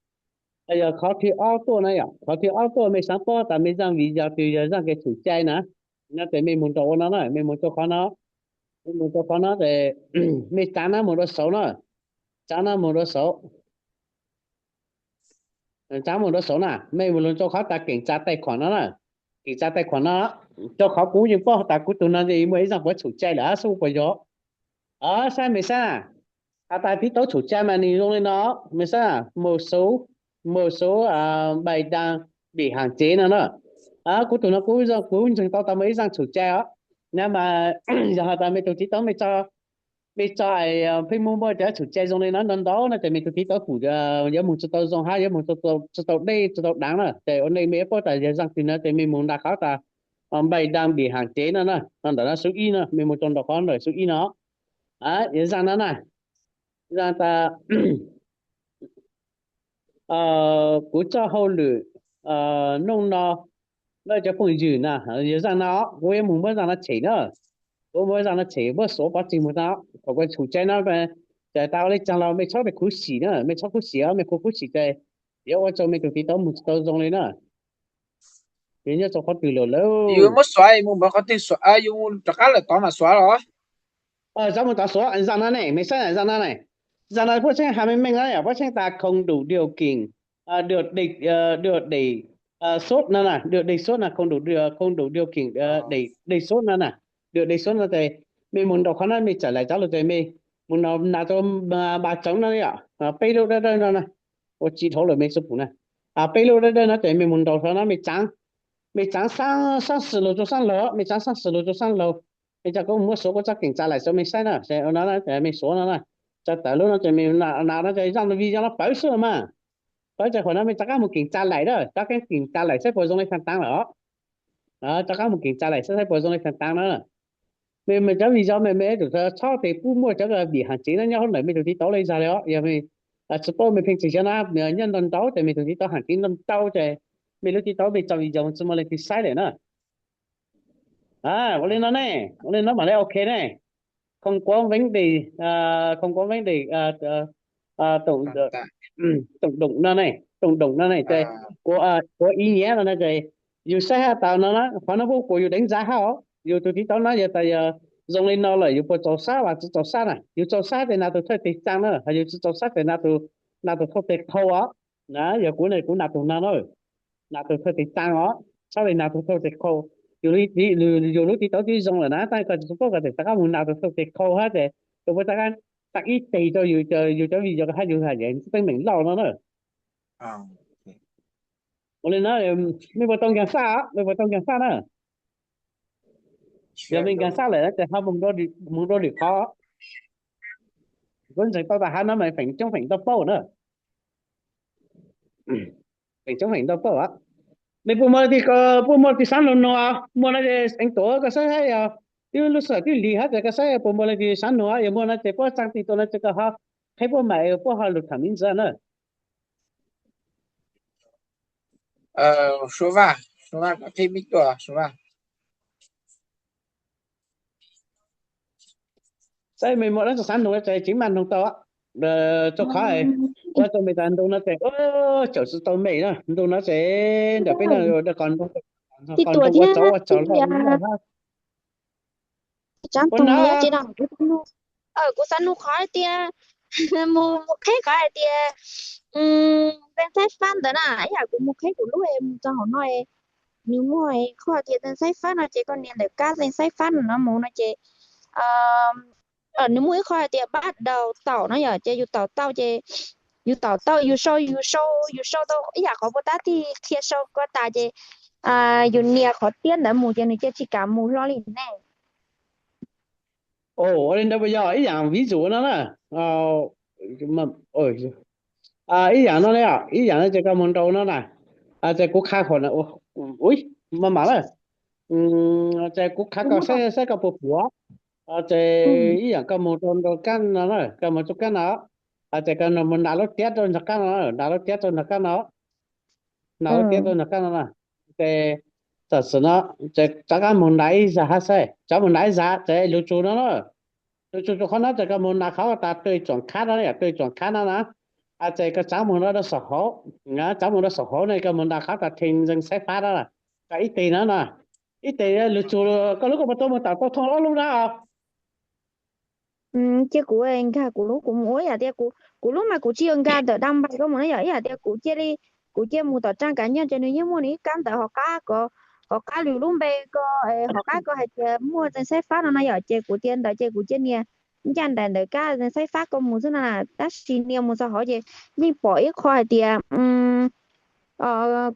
Yog qhov thib ob tuaj na yom, qhov thib ob tuaj mej xaav paub tas mej zaaj vim yog twg yog zaaj kev txhaum cai na, no ces mej moog nrau ua no na, mej moog rau qhov no, mej moog rau qhov no ces mej tsav nab moog rau saud na, tsav nab moog rau saud, tsav moog rau saud na, mej moog lug rau qhov tas kiểm tra tài khoản no na, kiểm tra tài khoản no, rau qhov kuv yeej paub tas kuv tug no muaj ib zaaj puav txhaum cai lawm xwb puas yog. Saib mej saib na, has tas tiv tauv txhaum cai mas nws zoo li no, mej saib na, một số, một số bài đăng bị hạn chế no na. Kuv tug no kuv, kuv ntseeg tau tas muaj ib zaaj txhaum cai os. No mas yog has tas mej tug tiv tauv mej tso, mej tso Facebook muaj cov txhaum cai zoo li no ntau ntau no ces mej tug tiv tauv kuj yuav moog tsi tau zoo hab yuav moog tsi tau deb tsi tau daav na. Ces ua ntej mej yuav paub tas yog zaaj twg no ces mej moog nrau qhov tas bài đăng bị hạn chế no na, ntawm no số ib no, mej moog rau nrau qhov ntawm số ib no. Yog zaaj no na, zaaj tas kuv txoj hauj lwm hnub no, lawv cov phooj ywg na, yog zaaj no, kuv yuav moog muab zaaj no tshem na, kuv muab zaaj no tshem muab xuav pov tseg moog no, thaum kuv txhaum cai no, ces tas ua le caag los mej txhob khuv xim na, mej txhob khuv xim os, mej khuv, khuv xim ces yuav ua rau mej tug tiv tauv moog tsi tau zoo li na. Yus nyob rau qhov twg lawm lauj? Yus muab xuav mus npaum qhov twg xuav, yus rov qab lawm tod mas xuav los? Tov mus tov xuav, zaaj no ne, mej saib zaaj no ne. Zaaj no puab tseem has meej meej na yom, puab tseem tas không đủ điều kiện, được đề, được đề xuất no na, được đề xuất no, không đủ điều, không đủ điều kiện để đề xuất no na, được đề xuất no ces mej moog nrau qhov no mej txawm lais cov lug ces mej moog nrau nag rau ba tsoov no yom, peb lub dawb dawb no na, ua tsis dhau lawm mej tsi pum na. Peb lub dawb dawb no ces mej moog nrau qhov no mej tsaav, mej tsaav saab xwm lug rau saab laug, mej tsaav saab xwm lug rau saab laug. Mej cov kuv muab xuav kuv txoj keem tsa laim rau mej saib na, mej xuav no na, tsa tawm lub no ces mej nrau no ces zaaj video no pawv xwb mas. Pawv ces qhov no mej rov qab mus keem tsa laim na, rov qab keem tsa laim saib puas zoo li phaj taav lawm os. Rov qab mus keem tsa laim saib saib puas zoo li phaj taav na. Mej, mej cov video mej, mej txhob tes pub muaj cov bim haam cev no nyob hauv ntawm mej tug tiv tauv le zag li os. Yog mej tsi paub mej pheej tseem xyov na, nyob ntau ntau ces mej tug tiv tauv haam cev ntau ntau ces mej lub tiv tauv mej tso video tsi muaj leej twg saib lawm na. Ua li no ne, ua li no mam li ok ne. Không có vấn đề, không có vấn đề, tồn, tồn đọng no ne, tồn đọng no ne ces có ý nghĩa no ne ces yus saib hab tau no na, qhov no puab kuas yus deev ntxa hab os, yus tug tiv tauv no yog tas yog zoo li no lawm yus puas txaus sab los tsi txaus sab na, yus txaus sab ces nag tug thawj tes tsaa na, yus tsi txaus sab ces nag tug thawj tes khau os. Na yog kuv ne kuv nag tug no na, nag tug thawj tes tsaa os, txhob li nag tug thawj tes khau. Yus lub tiv tauv twb zoo lawm na, tab koj tsi paub koj tseem rov qab mus nag tug thawj tes khau hab ces tus puab rov qab tag ib teg rau yus, yus cov video hab yus hais tias teeb meem loj no na. Ua li no, mej puas tau nkaag sab, mej puas tau nkaag sab na? Yog mej nkaag sab lawm ces ho moog dua lwm qhov. Kuv ntseeg tau tas hab no mas feem coob feem tau paub na. Feem coob feem tau paub. Mej puas muaj leej twg, puas muaj leej twg saab lug nug, muaj no ces eev tuam koj saib hab yog twb lub sij hawm twb lig hab ces koj saib puas muaj leej twg saab nug, yog muaj no ces puab tsaa tes tuaj no ces koj ho qheb puab mas puab ho lug tham miv ntxwv na. Suav Vaj, Suav Vaj, qhib miv tuaj Suav Vaj. Tab me muaj dab tsi xav nug ces tsis mam nug tau. Rau qhov ua tau me tas ntu no ces caum tsis tau me na, ntu no ces ntawm peb no rau qhov ntu, qhov ntu ua tsov ua tsov loj loj hab. Kuv xav nug qhov hais tias, mus mus qheb qhov hais tias Zeej Xaib Fab ntawd na, ib yam kuv mus qheb kuv lub mus txog hauv no, nws muaj qhov hais tias Zeej Xaib Fab no ces koj nias ntawm kab Zeej Xaib Fab no mus no ces nws muaj ib qho hais tias pab daus taum no yom, ces yus taum tau ces yus taum tau yus sau, yus sau, yus sau tau ib yam qhov puas tab tig qhia sau ko tas ces yus nias qhov tiab ntawd mus ces nws cia tsis kam mus hlo li ne. Ua li ntawd puas yog ib yam vis zum no na? Ib yam no, ib yam no ces koj mus nraud no na, ces kuv qha, maj mam lawm, ces kuv qha koj saib koj puas puav. Ces ib yam koj mus rau nraud kab no, koj mus rau kab no, ces koj mus nram lub tiab rau nram kab no, nram lub tiab rau nram kab no, nram lub tiab rau nram kab no na. Ces tam sim no ces rov qab mus nram ib zag hab xwb, rov mus nram ib zag ces lug tsus no na. Lug tsus rau qhov no ces koj mus nram qhov tas tw tsoom khab no, yog tw tsoom khab no na, ces koj txav mus rau saum hauv, txav mus rau saum hauv ne koj mus nram qhov tas theej Zeej Xaib Fab no, koj ib teg no na, ib teg lug tsus, koj lub koj puas tau mus tom tau thooj ob lub na? Cia kuv nkag kuv lub, kuv mus ua ib yam tias kuv lub mas kuv tsis yog nkag ntawm dab npais koj mus na yom, ib yam tias kuv cia li, kuv cia mus tom Raj Kav Nyeej ces nws yeej muaj nws ib kab ntawv hauv qab ko, hauv qab lwm lub npe ko, hauv qab ko hais tias muaj Zeej Xaib Fab no no yom, ces kuv tias ntawd ces kuv cia nias ncaj nraim ntawm kab Zeej Xaib Fab ko mus xwb na, tab sis nias mus txog hauv ces yeej pom ib qho hais tias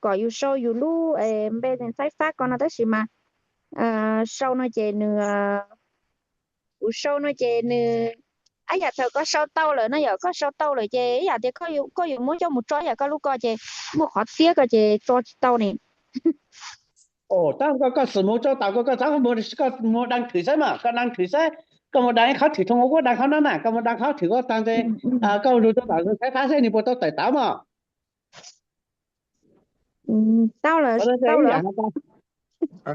kom yus sau yus lub npe Zeej Xaib Fab ko no tab sis mas sau no ces nws, kuv sau no ces nws, ib yam thaum koj sau tau lawm no yom, koj sau tau lawm ces ib yam tias koj yuav muab coj mus tso ib yam koj lub ko ces muaj qhov tiab ko ces tso tsis tau ne. Tab koj xum mus tso tom ko, koj txhob mus, koj mus đăng thử saib mas, koj đăng thử saib, koj mus đăng ib qhov thử thooj ua kuv đăng qhov no na, koj mus đăng qhov thử ko tag ces koj lug rau tom Zeej Xaib Fab saib nws puas tau tawm tau mas. Tau lawm, tau lawm.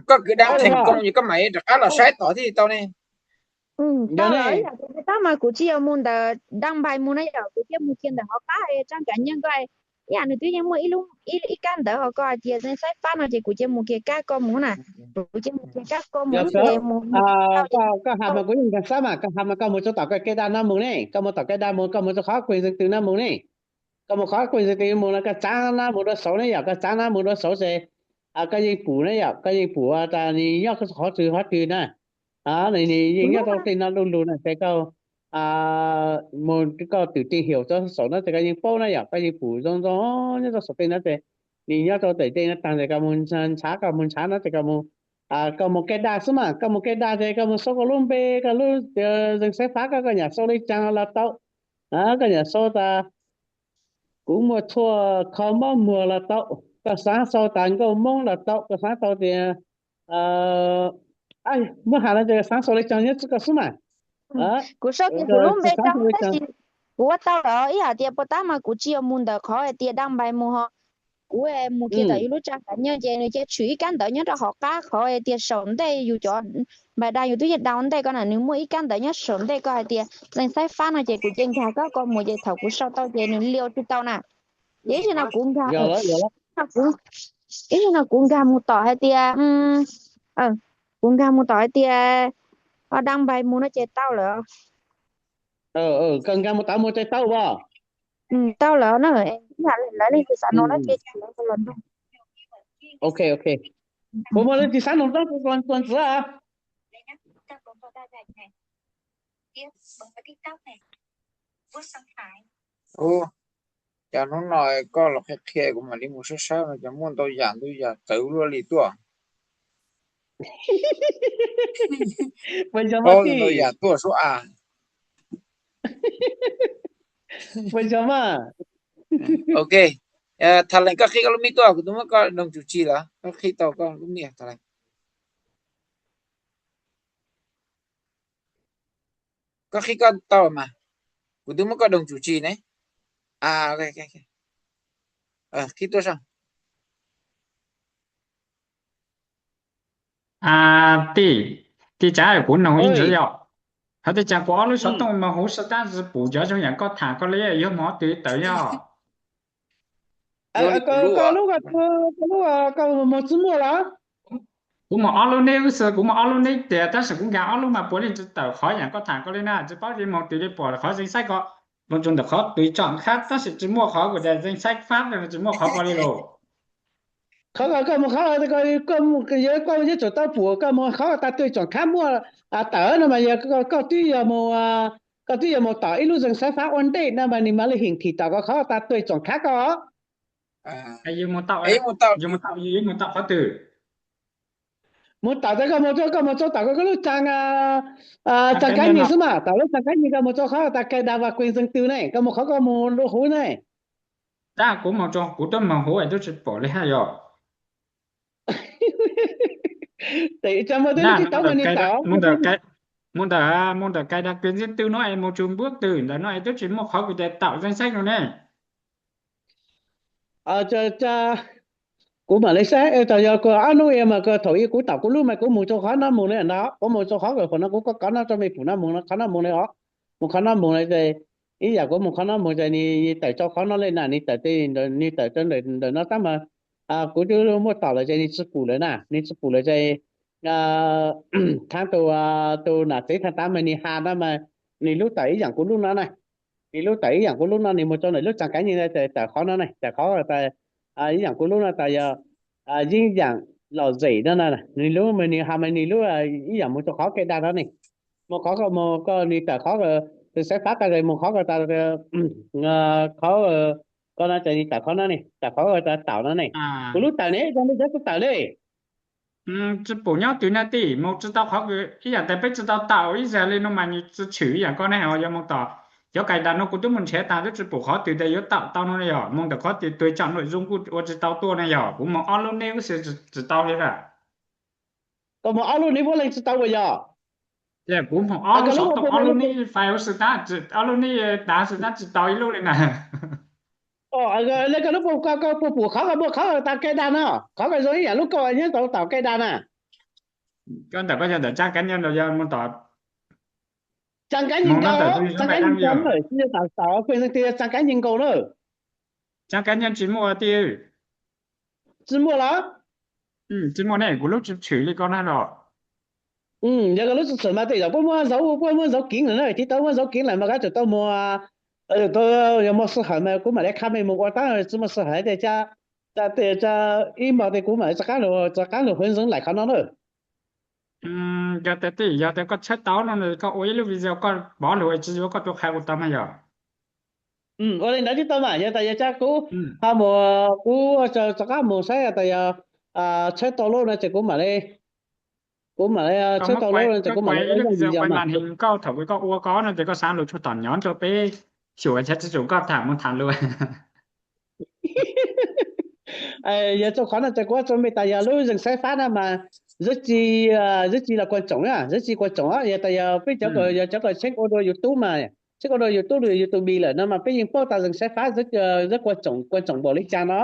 Koj kwv đăng thành công ces koj mam rov qab los saib tom thiaj tau ne. Tau lawm, ib yam kuv tab mas kuv tsis yog mus ntawm dab npais mus na yom, kuv cia mus kiag ntawm hauv qab Raj Kav Nyeej ko, ib yam nws twb yeej muaj ib lub, ib kab ntawv hauv ko hais tias Zeej Xaib Fab no ces kuv cia mus kiag kab ko mus na, kuv cia mus kiag kab ko mus ces mus. Koj has mas kuv yeej nkag xav mas, koj has mas koj mus rau tom koj kev dab no mus ne, koj mus tom kev dab mus, koj mus rau qhov quyền riêng tư no mus ne. Koj mus qhov quyền riêng tư mus no koj txav na mus rau saud ne yom, koj txav na mus rau saud ces koj yeej pum ne yom, koj yeej pum tas nws nyob qhov twg qhov twg na. Nws yeej nyob rau tej no lug lug na ces koj mus koj tìm hiểu rau saum no ces koj yeej paub na yom, koj yeej pum zoo zoo nyob rau saum tej no ces nws nyob rau tej tej no tag ces koj mus ntshav, koj mus ntshav no ces koj mus, koj mus kev dab xwb mas, koj mus kev dab ces koj mus sau koj lub npe, koj lub Zeej Xaib Fab, koj koj nyam sau li cas los tau. Koj nyam sau tas kuv muaj tshuaj kho mob muag los tau, koj xav sau tas nkauj Hmoob los tau, koj xav tau tias muab has no ces xav sau li cas nyob rau koj xwb mas. Kuv sau tias kuv lub npe rau tab sis kuv ua tau lawm, ib yam tias puas tab mas kuv tsis yog mus ntawm qhov hais tias dab npais mus ho. Kuv mus kiag tom yus lub Raj Kav Nyeej ces nws cia tshwm ib kab ntawv nyob rau hauv qab qhov hais tias saum ntej yus cov npais dab yus twb yeej dab ua ntej ko na, nws muaj ib kab ntawv nyob saum ntej ko hais tias Zeej Xaib Fab no ces kuv cia nkag kab ko mus ces thaum kuv sau tau ces nws liu tsis tau na. Ces ib zaug no kuv nkag, ib zaug no kuv nkag mus tom hais tias, kuv nkag mus tom hais tias dab npais mus no ces tau lawm. Koj nkag mus tom mus ces tau as? Tau lawm na, ib yam lawv leej twg xav nug no ces tsis los nug. Ok, ok. Puas muaj leej twg xav nug dab tsi tuaj ntxiv? Ua cas hnub no koj los qhia qhia kuv mam li mus saib saib no ces muaj ntau yam ntau yam txawv luaj li tuaj. Puas yog mas tij? Ntau yam tuaj suab a. Puas yog mas? Ok, Thas Lees, koj qhib koj lub mic tuaj, kuv twb muab koj đồng chủ trì lawm, koj qhib tau koj lub mic Thas Lees. Koj qhib koj tau mas, kuv twb muab koj đồng chủ trì ne. Qhib tuaj saib. Tij, tij Tsav, kuv nug ib ntsis yom. Hais tias cas kuv ob lub xov tooj moog huv xwb tab tsis pum cov zoo yam koj tham ko li, yog moog qhov twg tawm yog? Koj lub, koj lub, koj moog tsis muaj los? Kuv moog ob lub nib xwb, kuv moog ob lub nib tiag tab sis kuv nkag ob lub mas puav leej tsis tawm qhov yam koj tham ko li na, tsis paub moog twg li pum qhov zeej xaib ko, moog tsuas ntawm qhov tw tsom khab tab sis tsis muaj qhov kuv tias zeej xaib fab tsis muaj qhov ko li los. Qhov ko koj moog qhov, koj yuav tsum tau pum koj moog qhov tag tw tsom khab muaj tawm no mas yog koj twb yog moog, koj twb yog moog tom ib lub zeej xaib fab ua ntej no mas nwg mam li hiển thị tom koj qhov tag tw tsom khab koj. Yog moog tau, yog moog tau qhov twg? Moog tom tas koj moog, koj moog tso tom koj lub trang, trang cá nhân xwb mas, tom lub trang cá nhân koj moog tso qhov tas cài đặt và quyền riêng tư ne, koj moog qhov koj moog lub huv ne. Tab kuv moog tso, kuv twb moog huv es twb tsis pum li hab yog. Tes ua cas moog tib tau nwg tawm, moog ntawm, moog ntawm cài đặt quyền riêng tư no es moog tsuas npuab twg ntawm no es twb tsis muaj qhov kuv tias tawm zeej xaib no ne. Kuv mam li saib tas yog koj ob nub mas koj thaum ub kuv tom kuv lub mas kuv moog tso qhov no moog li no, kuv moog tso qhov koj huv no kuv kov kov no tso mej pum no moog qhov no moog li os. Moog qhov no moog li ces ib yam kuv moog qhov no moog ces nwg tawm tso qhov no li na, nwg tawm, nwg tawm tso ntawm no tab mas kuv twb muab tom lawm ces nwg tsis pum lawm na, nwg tsis pum lawm ces thaab tus, tus nam tsev thaab tav mas nwg has no mas nwg lub tawm ib yam kuv lub no na. Nwg lub tawm ib yam kuv lub no, nwg moog tso ntawm lub trang cá nhân tawm qhov no ne, tawm qhov ib yam kuv lub no tas yog dính dạng lỏng lẻo no na, nwg lub mas nwg has mas nwg lub ib yam moog tso qhov cài đặt no ne. Moog qhov koj moog koj nwg tawm qhov zeej xaib fab tas moog qhov koj tas, qhov ko no ces nwg tawm qhov no ne, tawm qhov koj tas tawm no ne. Kuv lub tawm ne, koj lub tawm tawm ne. Tsis pum nyob twg na tij, moog tsis tau qhov, ib yam tas peb tsis tau tawm ib zag li no mas nwg tsis tshwm ib yam koj ne, yog moog tom cov cài đặt no kuv twb moog nrhiav tas twb tsis pum qhov twg tas yuav tawm tau no ne, yog moog ntawm qhov tias tw tsom nội dung kuj ua tsis tau tuaj ne, yog kuv moog ob lub nib xwb tsis tau li lawm. Koj moog ob lub nib puab leej tsis tau ua yog? Kuv moog ob lub xov tooj ob lub nib fais xwb tab, ob lub nib tav xwb tab tsis tau ib lub li na. Le koj lub puab, koj puab pum qhov koj muaj qhov tas cài đặt no, qhov koj zoo ib yam lub koj nyob tau tom cài đặt na. Koj ntawm koj yog ntawm trang cá nhân los yog moog tom trang cá nhân nkaus, trang cá nhân nkaus na, tsis yog tom, tom quyền riêng tư, trang cá nhân nkaus na. Trang cá nhân tsis muaj tij. Tsis muaj los? Tsis muaj ne, kuv lub tsis tshwm li koj na los. Yog koj lub tsis tshwm mas tej zaum puab muab dấu, puab muab dấu kín lawm na, tib tau muab dấu kín lawm mas koj tsum tau muag, yog muaj sij hawm mas kuv mam li qha mej moog ua tab tsis muaj sij hawm ces, ib hmo tes kuv mam li rov qab lug hướng dẫn laim qhov no na. Yog tias tij, yog tias koj tshawb tau no koj ua ib lub video koj pov lug tsis yuav koj tuaj qha kuv tau mas yog. Ua li ntawd tib tau mas yog tas yog tsab kuv ho mus, kuv rov qab mus saib tas yog tshawb tau lub no ces kuv mam li, kuv mam li tshawb tau lub no ces kuv mam li ua ib lub video mas. Koj thaum koj ua koj no ces koj xaav lug tshuaj tom nyob rua peb xyuas, tsis tsum koj tham mus tham lug. Yog rua qhov no ces kuv ua rua mej tas yog lub zeej xaiv fab na mas rất chi, rất chi là quan trọng na, rất chi quan trọng yog tas yog peb cov kws yog cov kws check ua dua YouTube mas, check ua dua YouTube, YouTube lawm no mas peb yeej paub tas zeej xaiv fab rất quan trọng, quan trọng npaum li cas no.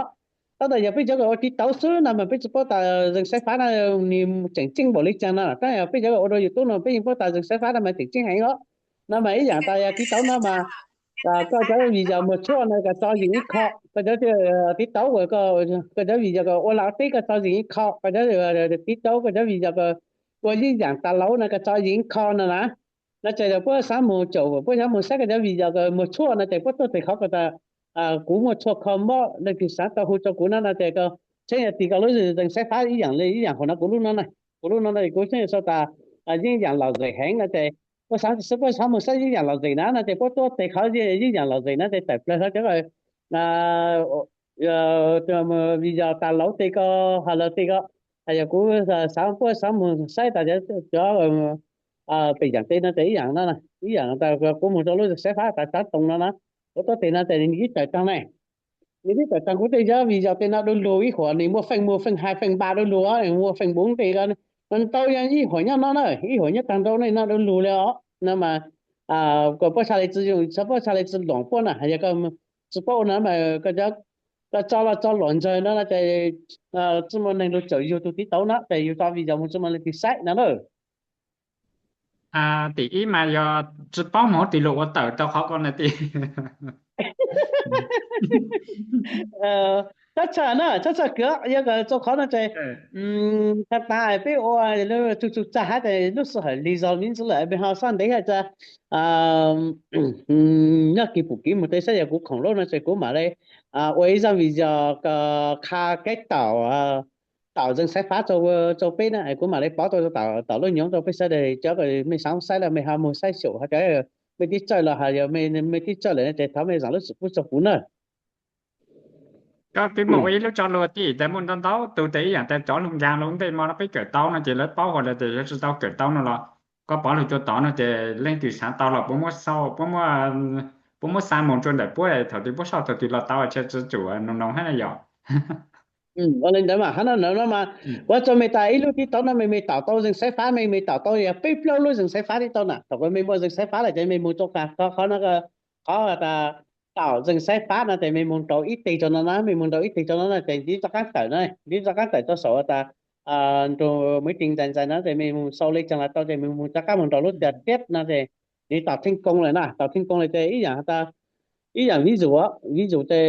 Tab sis yog peb cov kws ua TikTok xwb no mas peb tsis paub tas zeej xaiv fab no nws tseem ceeb npaum li cas no. Tab sis yog peb cov kws ua dua YouTube no peb yeej paub tas zeej xaiv fab no mas tseem ceeb heev os. No mas ib yaam tas yog TikTok no mas koj cov video muag tshuaj no koj tso yeej ib qho, koj cov TikTok, koj cov video koj ua laj teb koj tso yeej ib qho, koj cov TikTok koj cov video koj ua ib yaam tas laub no koj tso yeej ib qho no na. No ces puab xaav mus caum, puab xaav mus saib koj cov video koj muag tshuaj no ces puab tuaj tes qhov koj tas kuv muaj tshuaj kho mob, leej twg xaav tau hu rua kuv no no ces koj tsheb yog tis koj lub zeej xaiv fab ib yaam li ib yaam hauv no kuv lub no na. Kuv lub no no kuv tsheb sau tas yeej yaam lom zem heev no ces puab xaav, puab xaav mus saib yeej yaam lom zem na no ces puab tuaj tes qhov yeej yaam lom zem no ces tawm plawg hlo cov video tas laub tes koj, has lawv tes koj, has yog kuv xaav, puab xaav mus saib tas cov pem yaam tes no ces ib yaam no, ib yaam tas kuv mus rua lub zeej xaiv fab tas tsav toom no na, kuv tuaj tes no ces nws tib tawm taag ne. Nws tib tawm taag kuv tej cov video tes no du lug ib huam nws muaj feej muaj feej hais feej npa du lug, muaj feej npub tes ko, tau yog ib huam nyob no na, ib huam nyob taag nrau no du lug li os no mas, koj puab txhaj le tsi, puab txhaj le tsi loom puab na, yog koj tsi paub ua no mas koj tso los tso loom ntsawg no no ces tsi muaj neeg lug caum yug tug TikTok no ces yug tso video mus tsi muaj leej twg saib no na. Tim ib mas yog tsis paub mus hauv tim lus ua tawm rau qhov ko na tim. Tshaj tshaj na, tshaj tshaj kiag yog rau qhov no ces, tag tas peb ua tug tug tag hab ces lub sij hawm lig zog me ntsis lawm, peb ho sab ntev hab tas, nyob kis pum kiv mus tej saib yog kuv khoom lub no ces kuv mam li ua ib zaj video qha keb taum, taum zeej xaiv fab rau peb na, kuv mam li pov tau tom lub nyoov rau peb sawv daws cov mej xaav saib los mej ho mus saib xyaum hab cov mej tib txawj los hab yog mej tib txawj lawm no ces thov mej zaam lub txim pub rau kuv na. Koj twb muaj ua ib lub tso lug tim tas muaj ntau ntau tug tas ib yaam tas cov lug nkaag lub ntej mo no peb kawm tau no ces lawv paub hua lawm, tas yuav tsis tau kawm tau no los koj pov lug rua tod no ces leej twg xaav tau los puab muab xauj, puab muab xa mus rua ntawm puab, thaum twg puab xauj thaum twg los tau, tsis tsum noog noog hab na yom. Ua li ntawd mas hab no, no mas kuv tso mej tas ib lub tib taub no mej mej taum tau zeej xaiv fab, mej mej taum tau yog peb plaub lub zeej xaiv fab tib taub na. Thaum kws mej muaj zeej xaiv fab lawm ces mej mus rau qhov, qhov no, qhov tas taum zeej xaiv fab no ces mej mus nraud ib teg rau no na, mej mus nraud ib teg rau no na ces ntiv rov qaab tawm na, ntiv rov qaab tawm rau saum tas nrug maiv tees ntxais ntxais no ces mej mus sau le caag los tau ces mej mus rov qaab mus nraud lub tias tiab no ces nws taum theej koo lawm na, taum theej koo lawm ces ib yaam tas, ib yaam vis dụ, vis dụ ces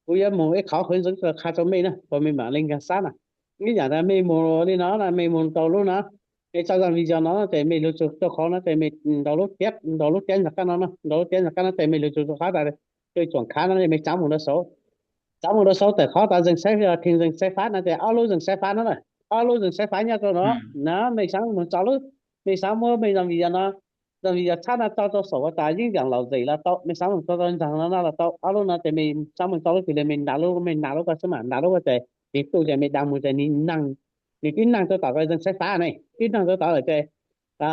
kuv yuav mus ib qhov hwv ntxwv qha rau mej na, kuas mej mam le nkaag sab na. Ib yaam tas mej mus li no na, mej mus rau lub no, mej tso zaj video no ces mej lug txug rau qhov no ces mej nraud lub tiab, nraud lub tiab nraag qaab no, nraud lub tiab nraag qaab no ces mej lug txug rau qhov tas tsuam khav no mej tsav mus rau saud, tsav mus rau saud tawm qhov tas zeej xaiv, theej zeej xaiv fab no ces ob lub zeej xaiv fab no na, ob lub zeej xaiv fab nyob rau no na, mej xaav mus tso lub, mej xaav muab mej zaj video no, zaj video tshab no tso rau saum tas yeeb yaam laum zem los tau, mej xaav mus tso rau nraag no no los tau, ob lub no ces mej xaav mus tso lub twg li mej ntaus lub, mej ntaus lub ko xwb mas, ntaus lub ko ces nws tuj ces mej da mus ces nws neeg, nws tib neeg rau tom zeej xaiv fab ne, tib neeg rau tod lawm ces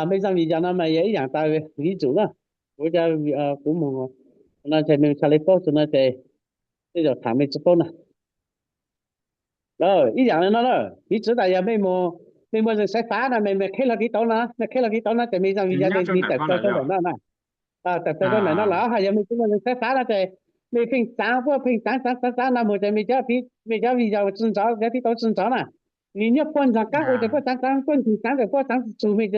mej zaj video no mas yog ib yaam tas vis dụ na, kuv, kuv mus no ces mej txhaj le paub txug no ces tej zaum thaam mej tsi paub na. Ib yaam le no na, piv txwv tas yog mej, mej muaj zeej xaiv fab na, mej, mej qheb lug tiv tauv no, mej qheb lug tiv tauv no ces mej zaj video no nws tawm plaws rau ntawm no na, tawm plaws rau ntawm no lawm. Ho yog mej tsi muaj zeej xaiv fab no ces mej pheej tsav, puab pheej tsav tsav tsav tsav no mus ces mej cov, mej cov video tsi nrov, cov tiv tauv tsi nrov na. Nws nyob puag nraag qaab ua ces puab tsav tsav, puab nraag qaab ces puab tsav tsi tsug mej,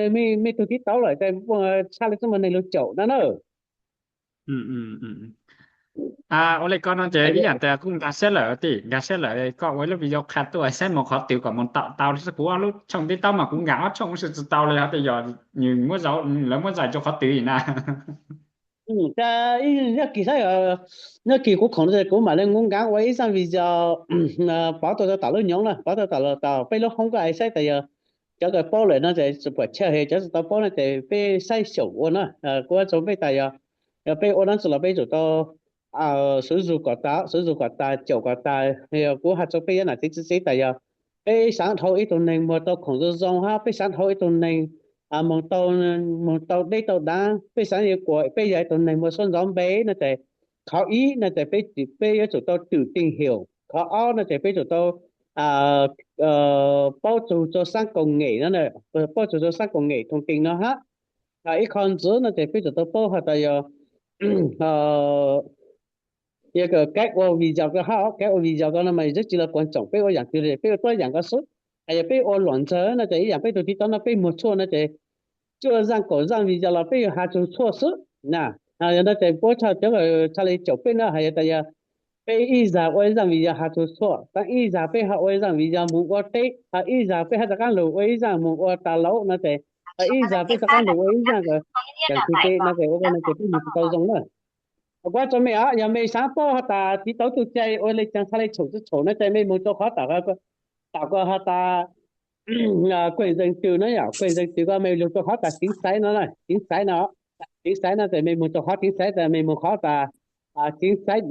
mej tug tiv tauv lawm ces txhaj le tsi muaj neeg lug caum no na. Ua le ko no ces ib yaam tas kuj nkag siab lawm tij, nkag siab lawm koj ua ib lub video qha tuaj saib mus qhov twg kom mus taum tau, kuv ob lub tshooj tiv tauv mas kuv nkag ob tshooj ua si tsi tau li, ho tej yog nws muab, lawv muab zais rua qhov twg na. Nyob kis saib, nyob kis kuv khoom no ces kuv mam le nkaag ua ib zaj video pov tau rau tom lub nyoov na, pov tau tom peb lub hoob koj saib tas yog cov kws paub lawm no ces tsi puam chawj, cov tsi tau paub no ces peb saib xyaum ua na. Kuv has rau peb tas yog, yog peb ua dlaab tsi los peb tsum tau xwv zug kom tas, xwv zug kom tas, caum kom tas. Yog kuv has rau peb cov nam txiv txiv txiv tas yog peb xaav dhau ib tug neeg muag tau khoom zoo zoo hab peb xaav dhau ib tug neeg moog tau, moog tau deb tau daav, peb xaav yuav kuas peb yog ib tug neeg muaj suab ntxov npe no ces qhov ib no ces peb, peb yuav tsum tau twm teej hium, qhov ob no ces peb tsum tau paub txug rua saab koom nyem no, paub txug rua saab koom nyem thooj teej no hab. Ib qho ntxiv no ces peb tsum tau paub has tas yog, yog kab ua video ko hab, kab ua video ko no mas zeb tsi los kuas tsoom peb ua yaam twg, peb ua tuab yaam ko xwb. Has yog peb ua luam ntsawg no ces ib yaam peb tug tiv tauv no peb muag tshuaj no ces cuaj zaaj kaum zaaj video los peb yuav has txug tshuaj xwb na. Yog no ces puab txhaj, cov txhaj le caum peb no has yog tas yog peb ib zag ua ib zaaj video has txug tshuaj, taab ib zag peb ho ua ib zaaj video moog ua teb, ho ib zag peb ho rov qaab lug ua ib zaaj moog ua tas laub no ces, ho ib zag peb rov qaab lug ua ib zaaj yaam twg teb no ces ua no ces peb moog tsi tau zoo na. Kuv has rua mej os, yog mej xaav paub has tas tiv tauv tug cai ua le caag txhaj le tshoom tsi tshoom no ces mej moog rua qhov tom ko has tas quyền dân sự no yom, quyền dân sự ko mej lug rua qhov tas chính sách no, chính sách no, chính sách no ces mej moog rua qhov chính sách tas mej moog qhov tas chính sách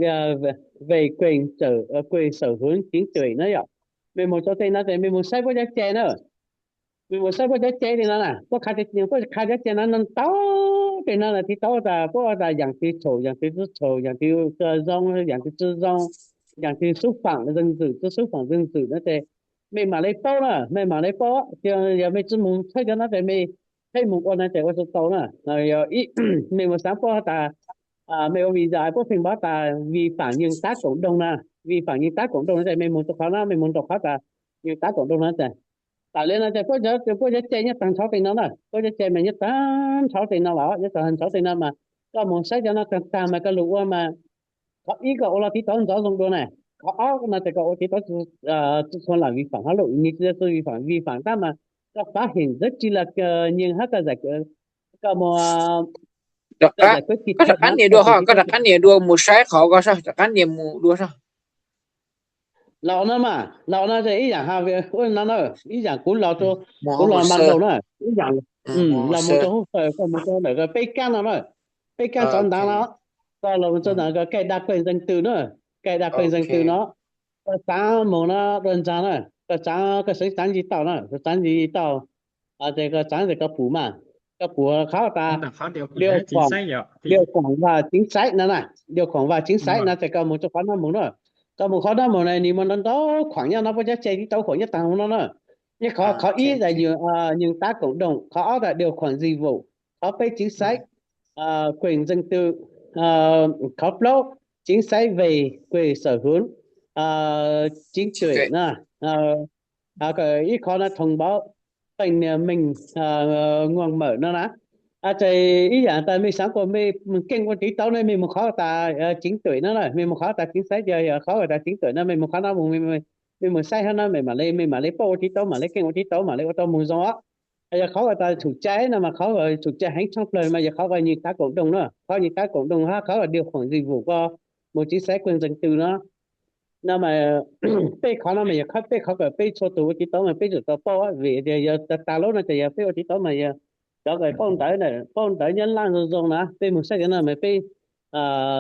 về quyền sở, quyền sở hữu trí tuệ no yom. Mej moog rua tej no ces mej moog saib puab cov cai na. Mej moog saib puab cov cai li no na, puab qha, puab qha cov cai no ntau tej no na, tiv tauv tas puab tas yaam twg tshoom, yaam twg tsi tshoom, yaam twg zoo, yaam twg tsi zoo, yaam twg xúc phạm danh dự, tsi xúc phạm danh dự no ces mej mam le paub na, mej mam le paub. Yog mej tsi moog txhawb cov no ces mej pheej moog ua no ces ua tsi tau na. Yog mej moog xaav paub tas mej ua video puab pheej paub tas vi phạm nguyên tắc cộng đồng na, vi phạm nguyên tắc cộng đồng no ces mej moog rua qhov no, mej moog rua qhov tas nguyên tắc cộng đồng no ces Tawm li no ces puab cov, puab cov cai nyob taag nrho tej no na, puab cov cai mas nyob taag nrho tej no los nyob taag nrho tej no mas koj moog saib cov no taag taag mas koj lug ua mas qhov ib koj ua lug tiv tauv ntxov zoo dua na, qhov ob no ces koj ua tiv tauv tsi tshua lam vi phạm pháp luật, nws tsi yog vi phạm, vi phạm tab mas koj phát hiện rất chi là nhiều hab koj giải, koj mus koj giải quyết kịp thời hab koj giải quyết kịp thời. Koj rov qab nias dua mus saib qhov koj sab, rov qab nias mus dua sab. Los no mas, los no ces ib yaam has ua no na, ib yaam kuv los, kuv los mas laus na, ib yaam los mus rau hauv, koj mus rau ntawm peb kab no na, peb kab tsov ntawd no, koj los mus rau ntawm cài đặt quyền riêng tư na, cài đặt quyền riêng tư no, koj txaav mus na, dua ntsaag na, koj txaav, koj seev txaav ntsis tau na, koj txaav ntsis tau, ces koj txaav ces koj pum mas, koj pum qhov tas điều khoản, điều khoản và chính sách no na, điều khoản và chính sách no ces koj mus rau qhov no mus na, koj mus qhov no mus na, nws muaj ntau ntau khoản nyob no, puab cov cai tiv tauv khoản nyob taag no na. Nyob qhov, qhov ib là nền tảng cộng đồng, qhov ob là điều khoản dịch vụ, qhov peb chính sách quyền riêng tư, qhov plaub chính sách về quyền sở hữu trí tuệ na, ib qhov no thông báo tên miền, nguồn mở no na. Ces ib yaam tas mej xaav kuas mej keej ua tiv tauv ne, mej mus qhov tas chính tuệ no na, mej mus qhov tas chính sách, yog qhov tas chính tuệ no mej mus qhov no, mej mus saib hab no mej mam li, mej mam li paub ua tiv tauv, mam li keej ua tiv tauv, mam li ua tau moog zoo os. Yog qhov tas chủ trương no mas qhov chủ trương heev tshaj plawg mas yog qhov nền tảng cộng đồng na, qhov nền tảng cộng đồng hab qhov điều khoản dịch vụ koj mus chính sách quyền riêng tư no. No mas peb qhov no mas yog peb qhov kws peb txhua tug ua tiv tauv mas peb tsum tau paub, vim tias yog tas lub no ces yog peb ua tiv tauv mas yog cov kws paub ntawv, paub ntawv Nyab Laj zoo zoo na, peb mus saib cov no mas peb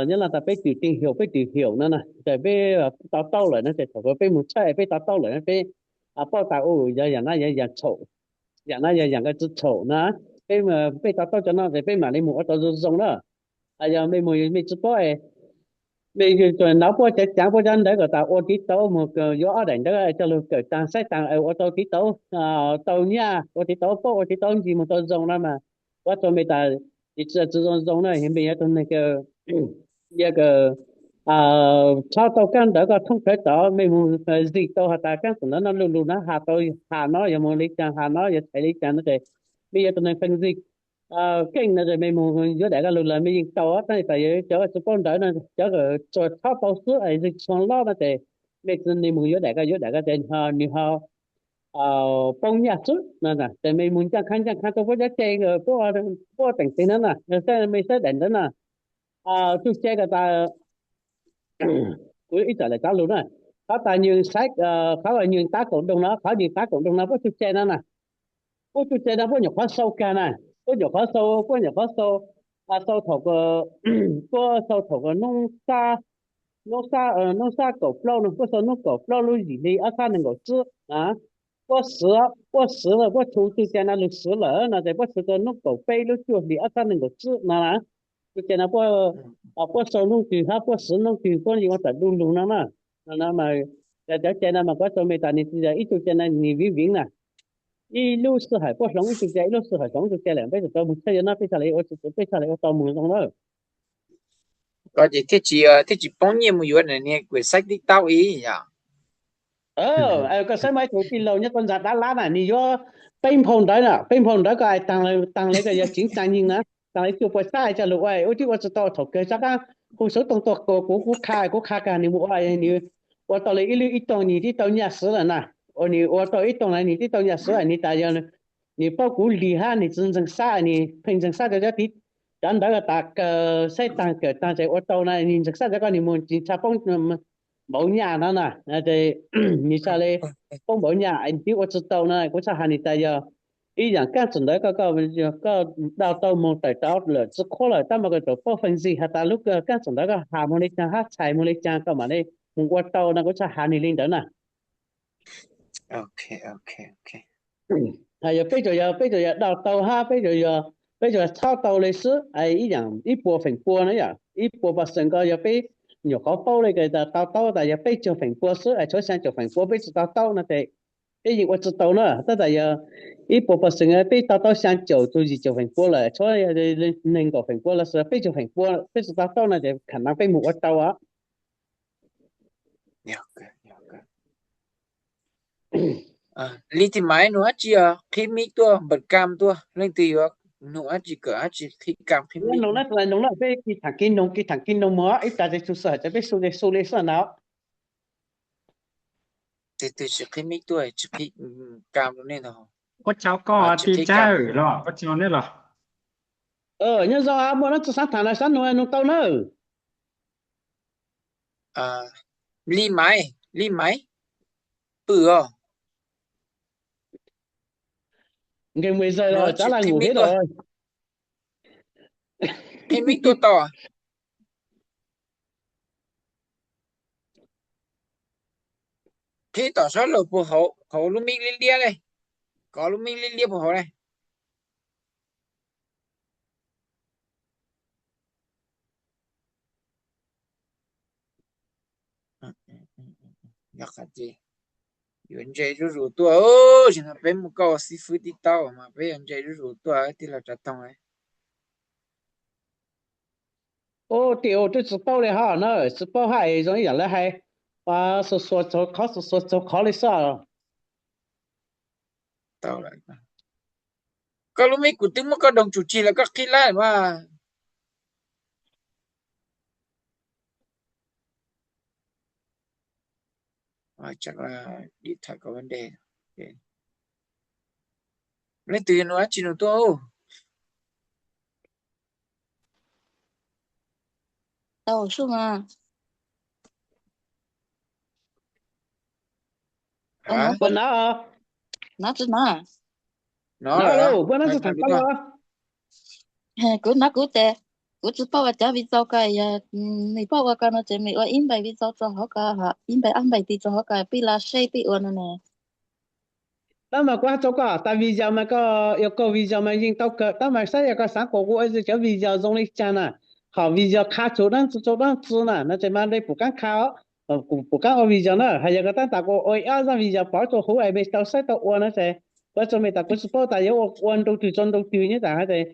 Nyab Laj tas peb tìm hiểu, peb tìm hiểu no na, ces peb to taub lawm no ces thaum kws peb mus tshawb peb to taub lawm no peb paub tas u yog yaam no yog yaam txhaum, yaam no yog yaam kws tsi txhaum na. Peb, peb to taub cov no ces peb mam li mus ua tau zoo zoo na. Yog mej mus mej tsi paub, mej nov puab cov caav, puab cov ntawv kom tas ua tiv tauv mus yuav ob daim ntawv coj lug kawm taag saib taag ua tau tiv tauv tau nyaj, ua tiv tauv paub, ua tiv tauv ntsis mus tau zoo no mas kuv txhua mej tas tsi tsi zoo zoo na, mej yog tug neeg kws, yog kws txhob tau kaab ntawv koj thoob plawg tod, mej mus zig tau has tas kaab ntawv no lug lug na, has tau, has no yog mus li caag, has no yog txhais li caag no ces mej yog tug neeg peeg zig keej no ces mej mus yuav daim koj lug lawm mej yeej tau, tab sis tas yog cov tsi paub ntawv no, cov kws tsuas txhob tau xwb, zig txhua lub no ces mej tsi mus yuav daim koj, yuav daim koj ces nws ho poob nyaj xwb no. Ces mej mus ncaaj khaaj ncaaj khaaj rau puab cov cai, puab teem teg no na, mej saib daim ntawv na, tug cai kom tas, kuv ib txwm lawm cov lug na, qhov tas nws saib, qhov nws tab kaum doog no, qhov nws tab kaum doog no puab tug cai no na, puab tug cai no puab nyuam qhuav sau kag na, puab nyuam qhuav sau, puab nyuam qhuav sau, sau thaum, puab sau thaum hnub, hnub, hnub xab kaum plaub no, puab sau hnub kaum plaub lub yim hli ob txhiab nees nkaum tsib na. Puab siv, puab siv lawm, puab txhua tug cai no lug siv lawm no ces puab siv rau hnub kaum peb lub cuaj hli ob txhiab nees nkaum tsib no na. Tug cai no puab sau hnub twg hab puab siv hnub twg puab yeej ua tawm du lug no na. Cov cai no mas kuv txhua mej tas nws tsi yog ib tug cai no nws viv viv na. Ib lub sij hawm puab hloov ib tug cai, ib lub sij hawm hloov ib tug cai lawm, peb txhaj tau mus tshaj yog no, peb txhaj le ua, peb txhaj le ua tau mus zoo na. Koj ces thiaj tsis, thiaj tsis poob nyiaj mus yuav niag quyển sách TikTok ib yam. Koj saib muaj ib tug tij laug nyob rau ntxa Dab Lab na, nws yuav peb nphau ntawv na, peb nphau ntawv koj hais taag le koj yog chính xác nhất na, taag le cuaj puas xab coj lug ua, ua tib ua tsi tau thaum kawg sab qaab hu xov tooj tuaj kuas kuv, kuv qha, kuv qha kag nws mus ua, nws ua tau le ib lub ib tooj nws tib tau nyaj siv lawm na. Ua nws ua tau ib tooj na nws tib tau nyaj siv, nws tas yog nws paub kuv lig hab nws tsi ntseeg xab, nws pheej ntseeg xab rau cov tiv, cov ntawv tas kawg, saib taag kawm taag ces ua tau na, nws ntseeg xab rau koj nws mus tsis ntshai poob npaum nyaj no na. Ces nws txhaj le poob npaum nyaj es nws twb ua tsi tau na, kuv txhaj has nws tas yog ib yaam kaab txug ntawd koj, koj, koj đào tạo mus tawm tod lawm tsi qhuab lawm tab mas koj txawm paub phân tích has tas lub kaab txug ntawd koj has mus li caag hab txhais mus li caag koj mam li mus ua tau no, kuv txhaj has nws li ntawd na. Yog peb tsuas yog, peb tsuas yog đào tạo hab peb tsuas yog, peb tsuas txhob tau le xwb, ib yaam ib puas feem pua na yom, ib puas percent ko yog peb nyuam qhuav paub le kws to taub tas yog peb caug feem pua xwb, tshuav xyaa caum feem pua peb tsi to taub no ces peb yeej ua tsi tau na. Tab tas yog ib puas percent peb to taub xyaa caum txug yim caum feem pua lawm, tshuav nees nkaum feem pua los sis peb caug feem pua peb tsi to taub no ces khả năng peb mus ua tau os. Li tim Maiv nug dab tsi os, qhib mib tuaj, npam kam tuaj, leej twg yuav nug dab tsi kawm dab tsi qhib kam qhib mib. Nug na, nug na, peb kis thaam kis noog, kis thaam kis noog mus ib plag ces txhua xwm ces peb su ces su li xwb na. Tus twg tsis qhib mib tuaj, tsis qhib kam rau nej ntag. Ua tsaug koj tij Tsab los, ua tsaug nej los. Nyob zoo, muaj dab tsi xav tham no xav nug nug tau nawb. Li Maiv, Li Maiv, pw os. Nkeeg mus zais los, Tsab Laj ngum thiab los. Qhib mib tuaj tos. Qhib tom sab laug puag hauv, hauv lub mib liab liab ne, kov lub mib liab liab puag hauv ne. Yuav ntse zuj zus tuaj, tsis no peb mus koj ua xib fwb tib taub mas peb yuav ntse zuj zus tuaj tij laug Tsav Toog. Ua tim ua twb tsis paub li hos na, tsis paub hais zoo ib yam li hais, xuas xuas txog qhov, xuas xuas txog qhov li xwb. Koj lub mib kuv twb muab koj doog tsum tsig los koj qhib lawm mas. Leej twg nug dab tsi nug tuaj? Kuv hnov kuv ces kuv tsis paub ua cov video ko, yog nws paub ua ko no ces nws ua ib npaim video rau hauv ko, ib npaim ob npaim ti rau hauv ko peb los seb peb ua no ne. Tab mas kuv hais rau koj, tas video mas koj yuav kaug video mas yeej tau kawm, tab mas saib yog koj xav kom kuv ua cov video zoo li cas na, hom video qha txhua dab tsi txhua dab tsi na no ces mas de pum qaab qha, pum qaab ua video na. Hos yog koj tab tas kuv ua ib ob zaj video pov rau huv es mej tau saib tau ua no ces kuv tso mej tas kuv tsis paub tas yuav ua ntu twg tso ntu twg nyob tas hais tias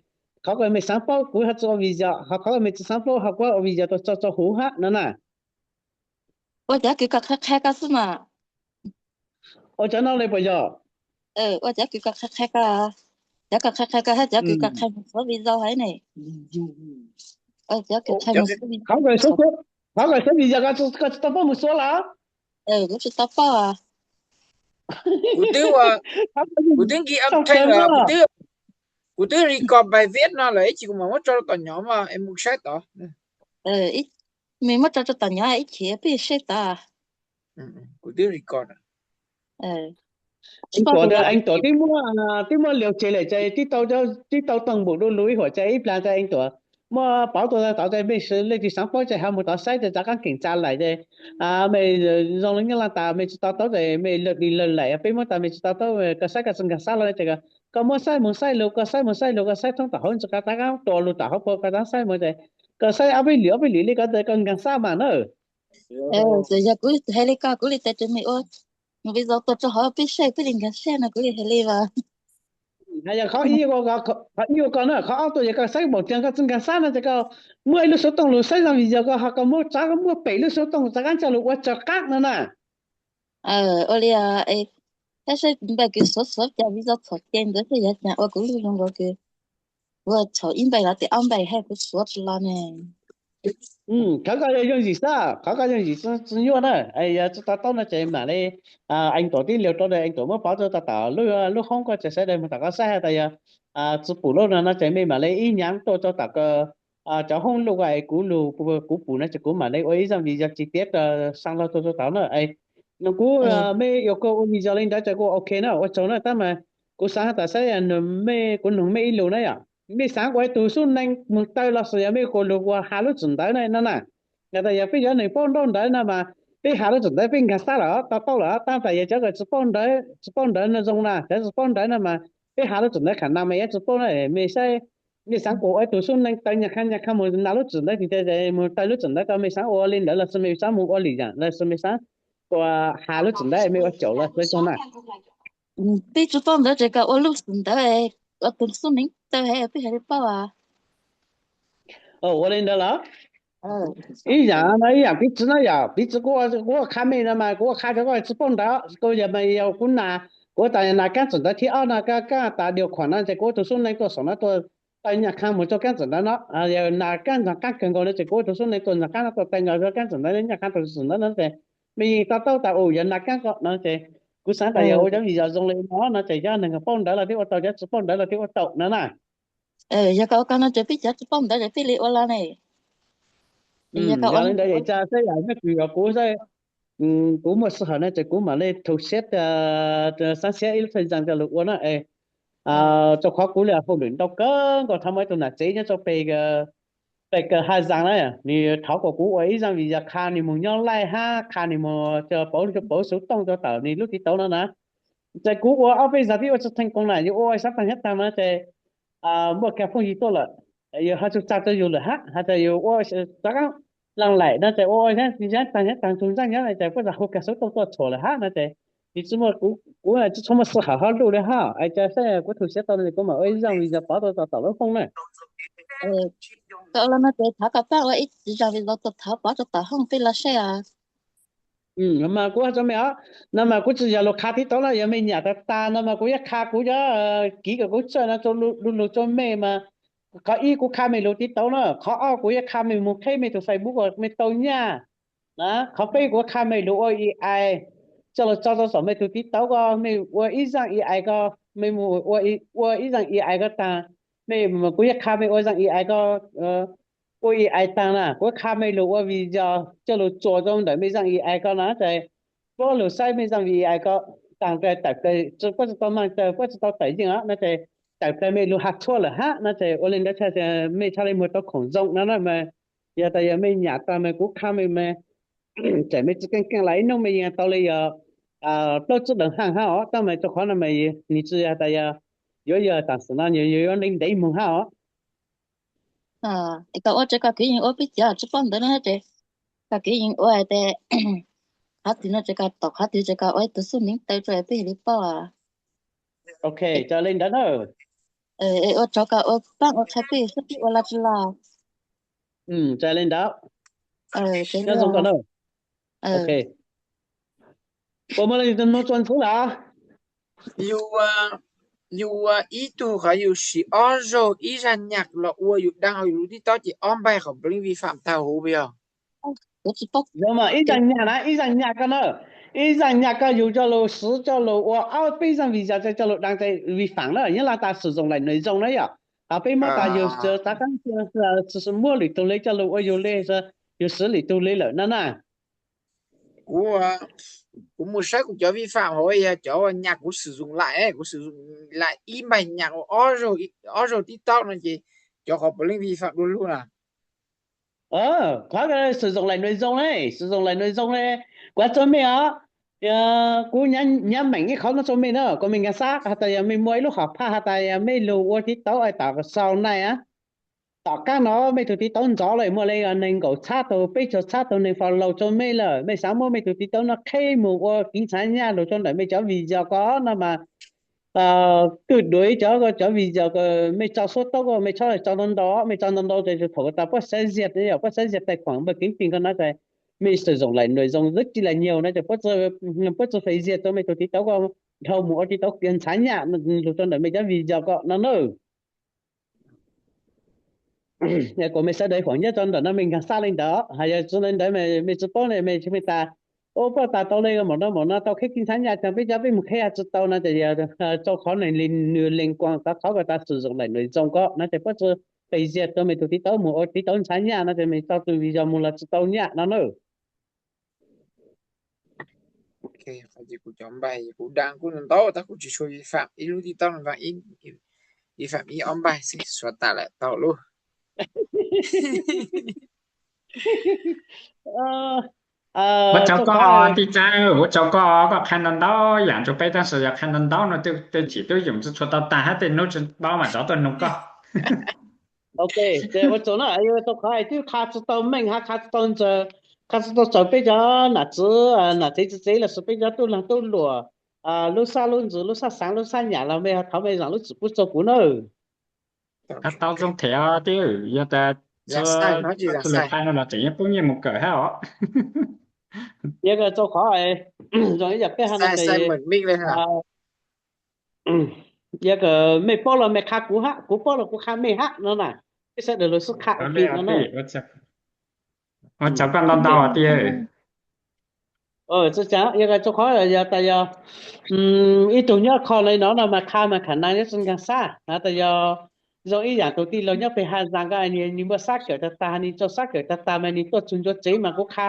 qhov koj mej xav paub kuv ho tsis ua video, ho qhov koj mej tsis xav paub ho kuv ua video tau tso rau huv hab no na. Ua cov kws koj qha qha ko xwb mas. Ua cov no li puas yog? Ua cov kws koj qha qha ko, cov koj qha qha ko hab cov kws koj qha mus suav video hab ne. Qhov koj suav video koj tsis tau paub mus suav los? Kuv tsis tau paub. Kuv twb, kuv twb nki, kuv twb record npaim viab no lawm ib chim kuv mam muab tso rau tom nyom mas es mus saib tod. Mej muab tso rau tom nyom ib chim peb saib tod. Kuv twb record. Eev Tuam, Eev Tuam twb muab, twb muab liaus tseg lawm ces tib tau tooj npum du lug ib huam ces ib plag ces Eev Tuam muab pauv tuaj tod ces mej leej twg xaav paub ces ho mus tod saib ces rov qaab keem tsa lawm ces mej zoo li nyab laaj tas mej tsis to taub ces mej lawm di lawm lawm, peb muab tas mej tsis to taub, koj saib koj tsi nkaag sab los ces koj muab saib mus saib lug, koj saib mus saib lug, koj saib thoob tom hauv ntsis koj rov qaab tua lug tom hauv paug koj rov saib mus ces koj saib ob peb lwm ob peb lwm li koj tes koj nkaag sab mas na. Yog kuv hais li koj kuv li tes ces mej ua mus video tuaj rau hauv peb saib peb li nkaag sab no kuv li hais li as. Yog qhov ib ua ko na, qhov ob tuaj yog koj saib npaum twg koj tsi nkaag sab no ces koj muab ib lub xuv tooj lug saib zaj video ko ho koj muab tsav koj muab pem lub xuv tooj rov qaab coj lug ua tsawg qaab no na. Ua li, saib saib npaum kws xuav xuav cas video txhaum ces ntawd saib yog cas ua kuv lub zoo nkaus kws ua txhaum ib npaim los tes ob npaim hab kuv xuav tsi los ne. Qhov ko yog yooj yim xwb, qhov ko yooj yim tsi nyuaj na, yog tsi to taub no ces mam li Eev Tuam tib liaus rau Eev Tuam muab pauv rau tom lub hoob ko ces sawv daws mus tom ko saib has tas yog tsi pum lub no no ces mej mam li ib nyaav tuaj rau tom cov hoob lug ko es kuv lug kuv pum no ces kuv mam li ua ib zaj video tsi tiab rau saab laug tuaj rau tod na. No kuv, mej yuav kuv ua video li ntawd ces kuv ok na, ua tsaug na tab mas kuv xaav has tas saib mej, kuv noog mej ib lus na yom, mej xaav ua ib tug xub neej moog taw los sis yog mej kuas lug ua has lub txim ntawv na no na. Yog tas yog peb cov neeg paub nrauj ntawv no mas peb has lub txim ntawv peb nkaag sab lawm to taub lawm, tab tas yog cov kws tsi paub ntawv, tsi paub ntawv no zoo na, cov tsi paub ntawv no mas peb has lub txim ntawv kham nas mas yuav tsi paub na. Mej saib, mej xaav kuas ua ib tug xub neej taw nyag khab nyag khab moog nas lub txim ntawv tes mus taw lub txim ntawv ko mej xaav ua li ntawd los sis mej xaav moog ua li yaam los sis mej xaav kuas has lub txim ntawv mej ua caum los xaav cog na. Peb tsi paub ntawv ces koj ua lub txim ntawv, ua tug xub neej taw has peb has li paub as. Ua li ntawd los? Ib yaam no ib yaam piv txwv no yog piv txwv kuv, kuv ua qha mej no mas kuv ua qha rau koj tsi paub ntawv, kuv yog mas yog kuv nas Kuv tas nas kab txawm ntawd thib ob no, kab kab tas diu khuam no ces kuv ua tus xub neej tuaj saum no tuaj taw nyaj qhab mus rau kab txawm ntawd no. Yog nas kab ntxog qab kawg nkaus no ces kuv ua tus xub neej tuaj ntxog qab no tuaj taw nkaus rau kab txawm ntawd nyaj qhab rau txawm ntawd no ces me yeej to taub tas u yog nas kab ko no ces kuv xav tas yog ua cov vim yog zoo li no no ces cov neeg paub ntawv los thiaj ua tau, cov tsis paub ntawv los thiaj ua tau no na. Yog koj ua koj no ces peb cov tsis paub ntawv ces peb li ua los ne. Yog li ntawd es tsa xwb yam nyob kws yog kuv, kuv muaj sij hawm no ces kuv mam li thau siab xav siab ib lub thaj zaj coj lug ua na. Rau qhov kuv li hauj lwm ntau kawg nkaus, thov muaj ib tug nam tsev nyob rau pem, pem kawg ha zaj na, nws thov kom kuv ua ib zaj video qha nws mus nyob laij hab qha nws mus pauv, pauv xuv tooj rau tom nws lub TikTok no na. Ces kuv ua ob peb zaj twb ua tsis theej koom na, yus ua sab taag hab taag no ces muaj kiag phooj ywg tuaj lawm, yus ho tsuas tsa rau yus lawm hab, has tas yus ua rov qaab laam laim no ces ua ua taag hab taag tug ntxaaj nyob ces puab tsa hu kiag xuv tooj tuaj txhuam lawm hab no ces nws tsis muaj, kuv tsis tshua muaj sij hawm hab luj li hab. Es ca saib kuv thau siab tau no kuv mam ua ib zaj video pov rau tom lub hooj na. Koj ua li no ces thov koj paab ua ib zaj video thov pov rau tom hooj peb los saib os. Mas kuv has rau mej os, no mas kuv tsis yog lug qha TikTok no, yog mej nyam tag tag no mas kuv yuav qha kuv cov kiv kom kuv txawj no rau lug rau mej mas qhov ib kuv qha mej lug TikTok no, qhov ob kuv yuav qha mej mus qheb mej tus Facebook mej tau nyaj na, qhov peb kuv qha mej lug ua AI coj lug tso rau saum mej tus TikTok ko, mej ua ib zaj AI ko, mej mus ua ib zaj AI ko taag, mej, kuv yuav qha mej ua zaj AI ko, ua AI taag na, kuv qha mej lug ua video coj lug txuas rau ntawm mej zaj AI ko na ces puab lug saib mej zaj AI ko taag, tawm plaws puab tsis tau maaj taw, puab tsis tau tawm yeej os no ces tawm plaws mej lug has txhua lawm hab no ces ua li ntawd mej txhaj le muag tau khoom zoo no na mas. Yog tas yog mej nyam tag mas kuv qha mej mas txawm mej tsis keej keej los ib nub mej yeej tau le yog plaub tsib deev haaj hab os, tab mas rau qhov no mas nws tsis yog tas yog yuav yog taam sim no yuav yuav ntev ntev moog hab os. Koj ua ces koj kwv yees ua peb cov tsis paub ntawv no ces koj kwv yees ua tes qhov twg no ces koj tau, qhov twg ces koj ua ib tug xub neej taw rau peb li paub. Ok, ca le ntawd na. Ua tsaug koj ua paab ua qha peb saib peb ua los tsis los. Ca le ntawd. Nyob zoo koj na. Ok. Puas muaj leej twg nug txuas ntxhuv lawm? Yus, yus ib tug qhov yus siv ob zaug ib zaj nyaj los ua yus dlaab hauv yus lub TikTok ces ob npaig qhov puav leej vi phạm tag huv puas yog? Yog mas ib zaj nyaj na, ib zaj nyaj ko na, ib zaj nyaj ko yus coj lug siv coj lug ua ob peb zaj video coj lug dlaab tes vi phạm na, nyob laj tas sử dụng lệch nội dung na yom. Qhov peb muab tas yus xav muab lwm tug le coj lug ua yus le, yus siv lwm tug le lawm na na. Kuv, kuv mus saib kuv cov vi phạm hauv yog cov nyaj kuv sử dụng lại, kuv sử dụng lại ib npaig nyaj ua ob zaug TikTok no ces cov qhov puav leej vi phạm du lug na. Qhov sử dụng lệch nội dung ne, sử dụng lệch nội dung ne, kuv has rua mej os, kuv nyav meem ib qhov no rua mej na kom mej nkaag xab, has tas yog mej muaj ib lub hom phaj has tas yog mej lug ua TikTok tom sau nai, tom qaab no mej tug TikTok ntxov lawm muaj le neeg nkaum txhab tug peb caug txhab tug neeg follow rua mej lawm, mej xav muab mej tug TikTok no qheb mus ua kev ntxhab nyaj lug rua ntawm mej cov video ko no mas, tuyệt đối cov, cov video ko mej tso suab taub ko mej txhob tso ntau ntau, mej tso ntau ntau ces thaum tas puab xaiv ziag, yog puab xaiv ziag tài khoản npawg kev pig ko na ces mej sử dụng lại nội dung rất chi là nhiều no ces puab tsi fais ziag rua mej tug TikTok ko dhau mus ua TikTok ntxhab nyaj lug rua ntawm mej cov video ko no na. Kuas mej sawv daws feem nyob rau ntawm no mej nkaag xab le ntawd, hos yog tsi le ntawd mej tsi paub ne mej tsi mej tas, u, puab tas tau le maum no maum no tau qheb kev ntxhab nyaj, tag peb cov peb mus qheb tsi tau no ces yog rau qhov nws liên quan txog qhov ko tas sử dụng lại nội dung ko no ces puab tsi fais ziag rua mej tug TikTok mus ua TikTok ntxhab nyaj no ces mej tso tug video mus los tsi tau nyaj no na. Kuv cov npaig kuv dlaab kuj ntau tab kuv tsi tshua vi phạm, ib lub TikTok vi phạm ib ob npaig xwb, suav tas lawm tau lub. Ua tsaug koj tij Txaab, ua tsaug koj, koj qha ntau ntau yam rua peb tab sis yog qha ntau ntau no tej chim tub yoom tsi tshua tau tag hab tej nub tsi paub mam rov tuaj nug koj. Ok, ua tsaug na, rua qhov twb qha tsi tau meej hab qha tsi tau ntxaws, qha tsi tau txaus peb cov nam txiv nam txiv txiv txiv los sis peb cov tub laag tub luam lub sab lub ntsws lub sab xaav lub sab nyam los mej thov mej zaam lub txim pub rua kuv na. Tau zoo them os tij, yog tas tsi lug qha no los tseem yeej poob nyiaj mus kawm hab os. Yog rua qhov zoo ib yam peb hab no ces Yog mej paub los mej qha kuv hab, kuv paub los kuv qha mej hab no na. Peb sawv daws los sib qha ua ke no na. Ua tsaug koj ntau ntau tiag. Yog rau qhov yog tas yog ib tug nyob kho li no no mas qha mas kham naj nyob tsis nkaag sab tas yog zoo ib yaam tus tij laug nyob peg Haj Zaas ko, nwg muaj sab kawm tag tag, nwg tau sab kawm tag tag mas nwg tuaj txug ntsuav tsev mas kuv qha,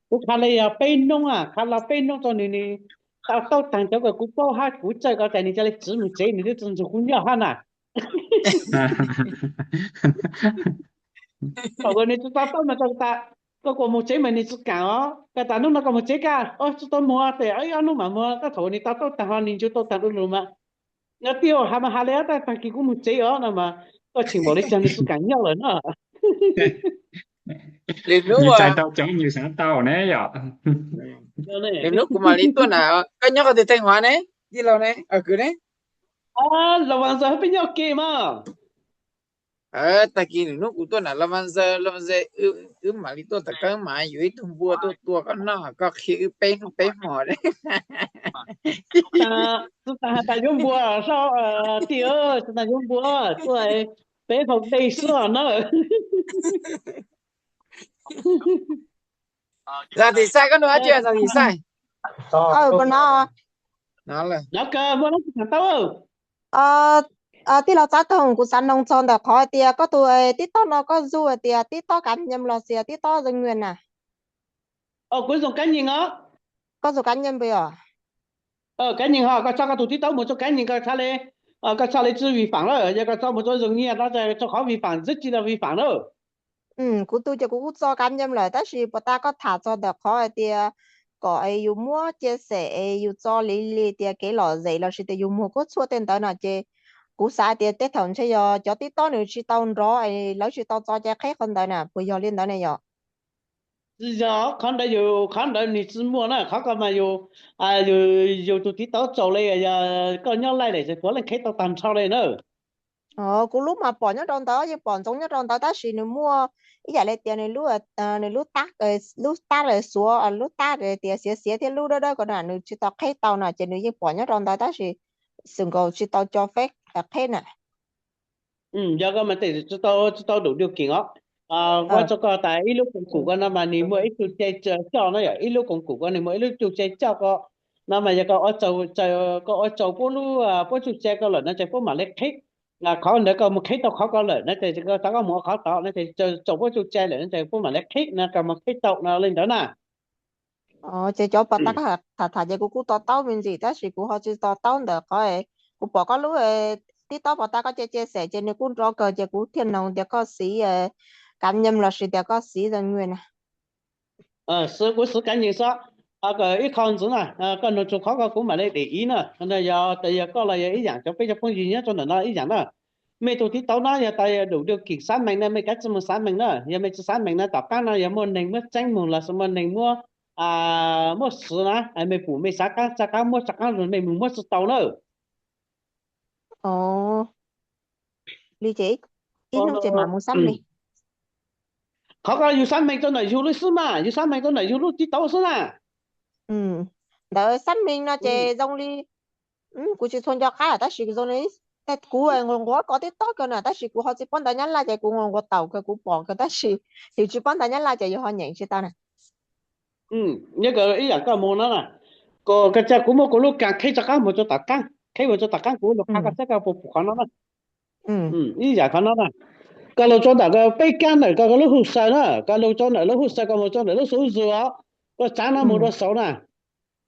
kuv qha le yog peb nub, qha los peb nub rau nwg, nwg tau taug cov kws kuv paub hab kuv txawj ko tas nwg ca le tsiv moog tsev, nwg tub tsi nrug kuv nyob hab na. Thaum uas nwg tsi tau taub mas koj tas, koj kuas moog tsev mas nwg tsi kaam os, koj tas nub no koj moog tsev koj, tsi tau moog tes ob nub mam moog, koj thaum uas nwg tau taub taag ho nwg ncu tau taag du lug mas, nyob tiag has mas has le tab tag kis kuv moog tsev os no mas, koj tseem npaum le caag nwg tsi kaam nyob lawm no. Lwm hnub tau cov nyuag xaav tau ne yom. Lwm hnub kuv mam li tuaj na, koj nyob qhov twg Theej Huav ne, tij laug ne, kwv ne? Los Vas Ntxawg peb nyob ke mas. Tag kis lwm hnub kuv tuaj na Los Vas Ntxawg, Los Vas Ntxawg, wb mam li tuaj tom koj mas yuav ib tug npua tuaj tua koj noj, koj qhia wb peb hnub peb hmo. Tsi tas has tas yuav npua, tij, tsi tas yuav npua, tuaj peb haus dej xwb os na. Zag Tim Xaij, koj nug dab tsi Zag Tim Xaij? Nov kawg muaj dab tsi tham tau? Tij laug Txab Toog, kuv xav noog txog ntawm qhov hais tias koj tus TikTok no koj zug hais tias TikTok cá nhân los sis TikTok Tây Nguyên na? Kuv zug cá nhân os. Koj zug cá nhân puas yog? Cá nhân ho koj tso koj tus TikTok mus rau cá nhân koj txhaj le, koj txhaj le tsi vi phạm lawm, yog koj tso mus rau Tây Nguyên no ces rau qhov vi phạm, rất chi là vi phạm lawm. Kuv tus ces kuv kuj tso cá nhân lawm, tab sis puas tas koj tham txog ntawm qhov hais tias kom yus muab chia sẻ es yus tso li li tias kev lom zem lossis tias yus muag kuab txhuaj tej ntawd no ces kuv xav tias tej thaum ntshe yog cov TikTok nws tsis tau nrov es lawv tsis tau tso cai qheb qhov ntawd na, puas yog li ntawd ne yom? Tsis yog, qhov ntawd yus, qhov ntawd nws tsis muaj na, qhov ko mas yus, yus tus TikTok tsaus li, yog koj nyob laij lawm ces puav leej qheb tau tag nrho li na. Kuv lub mas pom nyob rau ntawd, yeej pom ntsoov nyob rau ntawd, tab sis nws muaj ib yam li tias nws lub, nws lub tab, lub tab xuav, lub tab tias xiav xiav thiab lub dawb dawb ko na, nws tsis tau qheb tau no ces nws yeej pom nyob rau ntawd tab sis xwm nkaus tsis tau cho phép qheb na. Yog koj mas tej tsis tau, tsis tau đủ điều kiện os. Kuv hais rau koj tas ib lub koom kum ko no mas nws muaj ib tug cai coj no yom, ib lub koom kum ko nws muaj ib lub tug cai coj ko no mas yog koj ua tsaug, koj ua tsaug puab lub, puab tug cai ko lawm no ces puab mam li qheb. Qhov ntawd koj mus qheb tau qhov ko lawm no ces koj rov qab mus ua qhov tod no ces tsaug puab tug cai lawm no ces puab mam li qheb no, koj mus qheb tau no li ntawd na. Ces cov pos tas koj tham tham ces kuv kuj to taub me ntsis tab sis kuv ho tsis to taub ntawm qhov, kuv pom koj lub TikTok pos tas koj cai cai xeem ces nws kuj nrov kawg ces kuv thiaj noog tias koj xiv cá nhân lossis tias koj xiv Tây Nguyên na. Kuv xiv cá nhân xwb. Ib qho ntxiv na, koj nug txug qhov ko kuv mam li để ý na, yog tas yog koj los yog ib yam cov peb cov phooj ywg nyob rau ntawm no ib yam na. Mej tus TikTok no yog tas yog đủ điều kiện xác minh na mej kav tsij mus xác minh na, yog mej tsis xác minh na tom qab no yog muaj neeg muab txeeb moog lossis muaj neeg muab, muab xiv na, mej pum mej xav qaab txav qaab muab txav qaab lug mej mus muab tsis tau na. Li ces ib hnub ces mam mus xác minh. Qhov ko yug xác minh rau ntawm yug lub xwb mas, yug xác minh rau ntawm yug lub TikTok xwb na. Ntawd xác minh no ces zoo li, kuv tsis txhua nco qab tab sis zoo li kuv nquas nquas koj TikTok kawg na tab sis kuv ho tsis paub ntawv Nyab Laj ces kuv nquas nquas taus kawg kuv pom kawg tab sis yus tsis paub ntawv Nyab Laj ces yus ho nyeem tsis tau na. Nyob kawg ib yam koj mus no na, koj tsa kuv muab kuv lub kas qheb rov qab mus rau tom qaab, qheb mus rau tom qaab kuv lug qha koj saib koj puas pum qhov no na. Ib yam qhov no na, koj lug rau ntawm peb kab ntawm koj lub hu saw na, koj lug rau ntawm lub hu saw koj mus rau ntawm lub xuv zwm os, koj tsav no mus dua saud na,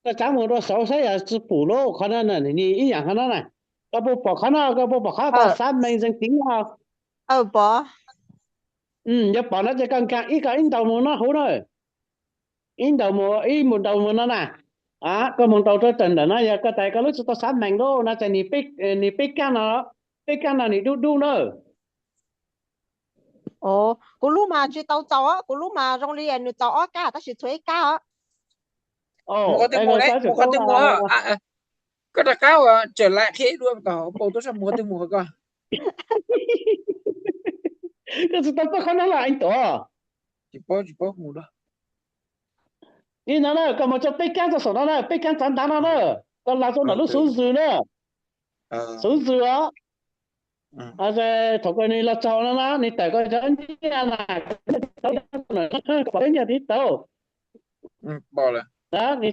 koj tsav mus dua saud saib yog tsis pum lub qhov no na, ib yam qhov no na, koj puas pom qhov no, koj puas pom qhov tas xác minh danh tính no? Pom. Yog pom no ces koj nkaag ib koj ib ntaus mus no huv na. Ib ntaus mus, ib mus ntaus mus no na. Koj mus ntaus rau ntawm no yog koj tas koj lub tsis tau xác minh lub no ces nws peb kab no, peb kab no nws dub dub na. Kuv lub mas tsis tau txaus, kuv lub mas zoo li nws txaus ob kab tab sis tshuav ib kab os. Mus qhov twg mus ne, mus qhov twg mus? Koj rov qab ua tseem laim qhib dua tom hauv paus tuaj saib mus qhov twg mus koj. Koj tsis tau paub qhov no los eev tuam. Tsis paub, tsis paub mus da. Ib no na, koj mus rau peb kab rau saum no na, peb kab tsav ntav no na, koj los rau ntawm lub xuv zwm na. Xub ntxwg os. Thaum kawg nws los txog no na, nws tawm koj cov nyiaj na, koj pom peb nyiaj tib tau. Nws tawm, koj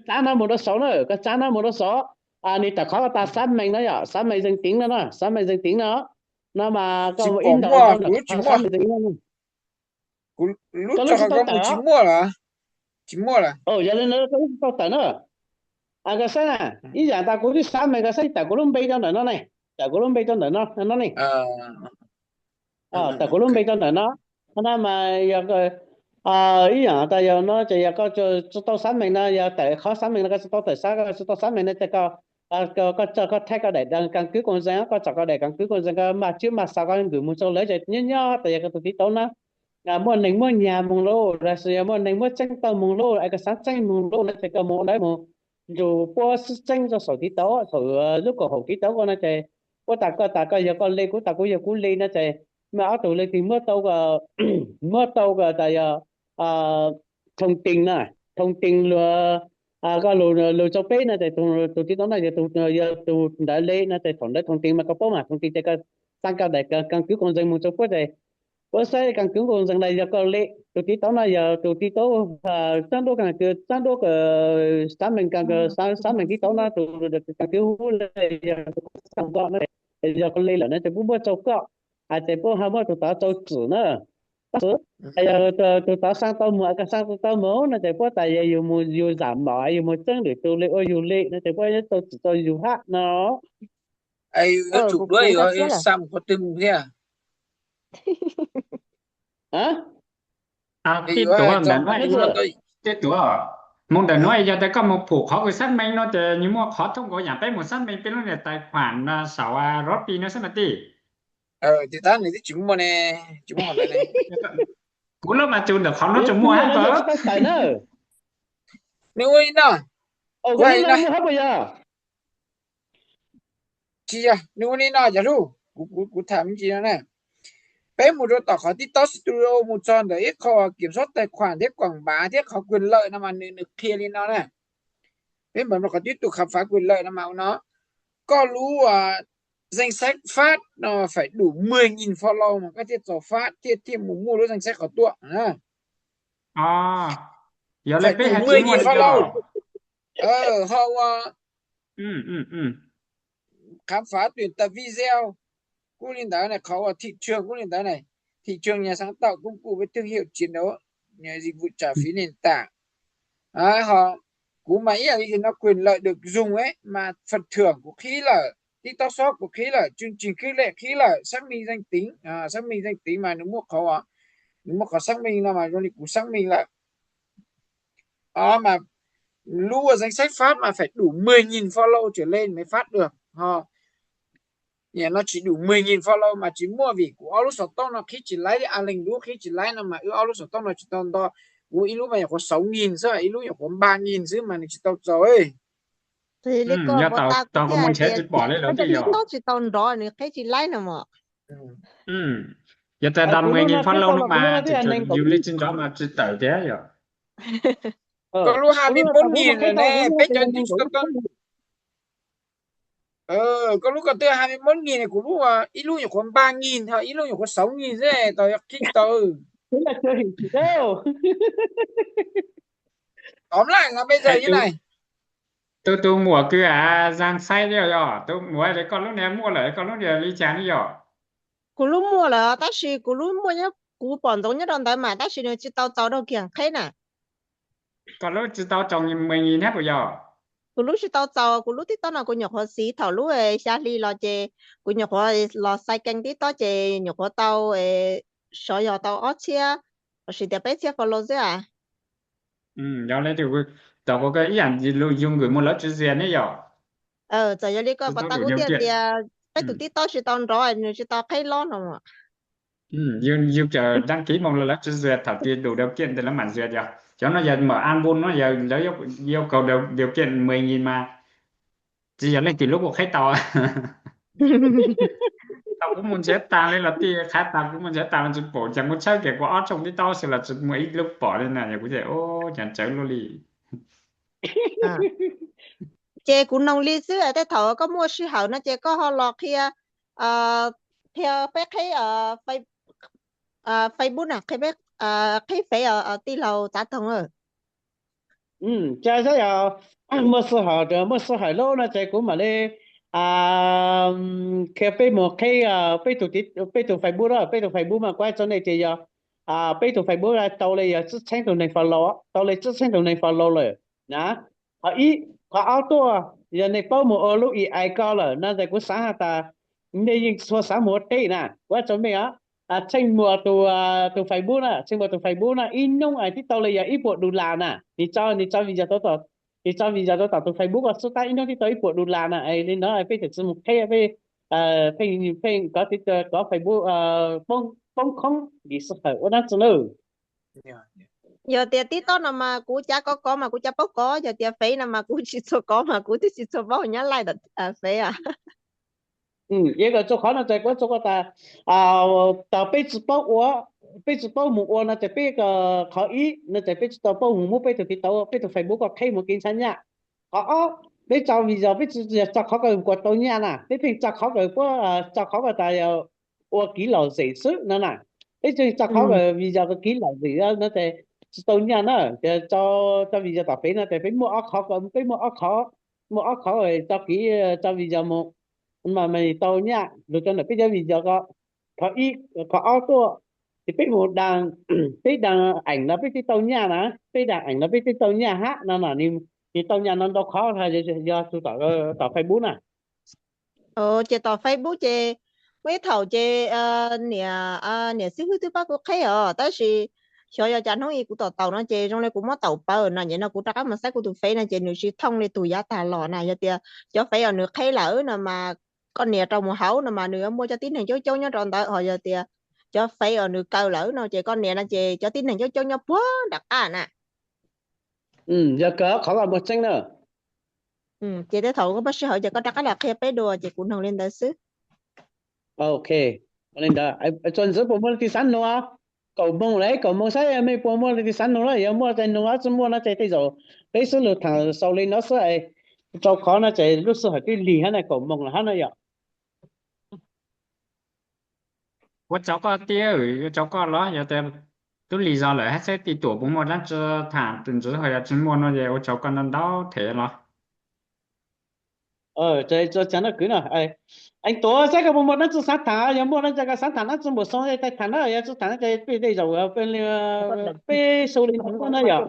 txav no mus rau saud na, koj txav no mus rau saud. Nws tawm qhov koj tas xab mees no yom, xab mees zeej tiv no, xab mees zeej tiv no. No mas koj ib ntaus xab mees zeej tiv no. Koj lub tsis tau tawm. Yog li no koj lub tsis tau tawm na. Koj saib na, ib yam tas kuv twb xab mees, koj saib tawm kuv lub npe rau ntawm no ne, tawm kuv lub npe rau ntawm no no ne. Tawm kuv lub npe rau ntawm no. No mas yog ib yam tas yog no ces yog koj tsis tau xab mees no, yog tawm qhov xab mees no koj tsis tau tawm, koj tsis tau xab mees no ces koj, koj tso koj thaij koj daim căn cước công dân, koj tsom koj daim căn cước công dân, koj maj tswb maj xov koj nkws mus rau lawv ces nyob nyob tas yog koj tus tib taub na muaj neeg muab nyag moog lauj, los sis yog muaj neeg muab txeeb tau moog lauj, es koj xav txeeb moog lauj no ces koj mus ua dawb mus nrug puab xib txeeb rau saum tib taub, saum lub kaum haum tib taub ko no ces puab tas koj tas koj yog koj li, kuv tas kuv yog kuv li no ces maj ob tug leej twg muab tau, muab tau tas yog thông tin na, thông tin luag, koj lug lug rau peb no ces tus tib taub no yog tus ntawd li no ces thaum ntawd thông tin mas koj paub mas, thông tin ces koj xa koj daim căn cước công dân mus rau puab ces puab saib căn cước công dân no yog koj li, tus tib taub no yog tus tib taub txab duab, căn cước txab duab, xab mees, xab mees tib taub no tus căn cước hub li yog tus koj xa mus ko no, yog koj li lawm no ces puab muab rau koj, ces puab ho muab tus tod rau txim na. Tab sis yog tus tod xa tau mus, koj xa tau mus no ces puab tas yog yus mus yus zam mom yus mus txeeb lwm tus li ua yus li no ces puab yuav rau txim rau yus hab no. Yuav tsum duab yuav xa mus qhov twg mus thiab. Tib tuav ntawm no, tib tuav mus ntawm no yog tias koj mus phum qhov kws xab mees no ces nws muaj qhov thooj nkaus yam peb mus xab mees peb lub niag tài khoản saum Robinhood no xwb mas tij. Kuv lub mas tsuas ntawm qhov no tsuas muaj hab. Nws ua li no, tsis yog, nws ua li no cov lug, kuv tham me ntsis no na. Peb mus rau tom qhov TikTok Studio mus txog ntawm ib qho kiểm soát tài khoản thiab quảng bá thiab qhov quyền lợi no mas nws nws qhia li no na. Peb mam rau qhov tiếp tục khám phá quyền lợi no mas ua no, koj lub danh sách phát no phải đủ mười nghìn follow mas koj thiaj txaus phát thiaj thiaj mus muaj lub danh sách qhov tuaj. Yog li peb hais mười nghìn follow, ho ua khám phá tuyển tập video kuj li ntawd ne, qhov ua thị trường kuj li ntawd ne, thị trường nhà sáng tạo công cụ với thương hiệu chiến đấu, dịch vụ trả phí nền tảng. Ho kuv mas ib yam li no quyền lợi được dùng ấy mà phần thưởng kuv qhib lawm, TikTok Shop kuv qhib lawm, chương trình khuyến lệ qhib lawm, xác minh danh tính, xác minh danh tính mas nws muaj qhov, nws muaj qhov xác minh no mas zoo li kuv xác minh lawm. Mas lub danh sách phát mà phải đủ mười nghìn follow trở lên mới phát được ho. Nó chỉ đủ mười nghìn follow mà tsis muaj vim kuv ob lub xov tooj no qhib tsis laib, a leeg lub qhib tsis laib no mas wb ob lub xov tooj no tsis tau nto. Kuv ib lub mas nyuam qhuav sáu nghìn xwb, ib lub nyuam qhuav ba nghìn xwb mas nws tsis tau txaus. Yog tau kuv mus nrhiav tsis pom li lawm tiag yog. Tsis tau nrov nws qhib tsis laib no mas. Yog tas mười nghìn follow no mas yus li tsis nrov mas tsis tawm tiag yog. Koj lub hai mươi mốt nghìn ne, peb cov koj lub ko twb hai mươi mốt nghìn, kuv lub ib lub nyuam qhuav ba nghìn ho ib lub nyuam qhuav sáu nghìn xwb tau yog qhib tau. Tóm lại là bây giờ như này. Tus tus muam kws a, Zang Xaib yog, tus muam li koj lub niag muaj lawm, koj lub niag li cas ne yog? Kuv lub muaj lawm tab sis kuv lub muaj nyob, kuv pom ntsoov nyob rau ntawd mas tab sis nws tsis tau txaus rau kiag qhib na. Koj lub tsis tau txaus mười nghìn thiab puas yog? Kuv lub tsis tau txaus, kuv lub TikTok no kuv nyuam qhuav siv thaum lub xya hli los ces kuv nyuam qhuav los xais kees TikTok ces nyuam qhuav tau sov yog tau ob txhiab lossis tias peb txhiab follow xwb a. Yog li, thaum kuv ib yam yus nkws mus lawv tswv zias ne yog. Txawm yog li ko puas tau kuv thiaj tias peb tus TikTok tsis tau nrov nws tsis tau qhib lob no. Yus txawm đăng ký mus lawv tswv zias thaum twg đủ điều kiện ntawd lawv mam zias yog. Cov no yog mở album no yog lawv yêu cầu điều kiện mười nghìn mas tsis yog leej twg lub kuj qhib tau. Thaum kuv mus nrhiav tas li los tij, qhab tas kuv mus nrhiav tas los tsis pom, cas kuv tshawb kiag kuv ob tshooj TikTok xwb los tsis muaj ib lub pom li na, yog kuv ces ua cas tsawv luaj li. Ces kuv noog li xwb, tej thaum koj muaj sij hawm no ces koj ho los qhia, qhia peb qheb, Facebook na, qheb, qheb fev tij laug Txav Toog. Ces yog muaj sij hawm, muaj sij hawm lawm no ces kuv mam li qhia peb mus qheb peb tus, peb tus Facebook, peb tus Facebook mas kuv hais rau nej tias yog peb tus Facebook tau li yog tsib txheeb tus neeg follow, tau li tsib txheeb tus neeg follow lawm na. Qhov ib, qhov ob tuaj, yog nej paub mus ua lub ib ai ko lawm no ces kuv xav has tas nej yeej txhua xav mus ua teb na, kuv hais rau nej os, Tsheej Muas tus Facebook na, Tsheej Muas tus Facebook na, ib hnub twb tau li yog ib puas dollar na. Nws tso, nws tso video rau tom, nws tso video rau tom tus Facebook ko xwb tab ib hnub twb tau ib puas dollar na. Li no peb txawm tsis mus qheb, pheej, pheej kov, kov Facebook poob khoob li sij hawm ua dab tsi na. Yog tias TikTok no mas kuv cav kov kov mas kuv cav paub kov, yog tias fev no mas kuv tsis txhua kov mas kuv twb tsis txhua paub nyab laij fev. Yog txog qhov no ces kuv txhua ko tas, tau peb tsis paub ua, peb tsis paub mus ua no ces peb, qhov ib no ces peb tsis tau paub mus muab peb tus TikTok, peb tus Facebook ko qheb mus kev ntxhab nyaj. Qhov ob, peb tso video peb tsis yog tso qhov kom kuas tau nyaj na, peb pheej tso qhov kom puab, tso qhov kom tas ua kev lom zem xwb no na. Peb tseem tso qhov kom video kom kev lom zem no ces tsis tau nyaj na. Ces tso, tso video tom fev no ces peb muaj ob qhov, peb muaj ob qhov, muaj ob qhov tso kev, tso video mus mas tau nyaj lug rau ntawm peb cov video ko. Qhov ib, qhov ob tuaj ces peb mus da, peb da eem no peb twb tau nyaj na, peb da eem no peb twb tau nyaj hab no na. Nws tau nyaj no ntau qhov yog tus tom Facebook na. Ces tom Facebook ces muaj ib thaum ces niam, niam xib hwb twb pab kuv qheb os, tab sis xyov yog cas hnub ib kuv tom taum no ces zoo li kuv muab taum pawv no ces no kuv rov qab mus saib kuv tus fev no ces nws tsis thooj li tus yav tag los na. Yog tias cov fev uas nws qheb lawm no mas koj nias rau mus hauv no mas nws yuav muaj cov tib neeg coob coob nyob rau ntawd, ho yog tias cov fev uas nws kaw lawm no ces koj nias no ces cov tib neeg coob coob nyob puag nram qab na. Yog kawg qhov ko muaj tseeb na. Ces tej thaum koj muaj sij hawm ces koj rov qab los qhia peb dua ces kuv noog li ntawd xwb. Ok, ua li ntawd, tsoom ntxwv puas muaj leej twg xav nug? Kaum moos lawm, kaum moos saib mej puas muaj leej twg xav nug na. Yog muaj ces nug, tsis muaj no ces tej zaum peb xub lug tham xaus li no xwb, rau qhov no ces lub sij hawm twb lig hab na, kaum moos lawm hab na yom. Ua tsaug koj tij, ua tsaug koj los yog tias tub lig zog lawm hab saib tij tuam puas muaj dlaab tsi tham tus ntxiv, ho yog tsis muaj no ces ua tsaug koj ntau ntau them los. Ces tso tseg no kwv no, eev tuav saib koj puas muaj dlaab tsi xav tham, yog muaj dlaab tsi koj xav tham dlaab tsi npaum xoo ces tham na, yog tsis tham no ces peb tej zaum peb xaus li no na yom.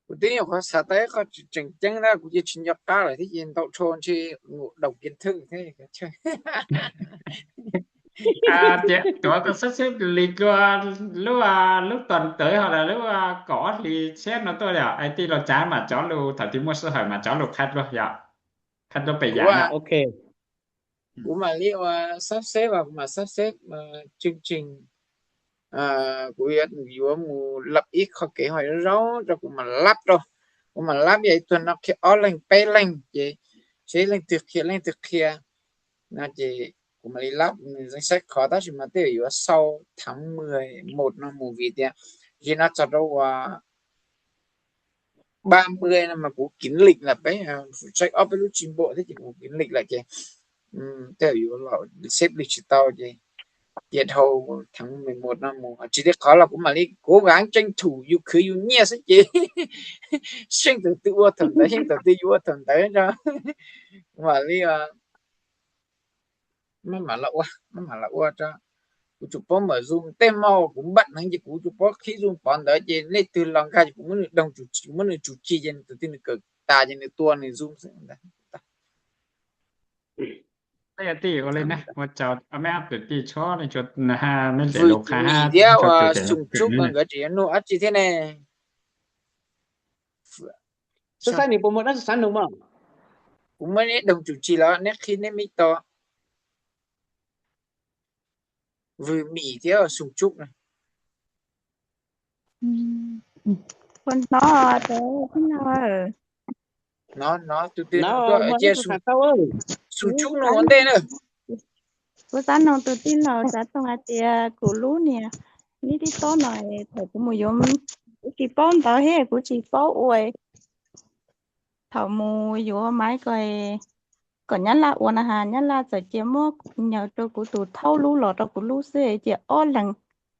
Kuv twb nyuam qhuav xav tau ib qho tseem ceeb tab kuv cia tsis nco qab lawm thiab ces ntau dhau ntshe mus daus kiav thwj thiab. Tuav koj xab xeb li dlua lub, lub tuas ntawd ho lub kaum ob hlis tshiab no tuaj yom, es tij laug Tsav mam cov lug thaum twg muaj sij hawm mam cov lug qha dlua yom, qha dlua pem yam. Kuv mam li ua xab xeb, kuv mam xab xeb tseej tseeg, kuv yuav mus lab ib qho kev ho zoo rau kuv mam lab rau, kuv mam lab yog ib tug no qhia ob leeg peb leeg ces seb leej twg qhia leej twg qhia no ces kuv mam li lab nws zeej saib qhov, tab sis mas tej zaum yuav sau tháng mười một no mus vim tias zim no txog rau uas ba mươi no mas kuv kiểm định lawm, peb saib ob peb lub tsib npuam thiab ces kuv kiểm định lawm ces tej zaum yuav los xếp lịch tsis tau ces cia dhau tháng mười một no mus. Tsis li qhov los kuv mam li cố gắng tranh thủ yus khwv yus nyiaj xwb ces xyeej thaum twg ua thaum ntawd, xyeej thaum twg yuav ua thaum ntawd no. Kuv mam li maj mam los ua, maj mam los ua rau. Kuv tsuas paub mam Zoom, tej hmo kuv npam heev ces kuv tsuas paub qhib Zoom pov ntawd ces leej twg los nkag ces kuv muab nws doog, kuv muab nws tsum ci ces nws tus twg nws kawm tas ces nws tua nws Zoom xwb ntag. Peb tij ua li ne, ua tsaug meb ob tug tij tshuab, meb tseem lus qha thiab ua Xoo Tsub nkawd tseem yuav nug dab tsi thiab ne? Xwb saib nws puas muaj dab tsi xav nug mas. Kuv muab neb doog tsum ci los neb qhib neb mib to. Vwm Mim thiab Xoo Tsub na. Ua no, ua no, tus twg cia Xoo Tsub nug ua ntej na. Kuv xav noog tus tij laug Tsav Toog hais tias kuv lub niag, neb tib tob no, thaum kuv mus yuav Kuv tsis paub ntawv thiab kuv tsis paub ua. Thaum mus yuav maiv ko, kom nyab laj ua na has, nyab laj txawm cia muab nyaws rau kuv tus thaub lub los rau kuv lub xwb, cia ob leeg,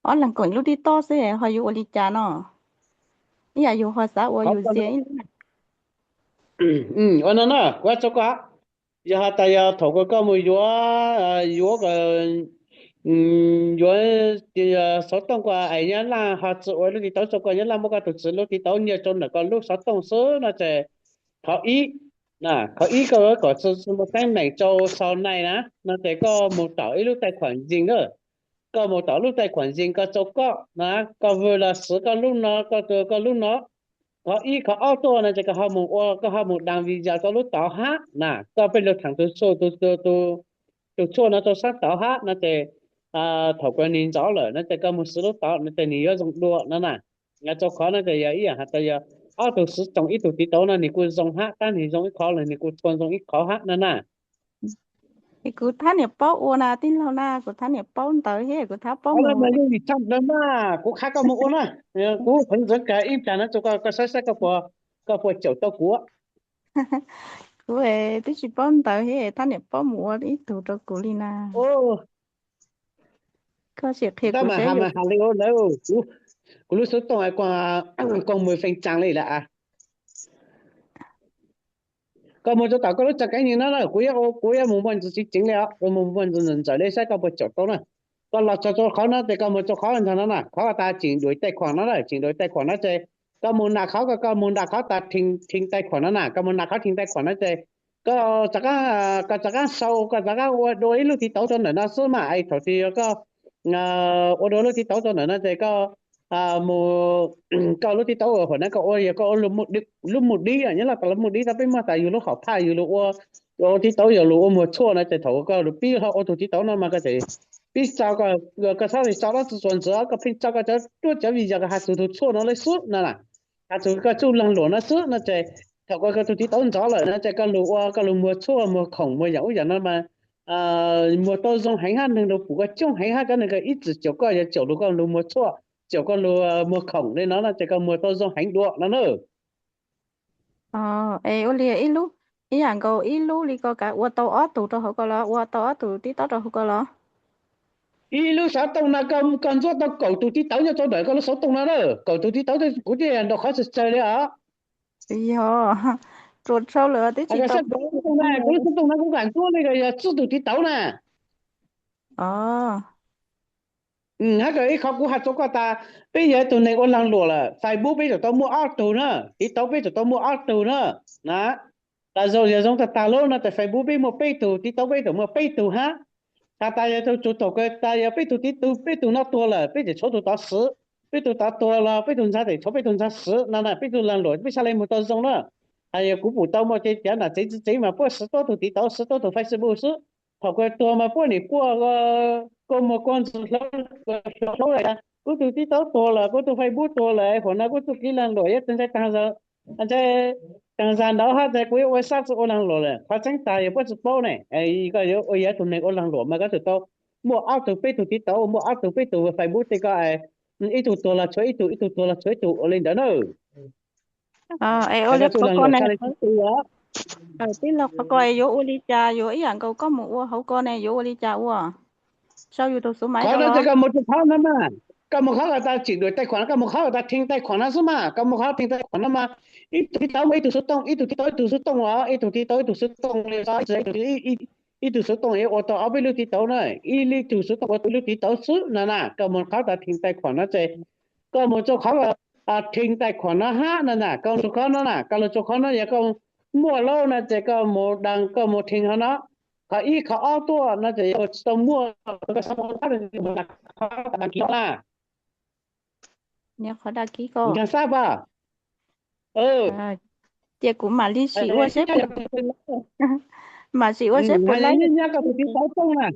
ob leeg koom lub tib tob xwb, ho yuav ua li cas no? Ib yam yus ho xav ua yus ntxias ib lub. Ua no na, kuv hais rau koj, yog has tas yog thaum koj mus yuav, yuav, yuav xov tooj ko es nyab laj ho tsis ua lub tiv tauv rau koj, nyab laj muab koj tus txiv lub tiv tauv nyiag rau ntawm koj lub xov tooj xwb no ces, qhov ib, qhov ib koj kom tsis muaj teeb meem rau sau nai na, no ces koj mus tom ib lub taij khuam ntsees na. Koj mus tom lub taij khuam ntsees koj rau koj na, koj vwm los siv koj lub no, koj, koj lub no. Qhov ib, qhov ob tuaj no ces koj ho mus ua, koj ho mus dam vim yog koj lub tod hab na, koj pheej lug theem tus tshuaj, tus tshuaj no rau sab tod hab no ces, thaum koj nws ntxov lawm no ces koj mus siv lub tod no ces nws yuav zoo dua no na. Rau qhov no ces yog ib yam has tas yog ob tug siv tsoom ib tug tiv tauv no nws kuj zoo hab, tab nws zoo ib qho los nws kuj txhua zoo ib qho hab no na. Es kuv thab niam paub ua na tij laug na, kuv thab niam paub ntawv thiab kuv thab paub mus. Kuv qha koj mus ua na, kuv heev ntxeev kawg ib plag no rau koj, koj saib saib koj puas caum tau kuv. Kuv twb tsis paub ntawv thiab thab niam paub mus ua ib tug rau kuv li na. Koj sim qhia kuv mas has li ua lawm, kuv lub xov tooj koj mus feem tsam li lawm. Koj mus rau tom koj lub tsev kev nim no na, kuv, kuv yuav mus muaj ntsis tsev ceev li os, kuv mus muaj ntsis ntxawm li saib koj puas caum tau na. Koj los txog rau qhov no ces koj mus rau qhov ntawm no na, qhov tas tsim duaim taij khuam no na, tsim duaim taij khuam no ces koj mus nram qhov, koj mus nram qhov tas theej taij khuam no na, koj mus nram qhov theej taij khuam no ces koj, koj rov qab sau, koj rov qab ua dua ib lub tiv tauv rau ntawm no xwb mas es thaum twg yog koj ua dua lub tiv tauv rau ntawm no ces koj mus, koj lub tiv tauv hauv no koj ua, yog koj ua lub mus dib, nyob los tas lub mus dib tas peb muaj tas yus lub hom phaj yus lug ua, ua tiv tauv yog lug ua muag tshuaj no ces thaum koj lug pib ho ua tus tiv tauv no mas koj tseem pib tso, koj txhob tso dab tsi txuas ntxiv, koj pheej tso koj cov ruaj cov vim yog koj has txug tus tshuaj no li xwb no na, has txug koj txuj leeg luam no xwb no ces thaum koj, koj tus tiv tauv ntxov lawm no ces koj lug ua, koj lug muag tshuaj muag khoom muag yam ub yam no mas muag tau zoo heev hab, neeg lug pum koj coob heev hab, cov neeg koj ib txwm caum koj yog caum lug koj lug muag tshuaj, caum koj lug muag khoom li no no ces koj muag tau zoo heev dua no na. Es ua li ib lub, ib yam nkaus ib lub li ko kav ua tau ob tug rau hauv ko los, ua tau ob tug tib taub rau hauv ko los? Ib lub xov tooj no koj ntxuav tau kaum tus tiv tauv nyob rau ntawm koj lub xov tooj no na, kaum tus tiv tauv, kuv thiaj nraum qhov tsawg tsawg li os. Yog, ruam dhau lawm twb tsis tau. Kuv lub xov tooj no kuv kam ntxuav li yog tsib tug tiv tauv na. Hab ib qhov kuv has rau koj tas, peb yog ib tug neeg ua leeg luam lawm, Facebook peb tsum tau muaj ob tug na, tiv tauv peb tsum tau muaj ob tug na. Na, tas zoo yog zoo tag tag lub no tas Facebook peb muaj peb tug, tiv tauv peb tsum muaj peb tug hab. Has tas yog tug thaum kawg tas yog peb tug tiv tauv peb tug no tuag lawm peb tseem tshuav tug tod siv, peb tug tod tuag los peb tug ntxhais tseem tshuav peb tug ntxhais siv no na, peb tug leeg luam peb txhaj le muag tau zoo na. Has yog kuv pum tau muaj ces cov nam tsev txiv tsev mas puab siv tuab tug tiv tauv, siv tuab tug Facebook xwb. Thaum kawg tuag mas puab nim kuaj, kua muag kua ntxwg hlauv, hlauv hlauv lawm, kuv tug tiv tauv tuag lawm, kuv tug Facebook tuag lawm, huam no kuv txuj kev leeg luam yuav tag ntshai tag zag, ntshai tag zag ntawd hab tas kuv yuav ua sab tsi ua leeg luam lawm. Qhov tseeb tas yog puab tsi paub ne, koj yuav ua yog tug neeg ua leeg luam mas koj tsum tau muaj ob tug peb tug tiv tauv, muaj ob tug peb tug Facebook tej ko, ib tug tuag los tshuav ib tug, ib tug tuag los tshuav ib tug ua li ntawd na. Es ua li qhov ko ne, tij laug, qhov ko es yuav ua li cas, yuav ib yam nkaus koj mus ua hauv ko ne yuav ua li cas ua? Sau yus tus xuv maiv rau no ces koj mus rau qhov no mas, koj mus qhov tas tsim duaim taij khuam no, koj mus qhov tas theej taij khuam no xwb mas, koj mus qhov theej taij khuam no mas, ib tug tiv tauv muaj ib tug xuv tooj, ib tug tiv tauv ib tug xuv tooj os, ib tug tiv tauv ib tug xuv tooj li, ib tug xuv tooj yuav ua tau ob peb lub tiv tauv na, ib tug xuv tooj ua tau ib lub tiv tauv xwb no na. Koj mus qhov tas theej taij khuam no ces koj mus rau qhov theej taij khuam no hab no na, koj lug qhov no na, koj lug rau qhov no yog koj muaj lawm no ces koj mus da, koj mus theej qhov no, qhov ib qhov ob tuaj no ces yog tsis tau muaj, koj xav mus qhov, qhov dag kis na. Nkag xab pas. Cia kuv mam li sim ua seb, mam sim ua seb puas laib. Nyob koj tus tiv tauv tooj na,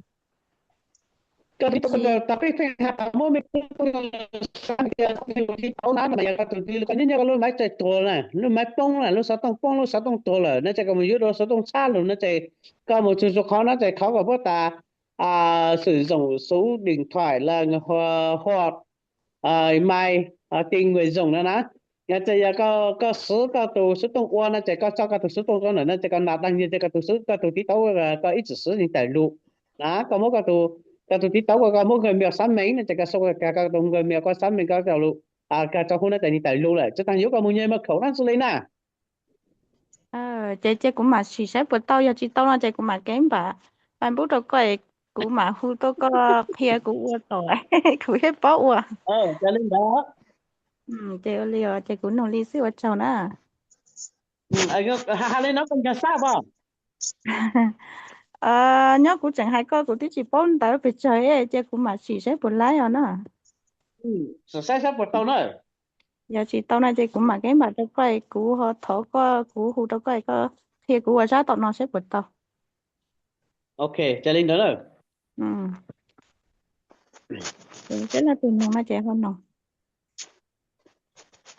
koj tiv tauv, tas peb pheej has tas muab me tiv tauv na, mas yog koj tus tiv tauv na mas yog koj tus tiv, koj nyob nyob koj lub maiv txawm tuag na, lub maiv poob na, lub xov tooj poob, lub xov tooj tuag lawm no ces koj mus yuav dua xov tooj tshab lug no ces koj mus txug rau qhov no ces qhov koj puab tas sử dụng số điện thoại là hoặc, hoặc, mai Ho ti nkuas zoo no na, ces yog koj xub koj tus xub tooj ua no ces koj tso koj tus xub tooj rau ntawm no ces koj nta daj nti ces koj tus xub koj tus tiv taub koj ib txwm xub nws tawm lus na, koj muab koj tus tiv taub koj muab Gmail xab mees no ces koj sau koj tus Gmail koj xab mees koj tau lus, koj tso hub no ces nws tawm lus lawm, tsis tas yuav koj mus nyem ma khaum no xwb li na. Ces cia kuv mam sim saib puas tau, yog tsis tau no ces kuv mam kev npam Facebook rau koj, kuv mam hu tuaj koj qhia kuv ua tom kuv thiaj paub ua. Li ntawd, ces ua li os, ces kuv nug li xwb, ua tsaug na. Hais li no koj nkag sab pom? Nyob kuv tseem hais koj kuv twb tsis paub ntawv pes tsawg, cia kuv mam sim saib puas laib os na. Saib saib puas tau na. Yog tsis tau no ces kuv mam kev npam rau koj, kuv ho thov koj, kuv hu rau koj, koj qhia kuv ua zab tom no saib puas tau. Ok, cia li ntawd na. Seb leej twg nug no ces ho no.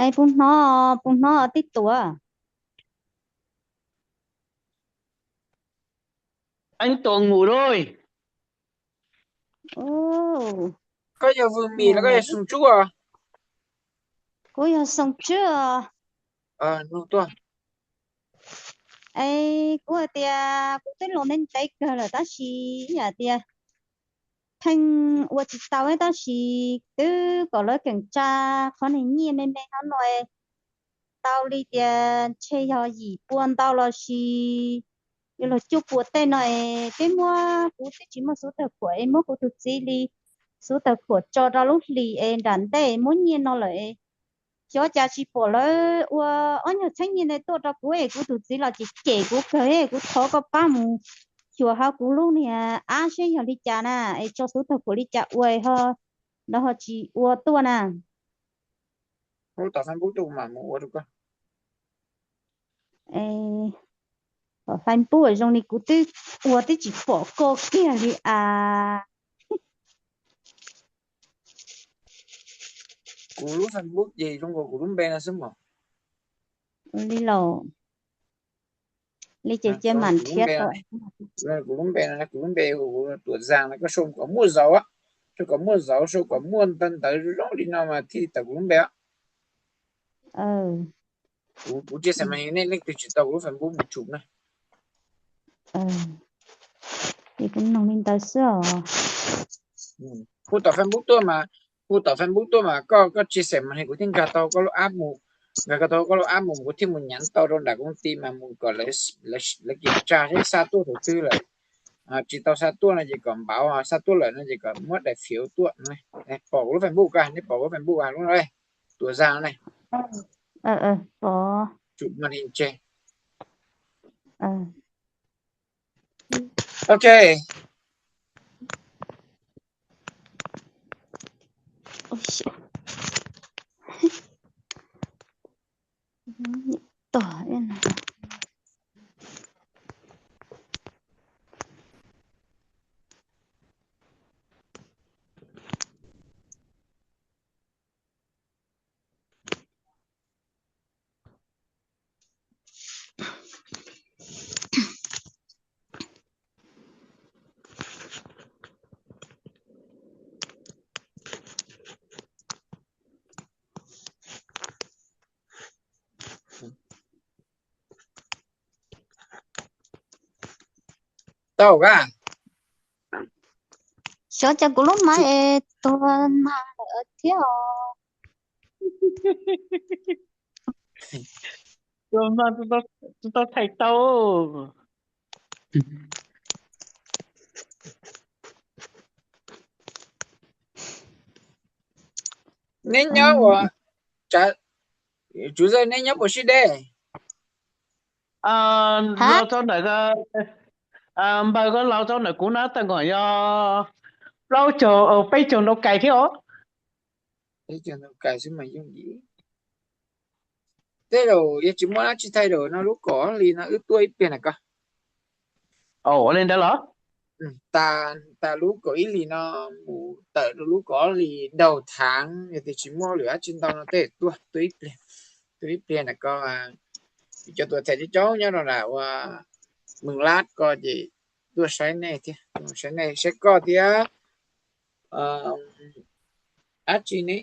Es puas hnov, puas hnov tib tuam? Eeb tuam num lawm. Koj yog Vwj Mis los koj yog Xoo Tswb? Kuv yog Xoo Tswb. Nug tuaj. Es kuv hais tias kuv twb los ntev ntev kawg lawm tab sis yam tias pheej ua tsis tau tab sis twb kom lawv keem tsa qhov niag nyiaj me me no no tau li tias ntshe yog yim pua ntau los sis yuav luag cuaj pua tej no es twb muab, kuv twb tsis muaj xuv tawg khuam es muab kuv tus txiv li xuv tawg khuam tso rau lub hlis es nram ntej muab nyiaj no lawm es xyov cas tsis pom lawv ua ob nyuag txheeb nyiaj ntawd tuaj rau kuv es kuv tus txiv los cem cem kuv kawg es kuv thov koj pab mus xyuas hauv kuv lub niag app seb yog li cas na es tso xuv tawg khuam li cas ua ho, lawv ho tsis ua tuaj na. Tom Facebook tuaj kuv mam mus ua rau koj. Tom Facebook zoo li kuv twb ua twb tsis pom koj kiag li as. Kuv lub Facebook ces zoo nkaus kuv lub npe no xwb mas. Li los, li ces cia mam nrhiav tau. Kuv lub npe no, kuv lub npe hu Tuam Zag no, koj sau kom muaj zauv, sau kom muaj zauv, sau kom muaj ntawv zoo li no mas thiaj tawm kuv lub npe. Kuv tsis xav mas nej leej twg tsis tau kuv lub Facebook mus tshum na. Ces kuv nug li ntawd xwb os. Hu tom Facebook tuaj mas, hu tom Facebook tuaj mas koj, koj tsis xav mas kuv thiaj nkag tau koj lub app mus, nkag tau koj lub app mus kuv thiaj mus nyav tau rau nram koob ti mas mus kom lawv kiểm tra seb xa tuaj thaum twg lawm. Tsis tau xa tuaj no ces kom npauv, xa tuaj lawm no ces kom muab daim phiv tuaj. Pom kuv lub Facebook koj, nej pom kuv lub Facebook lub no, Tuam Zag no ne. Pom. Tshum màn hình trên. Ok. Tau ka. Xyov cas kuv lub máy es tuag mag lawm thiab os. Tuag mag, tsis tau thaij tau. Neb nyob ua, Tswv Zaj, neb nyob puas sib deb? Los rau ntawm, npawg koj los rau ntawm kuv na tawm kom yog plaub caug, peb caug ntau kais thiab os. Peb caug ntau kais xwb mas yooj yim. Tej zaum yog tsis muaj dab tsi thaij rau no lub kaum ob hlis no wb tuaj ib pliag na koj. Ua li ntawd los? Tas lub kaum ib hlis no mus tawm rau lub kaum ob hlis đầu tháng, yog tias tsis muaj lwm dab tsi ntau no tej zaum tuaj, tuaj ib pliag, tuaj ib pliag na koj. Cov tuam thawj coob coob nyob rau nram ua Mường Lát ko ces tuaj saib nej thiab, saib nej saib koj thiab. Dab tsi ne,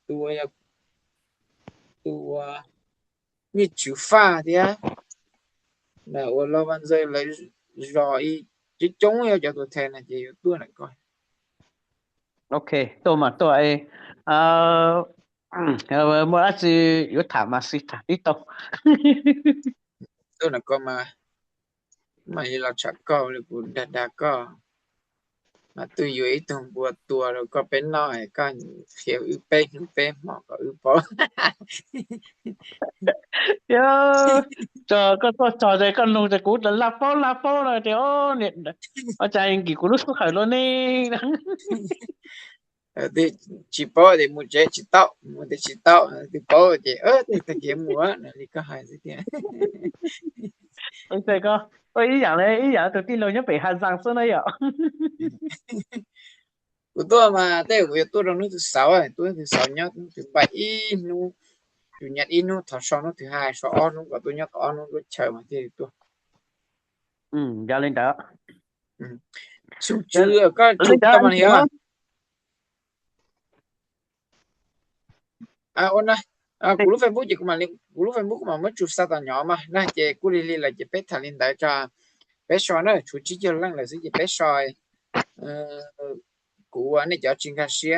tus uas yog tus ua Nyiaj Tswv Faj thiab, uas Los Vaj Ntxawg lawv zos ib coob coob yog cov tus thej no ces yuav tuaj ntawm ko. Ok, tuaj mas tuaj. Muaj dab tsi yuav tham mas xij tham tib tau. Tuaj ntawm ko mas, mam li los tsham koj li, kuv dag dag koj, mas twb yuav ib tug npua tua rau koj peb noj es koj qhia wb peb hnub peb hmo kom wb paub. Yog, tso koj tuaj txog ces koj nug ces kuv laj paub laj paub no tias, ua cas nkim kuv lub xub hawm luaj ne. Tsis paub tias mus tsev tsis tau, mus tias tsis tau, twb paub ces tag kis mus no li koj hais xwb tiag. Ua ib yam li ib yam tus tij laug nyob pem Has Zaas xwb na yom. Kuv tuaj mas tej kuv yuav tuaj rau hnub thứ sáu, tuaj hnub thứ sáu nyob hnub thứ bảy ib hnub, chủ nhật ib hnub, thov so hnub thứ hai, so ob hnub kom tuaj nyob tau ob hnub lub chaw mas thiaj li tuaj. Yog li ntawd. Xyoo tswv koj tsum tau mas li os. Ua na, kuv lub Facebook ces kuv mam li, kuv lub Facebook kuv mam muab tsuas xa tom nyom mas na, ces kuj lig lig lawm ces peb tham li ntawd tso. Peb so na, tshuav tsib caug leej lawm xwb ces peb so. Kuv ua nej cov tsis nkag siab